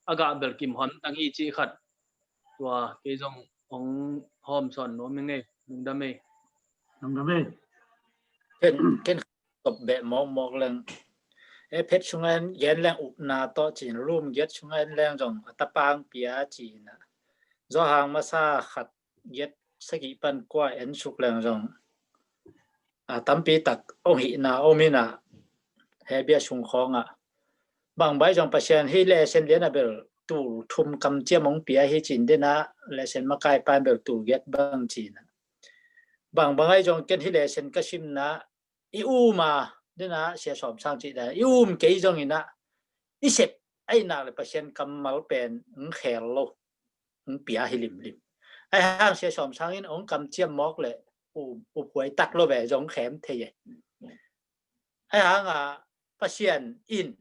a gah bel kim hamtang hi cih khat. Tua kei zong hong hawmsawn nuam ing ei. Lungdam ei. Lungdam ei. Ken, ken top beh mawkmawk leng. E, phet sungah en gen leng upna tawh ci in, room giat sungah en leng zong a tapa hong pia ci in ah. Zawhang masa khat giat sagih pan kua en suk leng zong, a, tampi tak hong hihna om in ah, Hebru sung khawng ah. Bangbang zong Pasian hih lesson lian a bel tul thum kamciam hong pia hi ci in den ah, lesson makaipa in bel tul giat bang ci in ah. Bangbang ahi zong ken hih lesson ka simna, i um a, den ah Sia Sawm Sang cih dan, i um kei zong in ah, i sep ahih nak leh Pasian kammal pen hong khel lo, hong pia hi limlim. Ahi hang Sia Sawm Sang in hong kamciam mawk leh um, uphuai tak lo ve, zong khem thei e. Ahi hang a Pasian in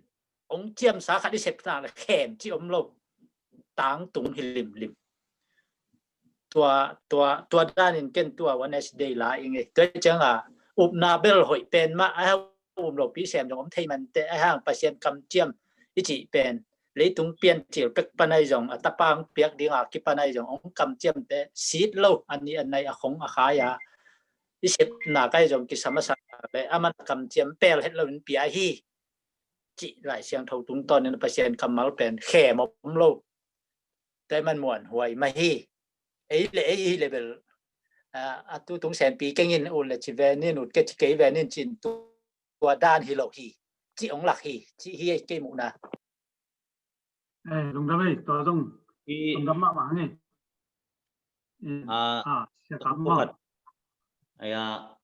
hong ciamsa khat i sep nak leh khem cih om lo. Tangtung hi limlim. Tua, tua, tua dan in ken tua Wednesday la ing ei. Tua ciang a upna bel hoih pen mah, ahi hang um lopi sem zong om thei man teh, ahi hang Pasian kamciam i cih pen leitung piancil pek pan ahi zong, a tapa hong piak ding a kipan ahi zong, hong kamciamte sit lo, a nih a nai, a khong a khai a i sepna kai zong kisam a sa leh, aman kamciam pel het lo in pia hi. Cih Lai Siangtho tungtawn in Pasian kammal pen khem om lo. Tua man muanhuai mah hi. Ei le ei hi le bel, a, a tu tung senpi keng in, ut le ci ven in, ut kei ci kei ven in ci in, tua dan hi lo hi. Cih hong lak hi. Cih hi kei muhna. Eh, lungdam ei, tua zong. Lungdam mahmah ei. Eh, ah, ah, Sia Kam maw. Aya,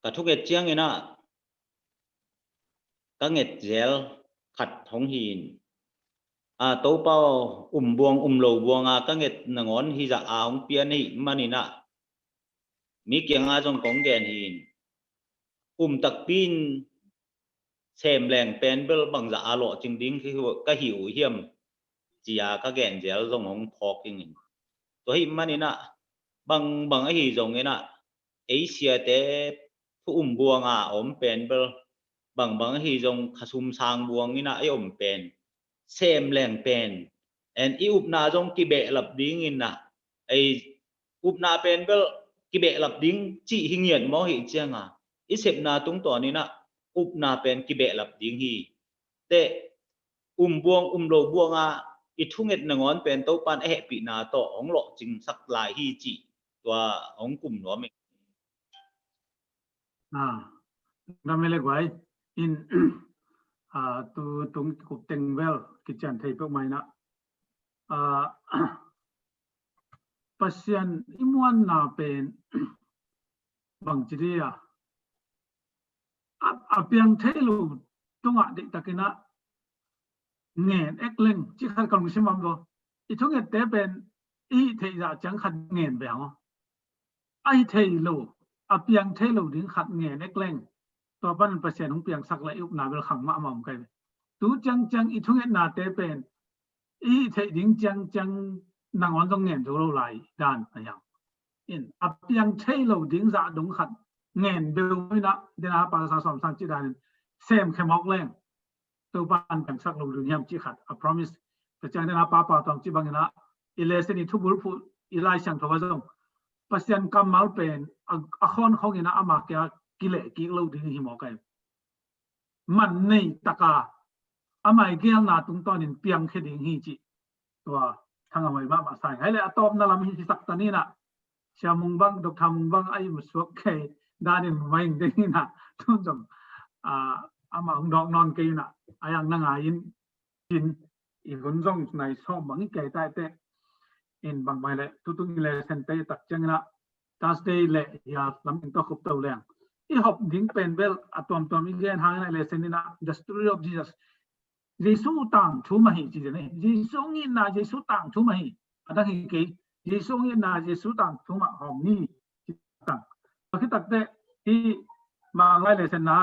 ka thunget ciangin ah, ka nget zel khat hong hi in. A, Topa aw, um buang, um lo buang a ka nget nangawn hi zah a hong pian ahih manin ah, mi kiangah zong kong gen hi in. Um takpi in sem leng pen bel bangzah a lawhcing ding ka hi uh hiam, ci a ka gen zel zong hong phawk ing in. Tua ahih manin ah, bangbang ahi zongin ah, ei siate thu um buanga a om pen bel bangbang ahi zong khasum sang buang inah ei om pen sem leng pen en i upna zong kibehlap ding inah ei upna pen bel kibehlap ding cih hi ngiat maw hi cianga i sepna tungtawn inah upna pen kibehlap ding hi. Te um buang um lo buanga i thunget nangawn pen Topan a hehpihna tawh hong lawhcingsak lai hi cih tua hong kum nuam ing. Ah, dam e le guai in ah, tu tung kup teng bel kician thei peuh mai na ah, Pasian i muanna pen bangci dia a, a piang thei lo tungah deihtakinah ngen ek leng ci khat ka lungsim am lo. I thungette pen i hih theih zah ciang khat ngen beng aw. A hi thei lo, a piang thei lo ding khat ngen ek leng tua panin Pasian hong piangsak le i upna bel khang mahmah om kai ve. Tu ciangciang i thungetnate pen i hih theih ding ciangciang nangawn zong ngen zo lo lai dan a hiang in a piang thei lo ding zah dong khat ngen beuh inah dena pasa sawmsang ci danin sem khemawk leng Topan piangsak lo ding hiam ci khat a promise. Tua ciang dena papa tuang ci banginah i lesson i thubul phuh i Lai Siangtho a zong Pasian kammal pen a, a khawn khong inah ama kia kileh kik lo ding hi mawk ai. Man nei taka amah i gelna tungtawnin piangkhia ding hi cih tua thangahoi mahmah sa hi. Hai le a tawpna lam hi hisak ta ninah Sia Mung bang, Doctor Mung bang a i musuak kei danin mumai ing ding inah tun zong ah, amah hong dawk nawn kei inah a yang na ngai in cin i hun zong nai sawm bang i kei taite in bang mai le tutung i lesson te i tak ciang inah Thursday le ya lam in tawh khup to leng i hop ding pen bel a tuamtuam i gen hang inah lesson inah the story of Jesus. Jesu tangthu mah hi ci dene. Jesu ngitna Jesu tangthu mah hi. A dang hi kei. Jesu ngitna Jesu tangthu mah hawm ni. Ci tang. Tua khitakte hi manglai le senna.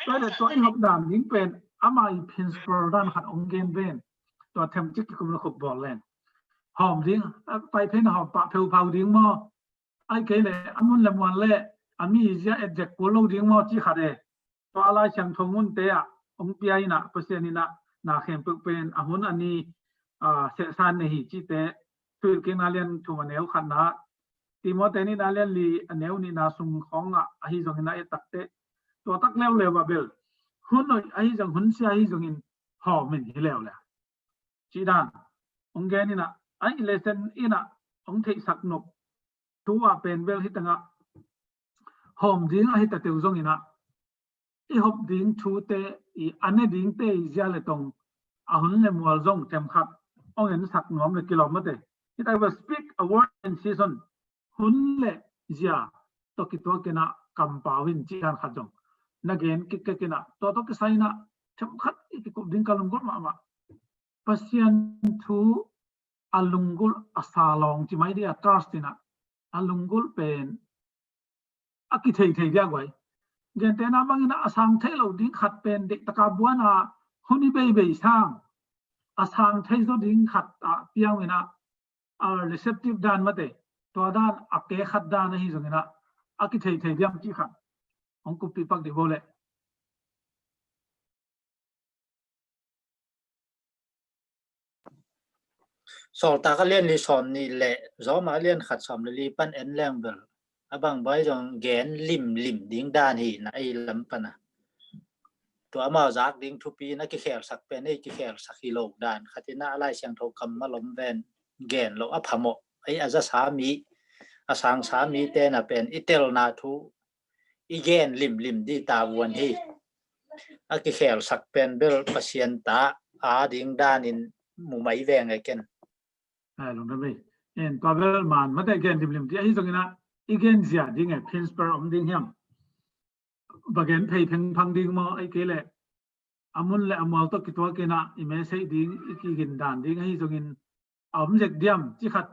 Tua le tua i hop dan ding pen ama i principle dan khat ong gen ven. Tua them cik kikum le khup bawl len. Hawm ding, a pai phen hawm pah pheu phau ding maw. Ai kei le a mun le muan le a mi zia et zek kul lo ding maw ci khat e. Tua a Lai Siangtho munte ah hong pia inah Pasian inah na khempeuh pen a hun a ni ah, sehsan nei hi cite Thuhilhkikna lian thum a neu khatna Timote nihna lian li a neu nihna sung khawngah ahi zongin a et takte tua tak leuleu ah bel hun hoih ahi zong hun sia ahi zongin hawm in hi leuleu. Cih dan hong gen inah a i lesson inah hong theihsak nop thu ah pen bel hi tangah hawm ding ahi ta teu zong inah i hop ding thute i a ne dingte i zia le tong a hun le mual zong themkhat hong ensak nuam le kilawm mate. Hi tak bel speak a word in season hun le zia tawh kituak inah kampau in cih dan khat zong na gen kikkek inah tua tawh kisai inah themkhat i kikup ding ka lunggulh mahmah. Pasian thu a lunggulh a salawng ci mai dia trust inah a lunggulh pen a kithei thei dia guai. Gentehna bangin a sang thei lo ding khat pen deihtaka buana hun i beibei sang a sang thei zo ding khat ah piang inah a receptive dan mate tua dan a ke khat dan ahi zongin ah a kithei thei diam cih khat hong kuppih pak dih bo leh. Sawltak a lian li sawm nih le Zawma a lian khat sawm le li pan en leng bel a bang bai zong gen limlim ding dan hi na ei lam pana. Tua amau zak ding thupi na kikhelsak pen ei kikhelsak hi lo dan khatina a Lai Siangtho kammal om ven gen lo a phamawh ei a zasa mi a sangsa mi tena pen i telna thu i gen limlim di tavuan hi. A kikhelsak pen bel Pasian ta a ding danin mumai veng e ken. Ai, lungdam ei. En tua bel man mate gen limlim di ahi zongina i gen zia ding e, principle om ding hiam? Va gen phei phengphang ding maw, ei kei leh a mun le a mual tawh kituakinah i message ding i kigin dan ding ahi zongin a om zek diam ci khat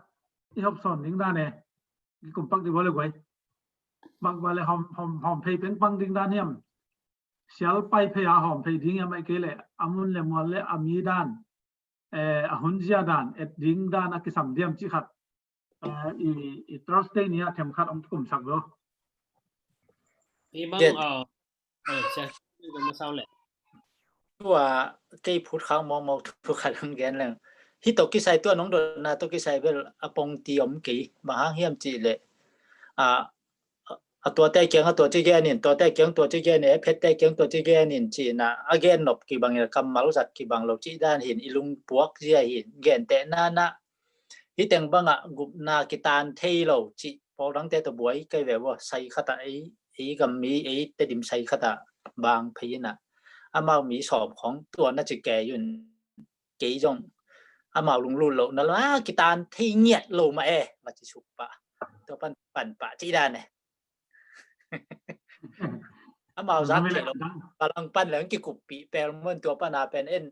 i hop sawn ding dan e. I kumpak di vawle guai. Bak vale hawm, hawm, hawm phei pengpang ding dan hiam? Sial pai phei a hawm phei ding hiam, ei kei leh a mun le mual le a mi dan, eh, a hun zia dan et ding dan a kisam diam ci khat, eh, i, i Thursday ni a themkhat om kumsak lo. Hih bang, Jet. Ah, eh, sia, sia, sia, sia, sia, sia. Tua kei phut khak mawkmawk thu khat hong gen leng. Hih tawh kisai tua nong dotna tawh kisai bel a pongti om kei. Bang hang hiam cih leh, a, a tuate kiang a tua ci gen in, tuate kiang tua ci gen in, a phette kiang tua ci gen in cihna a gen nop kibang in, kammal zat kibang lo cih dan hi in, i lungpuak zia hi in, gentehna na, hih teng bangah gupna kitan thei lo cih pawl dangte tawh buai kei ve ua, sai khat ah ei, ei gam mi, ei Tedim sai khat ah bang phei in ah, amau mi sawm khawng tua na ci kei un, kei zong amau lunglut loh na lo, a, kitan thei ngiat lo mah e, va ci suk pah. Tua pan, pan pah cih dan e. Amau zak thei lo. Balang pan leng kikuppih pel mun, tua pan a pen en,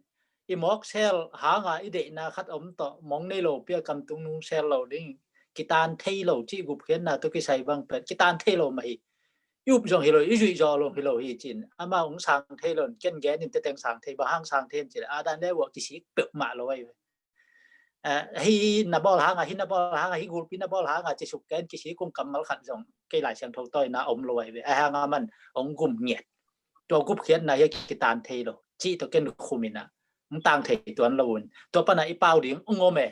i mawk sel hanga i deihna khat om tawh, mong nei lo pia kam tung nung sel lo ding, kitan thei lo cih gupkhiatna tawh kisai bang pen kitan thei lo mah hi. I up zong hi lo, i zuih zawh lo hi lo hi cin. Amau hong sang thei lo, ken gen in teteng sang thei, bang hang sang thei in cin, a dan le uah kisik peuhmah lo ahi ve. Eh, hih na bawl hanga, hih na bawl hanga, hih gulpi na bawl hanga ci suk ken, kisik kung kammal khat zong kei Lai Siangtho tawina om lo ahi ve. Ahi hanga man hong gum ngiat. Tua gupkhiatna hi a kitan thei lo cih tawh ken khum in ah, hong tang thei tuan lo un. Tua pan a i pau ding hong om e.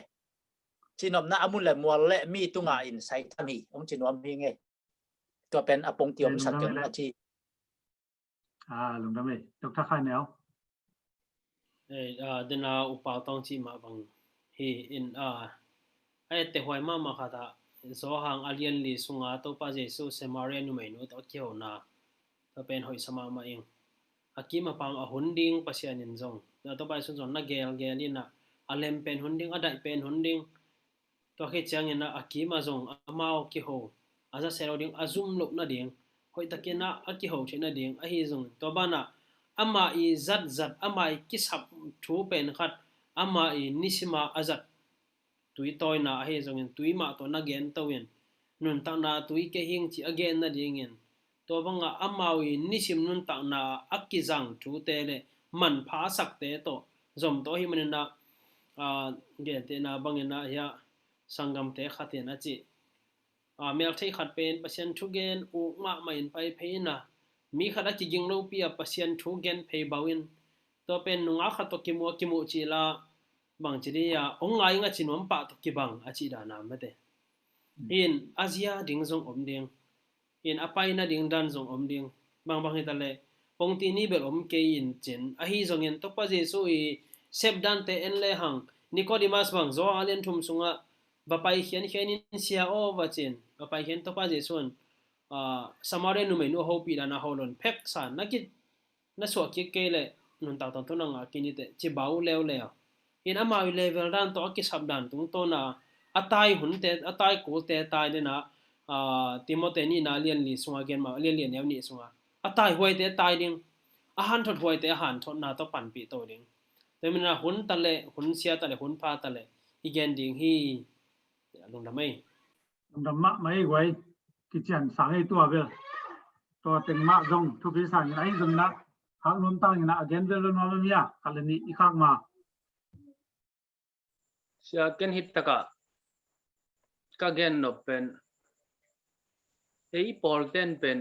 Cinopna a mun le mual le mi tunga in sai tham hi, hong ci nuam hi ngei. Tua pen a pongti om sak keng a ci. Ah, lungdam ei. Doctor Khai Neu. Eh, ah, dena U Pau Tawng cih mah bang hi in, ah, a ette huai mahmah khat ah, Zawhang a lian li sunga Topa Jesu Samaria numeinu tawh a kihona, tua pen hoihsa mahmah ing. A kim a pam a hun ding Pasian in zong, Topa Jesu zong na gelgel in ah, a lem pen hun ding, a daih pen hun ding. Tua khit ciangin ah a kim a zong amau kiho, a za se lo ding, a zum loh nading, hoihtakin ah a kiho theih nading ahi zongin, tua banah ama i zatzat, ama i kisap thu pen khat, ama i nisima a zat tui tawina ahi zongin, tui mah tawh na gen to in, nuntakna tui kei hing cih a gen nadingin, tua bangah amau i nisim nuntakna a kizang thute le manpha a sakte tawh zom tawh ahih manin ah, ah, gentehna bangin ah hiah sanggamte khat in a cih, ah, meltheih khat pen Pasian thugen uk mahmah in pai phei in ah, mi khat a kiging lopi a Pasian thugen phei bau in, tua pen nungak khat tawh kimu a kimuh cih la, bang ci dih a, hong ngai ing a ci nuam pah tawh kibang a cih dan a mate. In a zia ding zong om ding. In a pai nading dan zong om ding. Bangbang hi ta leh, pongti ni bel om kei in cin. Ahi zongin Topa Jesu i sep dante en le hang, Nicodemus bang Zawhang a lian thum sungah va pai khiankhian in, Sia aw, va cin. Va pai khian, Topa Jesu in, ah, Samaria numeinu a hopih dan a ho lo in, pheksa na ki na suah kik kei leh nuntak tawntungna ngah kei ni teh, ci bau leuleu. In amau i level dan tawh a kisap dan tungtawna a tai hunte, a tai kulte tai dena, ah, Timote nihna lian li sunga gen mah, lian li a neu nih sunga a tai huaite tai ding, a hanthot huaite a hanthotna tawh panpih to ding. Tua hi manin a hun ta leh, hun sia ta leh, hun pha ta leh i gen ding hi. Lungdam ei. Lungdam mahmah ei guai. Kician sang ei tua bel. Tua teng mah zong thupi sang in ahi zongin ah, khak nuam tangin ah a gen bel lo nuam a mi a, khat le nih i khak ma. Sia, ken hih takah ka gen nop pen, ei pawlten pen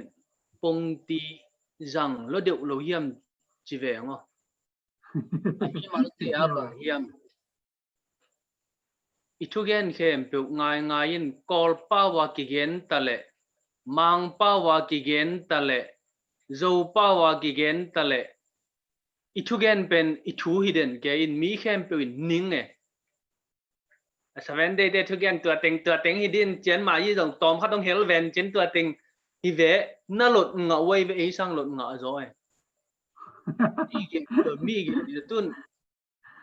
pongti zang lo deuh lo hiam ci veng aw. A mimalte a bang hiam? I thugen khempeuh ngaingai in, Kawl pau a kigen ta leh, Mang pau a kigen ta leh, Zo pau a kigen ta leh, i thugen pen i thu hi den kei in, mi khempeuh in ning e. A Seven Day te thugen tua teng, tua teng hi din, cian mah hi zong tawm khat hong hel ven cin tua teng hi ve, na lot ngah uai ve, ei sang lot ngah zaw e. Mi gen, mi gen, tun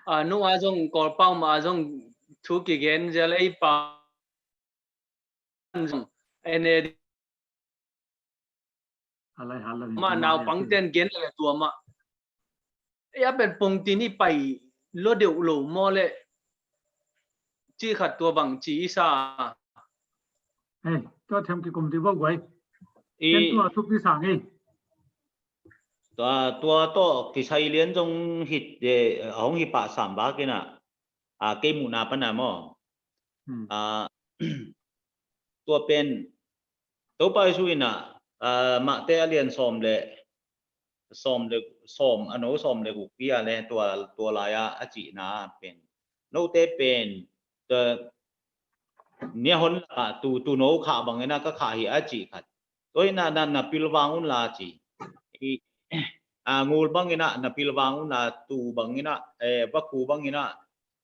a nu a zong, Kawl pau mah a zong thu kigen zel ei pa zong, ene mah naupangten gen le tua mah. Ei a pen pongti ni pai lo deuh lo maw le, ci khat tua bang ci i sa. Ei, tua them kikum ti bawk guai. Ken tua thupi sang ei. Tua, tua tawh kisai lian zong hit, eh, a hong hi pah sam bak in ah, a, kei muhna pan a maw. Hmm. A, tua pen, Topa Jesu in ah, Mate a lian sawm le sawm le sawm, a no sawm le guk pi a le tua, tua lai-a a cihna pen, note pen nia hon lakah tu, tu no khah bangin ah ka khah hi a cih khat. Tua hi na, na, na pilvang unla ci. I, a, ngul bangin ah na pilvang unla, tu bangin ah, eh, vaku bangin ah,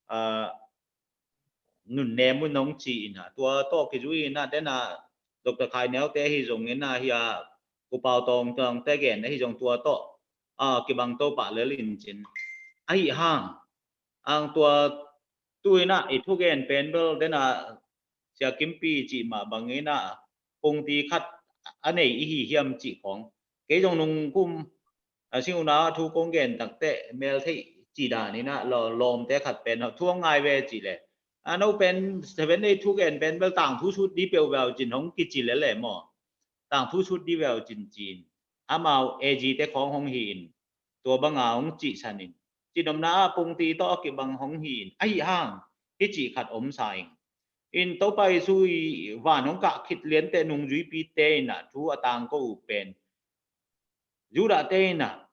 a, nunnem un hong ci in ah, tua tawh kizui in ah, den ah Doctor Khai Neu te hi zongin ah, hi a, Pu Pau Tawng, Tawng te gen ahi zong tua tawh, a, kibang to pah lel in cin. Ahi hang, ang tua tu in ah i thugen pen bel den ah Sia Kimpi cih mah bangin ah pungti khat a nei i hi hiam cih khong. Kei zong nung kum a singuna thu kong gen takte mel theih ci dan in ah lawmte khat pen thu hong ngai ve cih le, a no pen Seven Day thugen pen bel tangthu sut di peuh veu cin hong kici lel e maw. Tangthu sut di veu cin cin. Amau A G te khong hong hi in, tua banga hong cihsan in, cinomna ah pungti tawh a kibang hong hi in, ahi hang hi cih khat om sa ing. In Topa Jesu i van hong kah khit liante nungzuipite in ah thu a tangko uh pen, Judah te in ah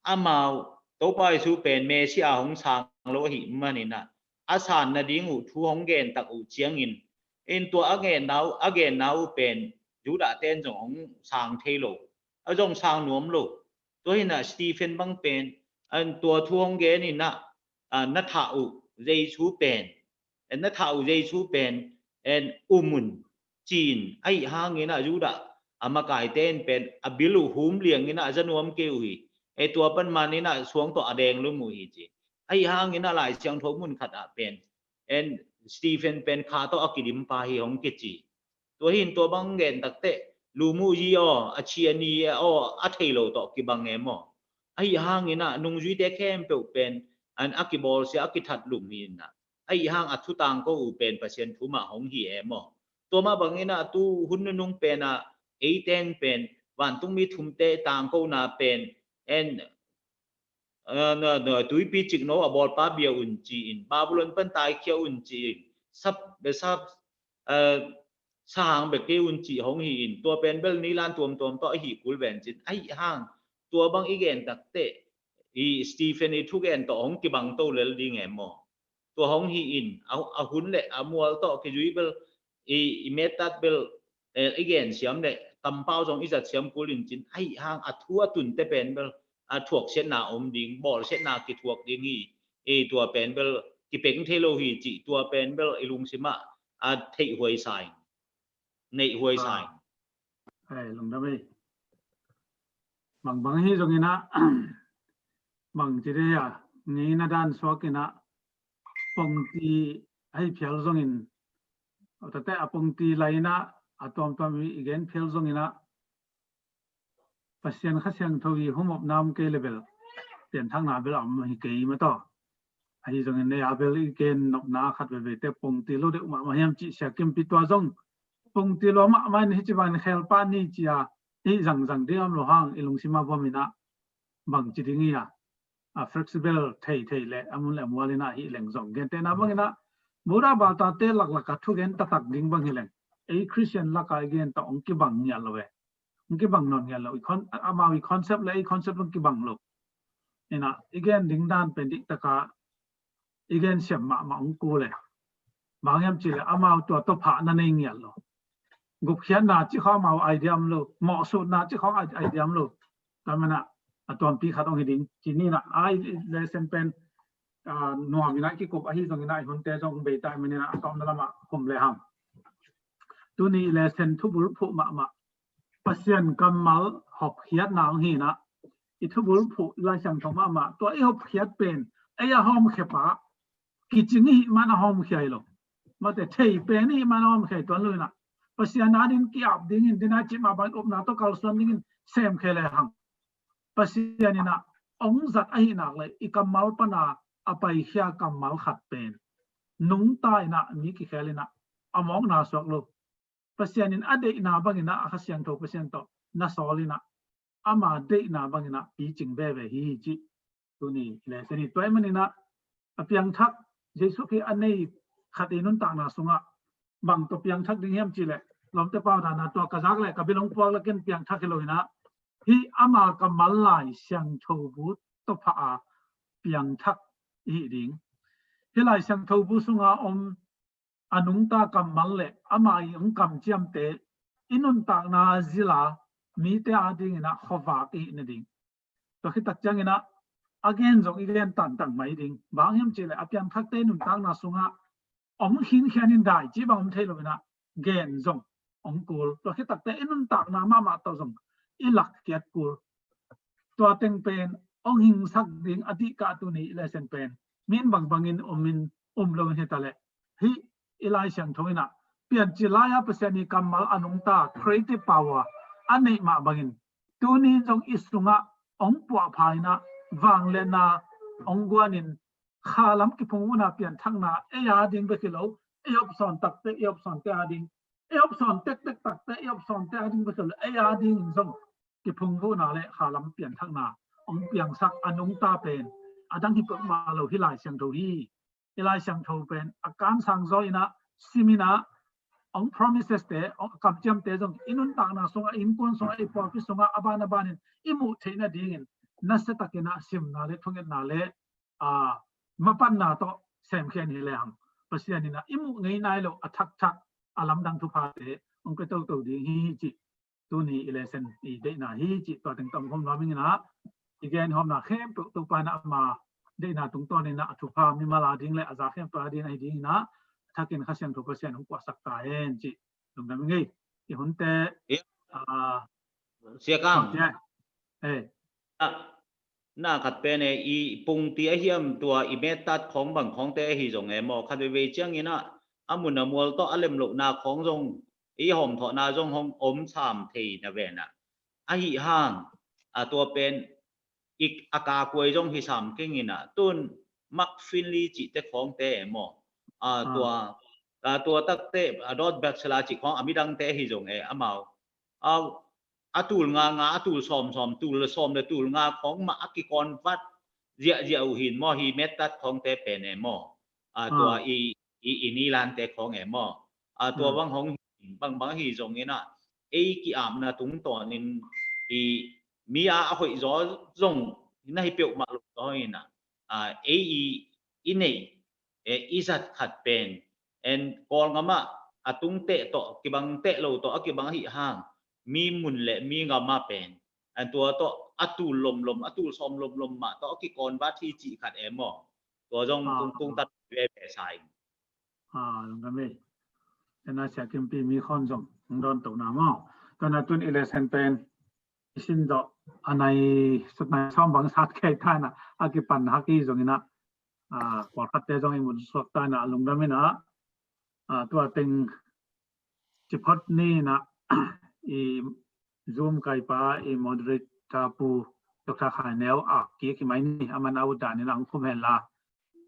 amau Topa Jesu pen Messiah hong sang lo ahih manin ah, a san nading uh thu hong gen tak uh ciangin, in tua a genna uh, a genna uh pen Judah te in zong hong sang thei lo, a zong sang nuam lo. Tua hi na Stephen bang pen, an tua thu hong gen in ah, a, na thah uh Jesu pen, na thah uh Jesu pen, en um un ci in, ahi hangin ah Judah a makaite in pen a bil uh hum liangin ah a za nuam kei uh hi. E tua pan manin ah suang tawh a deng lum uh hi ci. Ahi hangin ah Lai Siangtho mun khat ah pen, en Stephen pen kha tawh a kidim pa hi hong kici. Tua hin tua bang gen takteh, lum uh hi aw, a ci a ni aw, a thei lo tawh kibang e maw. Ahi hangin ah nungzuite khempeuh pen an a kibawlsia a kithat lum hi in ah, ahi hang a thutang ko uh pen Pasian thu mah hong hi e maw. Tua mah bangin ah tu hun nunung pen ah eiten pen vantungmi thumte tangkona pen en, a, na, na, tuipi cikno a bawlpa bia un ci in, Babylon pan taikhia un ci in, sap, be sap, a, sahang be kei un ci hong hi in, tua pen bel nilan tuamtuam tawh a hi kul ven cin, ahi hang tua bang i gen takteh i Stephen i thugen tawh hong kibang to lel ding e maw. Tua hong hi in, a, a hun le a mual tawh kizui bel, i, i mettat bel, eh, i gen siam le kampau zong i zat siam kul in cin, ahi hang a thu a tunte pen bel, a thuaksiatna om ding, bawlsiatna kithuak ding hi, i tua pen bel kipeng thei lo hi cih, tua pen bel i lungsimah a theihhuai sa in, neihhuai sa in. Ai, lungdam ei. Bangbang hi zongin ah, bang ci dei a, ngeina dan suak in ah, pongti ahi phial zongin, tate a pongti lai in ah, a tuamtuam i gen phial zongin ah, Pasian Kha Siangtho i humop nam kei le bel, pianthakna bel a om hi kei mataw. Ahi zongin nei a bel i gen nopna khat veve te pongti lo deuh mahmah hiam cih Sia Kimpi tua zong pongti lo mahmah in hi ci bangin khelpa ni ci a, i zangzang ding om lo hang i lungsima vom in ah bang ci ding hi a, a flexible thei thei le a mun le a mual in ah hi leng zong gentehna bangin ah Buddha bata te laklak a thugen taktak ding bang hi leng, ei Christian lak a i gen tawh hong kibang ngial lo e. Hong kibang nawn ngial lo. I con-, amau i concept le ei concept hong kibang lo. In ah i gen ding dan pen diktak a i gen siam mahmah hong kul e. Bang hiam cih le amau tua tawh phah na nei ngial lo. Gupkhiatna cih khawng amau idea om lo. Mawhsutna cih khawng i-, idea om lo. Tua manin ah a tuampi khat hong hi ding. Ci ni in ah, ai lesson pen, a, nuam in ah kikup ahi zongin ah i hunte zong bei ta i manin ah a tawpna lamah khum le hang. Tuni i lesson thubul phuh mahmah, Pasian kammal hopkhiatna hong hi in ah, i thubul phuh Lai Siangtho mahmah, tua i hopkhiat pen ei a hawmkhia pa kicing i hih man a hawmkhia hi lo. Mate, thei pen i hih man a hawmkhia hi tuan lo in ah, Pasian a din ki-ap dingin, din a cih mah bangin upna tawh kalsuan dingin semkhia le hang, Pasian in ah hong zat ahih nak le i kammal pan a a paikhia kammal khat pen nungta in ah mi kikhel in ah a mawkna suak lo. Pasian in a deihna bangin ah a Kha Siangtho Pasian tawh na sawl in ah ama deihna bangin ah picing veve hi cih tuni lesson hi. Tua ahih manin ah a piangthak Jesuh Khrih a nei khat i nuntakna sungah bang tawh piangthak ding hiam cih leh, Lawmte pau dan a tua ka zak le ka bilong puak le ken piangthak hi lo in ah, hih ama kammal Lai Siangtho bu tawh pha a piangthak i hi ding. Hih Lai Siangtho bu sunga om a nungta kammal le ama i hong kamciamte i nuntakna zila mite adingin ah khuavak i hi nading. Tua khit tak ciangin ah a gen zong i gen tangtang mai ding. Bang hiam cih leh a piangthakte nuntakna sungah hong khinkhian in dai cih bang om thei lo in ah gen zong hong kul. Tua khit takte i nuntakna mahmah tawh zong i lakkhiat kul. Tua teng pen hong hingsak ding a dihkah tuni i lesson pen min bangbangin um in um lo in hi ta leh, hih i Lai Siangtho in ah piancil lai-a Pasian i kammal a nungta creative power a neih mah bangin tuni zong i sungah hong puahpha in ah vangliatna hong guanin khalam kiphungvuhna pianthakna ei ading bek hi lo, ei hopsawn takte, ei hopsawnte ading, ei hopsawn tektek takte, ei hopsawnte ading bek hi lo, ei adingin zong kiphungvuhna le khalam pianthakna hong piangsak a nungta pen a dang hi peuhmah lo hih Lai Siangtho hi. Hih Lai Siangtho pen a kansang zaw in ah sim in ah hong promises te, hong kamciamte zong i nuntakna sungah, i innkuan sungah, i pawlpi sungah a ban a banin i muh theih nadingin nasia takin ah simna le thungetna le a, mapatna tawh semkhian hi lehang Pasian in ah i muh ngei nai lo a thakthak a lamdang thuphate hong pia toto ding hi cih tuni i lesson i deihna hi cih tua teng tawh hong nuam ing in ah, i gen hawmna khempeuh Topa in ah ama deihna tungtawn in ah a thupha mimal ading le a za khempeuh ading ahi ding in ah, a thakin Kha Siangtho Pasian hong kuahsak ta hen cih lungdam ing ei. I hunte, a, Sia Kang. Na khat pen e, i pungti a hiam tua i mettat khawng bang khawngte ahi zong e maw, khat veivei ciangin ah a mun a mual tawh a lem lohna khawng zong i hawmthawhna zong hong om sam thei na ven ah, ahi hang a tua pen i a kakuai zong hi sam keng in ah, tun Mark Finley cihte khawngte e maw, a tua, a tua takte a dot bachelor cih khawng a midangte ahi zong e amau a, a tul nga nga, a tul sawm sawm, tul sawm le tul nga khawng mah a kikawn vat ziahziah uh hin maw, hi mettat khawngte pen e maw, a tua i, i, i nilante khawng e maw, a tua bang hong bang bang hi zongin ah, ei ki-apna tungtawnin i mi a a hoih zaw zong na hi peuhmah lo zaw in ah, a, ei i, i neih e, i zat khat pen en Kawlngam ah a tung teh tawh kibang teh lo tawh a kibang ahi hang, mi mun le mi ngam ah pen en tua tawh a tul lomlom, a tul sawm lomlom mah tawh a kikawn vat hi cih khat e maw. Tua zong tung, tungtat veve sa ing. A, lungdam ei. Ena Sia Kimpi mi khawng zong hong dawn tohna maw. Tua na tun i lesson pen i sin zawh a nai sut nai sawm bang sat kei ta in ah, a kipan hak hi zongin ah, a, pawlkhatte zong i mun suak ta in ah, lungdam in ah, a, tua teng ciphot ni in ah, i Zoom kaipa, i moderator pu Doctor Khai Neu a kik hi mai ni, a man a ut dan in ah hong khum hen la,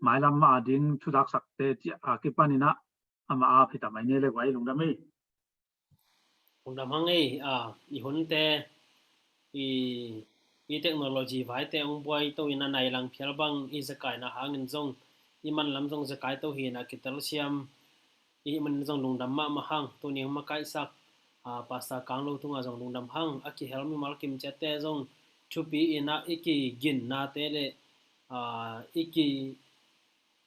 mailam a ding thuzaksakte ci a kipan in ah, ama a phi ta mai ni le guai, lungdam ei. Lungdam hang ei, a, i hunte, i, i technology vaite hong buai to in a nai lang phial bang i zakaina hangin zong, i man lam zong zakai to hi in a kitel siam i hih manin zong lungdam mahmah hang. Tuni hong makaihsak, a, Pastor Kang Lo tungah zong lungdam hang. A kihel mimal kimciatte zong thupi in ah i kiginnate le, a, i ki,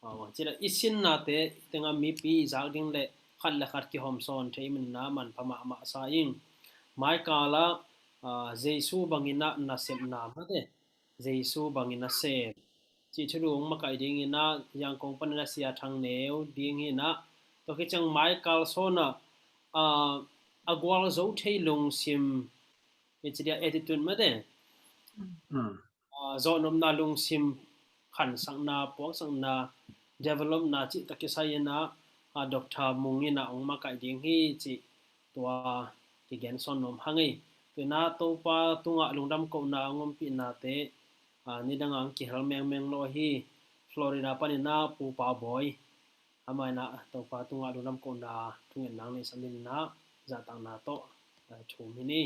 a, bang ci le i sinnate tengah mipi i zak ding le khat le khat kihawmsawn thei i hih manin ah manpha mahmah sa ing. Maikal ah, a, Jesu bangin ah nasepna mate, Jesu bangin a sem cih thulu hong makaih dingin ah, Yangon panin a Sia Thang Neu ding hi in ah, tua khit ciang Maikal sawn ah, a, a gualzo thei lungsim, i ci dia attitude mate, a, zawhnopna lungsim, khansakna, puaksakna, developna cih tawh kisai in ah, a, Doctor Mung in ah hong makaih ding hi cih tua kigen sawn nuam hang ei. Tua in ah Topa tungah lungdam kohna hong ompihnate, a, nidang ah hong kihel mengmeng lo ahi Florida panin ah Pu Pau Bawi, amah in ah Topa tungah lungdam kohna thungetna hong neihsak dingin ah zahtakna tawh, a, thum hi ni.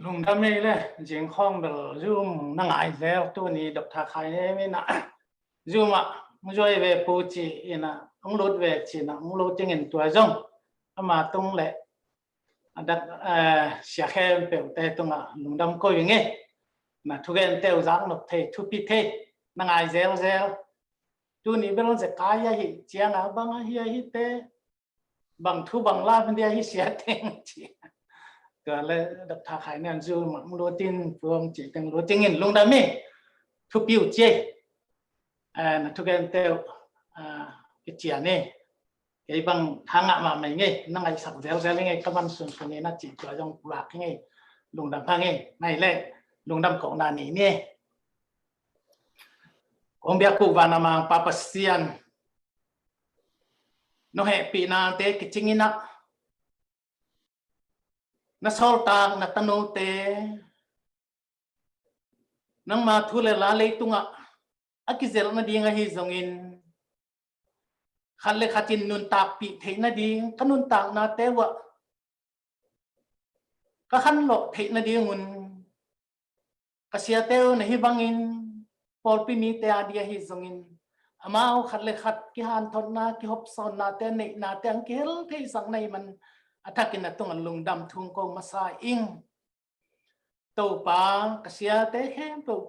Lungdam ei le, zing khawng bel Zoom na ngai zel, tuni Doctor Khai Neu in ah Zoom ah zuai ve pu ci in ah, hong lut ve cih na hong lut dingin tua zong ama tung le a dak, eh, sia khempeuhte tungah lungdam ko ing e. Na thugente uh zak nop thei, thupi thei, na ngai zelzel. Tuni bel zekai ahi cianga bang ahi ahi te, bang thu bang lam dia hi sia teng ci. Tua le Doctor Khai Nian Zu mah hong lut in puang ci teng lut dingin lungdam hi. Thupi uh ci e. Eh, na thugente uh, ah, kician hi. Kei bang tha ngah mahmah ing e, na ngaihsak zelzel ing e, ka man sunsun hi na cih tua zong pulak ing e, lungdam hang e, ngai le lungdam kohna nei ni e. Kong biak uh van a mang Pa Pasian, nong hehpihnate kicing in ah, na sawltak na tanote nangma thu le la leitungah a kizelh nading ahi zongin, khat le khat in nuntakpih theih nading ka nuntaknate uh ah ka khanlawh theih nadingun, ka siate uh na hi bangin pawlpi mite a dia hi zongin, amau khat le khat kihanthotna, kihopsawnnate, neihnate ang kihel theisak na hi man a thakin a tungah lungdam thu ko masa ing. Topa, ka siate khempeuh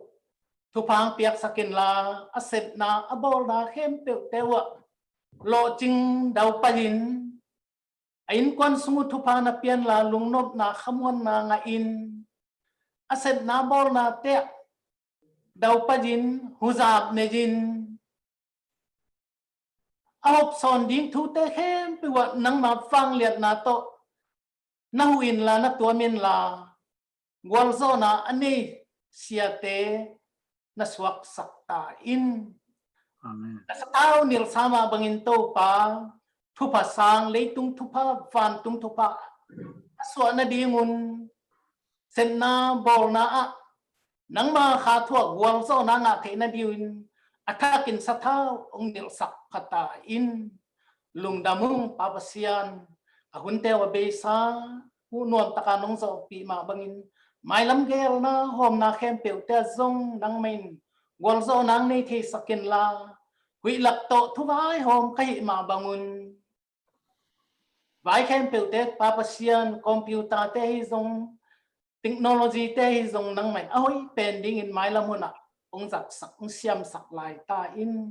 thupha ang piaksak inla, a sepna a bawlna khempeuhte uh ah lawhcing daupai in, a innkuan sung uh thupha na pia inla, lungnopna khamuanna ngah in, a sepna bawlnate ah daupai in, huzap nei in, a hopsawn ding thute khempeuh ah nangma vangliatna tawh na huh inla, na tuam inla, gualzawhna a nei siate na suaksak ta in. Amen. Na sathau nilh sa mah bangin Topa, thupha sang, leitung thupha, vantung thupha a suah nadingun, sepna bawlna ah nangma kha thu ah gualzawhna ngah theih nadingin a thakin sathau hong nilhsak pha ta in. Lungdam ung Pa Pasian, a hunte uh a beisa uh nuamtaka nong zawhpih mah bangin, mailam geelna hawmna khempeuhte ah zong nangmah in gualzawhna ang nei theisak inla, huih lak tawh thuvaihawm ka hih mah bangun, vai khempeuhte Pa Pasian, computer-te hi zong, technology-te hi zong nangmah in a hoih pen dingin mailam hunah hong zatsak, hong siamsak lai ta in.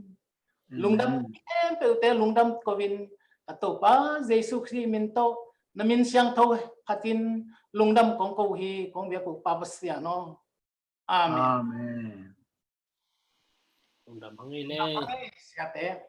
Lungdam khempeuhte lungdam ko-in, ka Topa Jesu Khrih min tawh, na min siangtho khatin lungdam kong ko hi, kong biak uh Pa Pasian aw. Amen. Amen. Lungdam hang ei le. Lungdam hang ei, siate.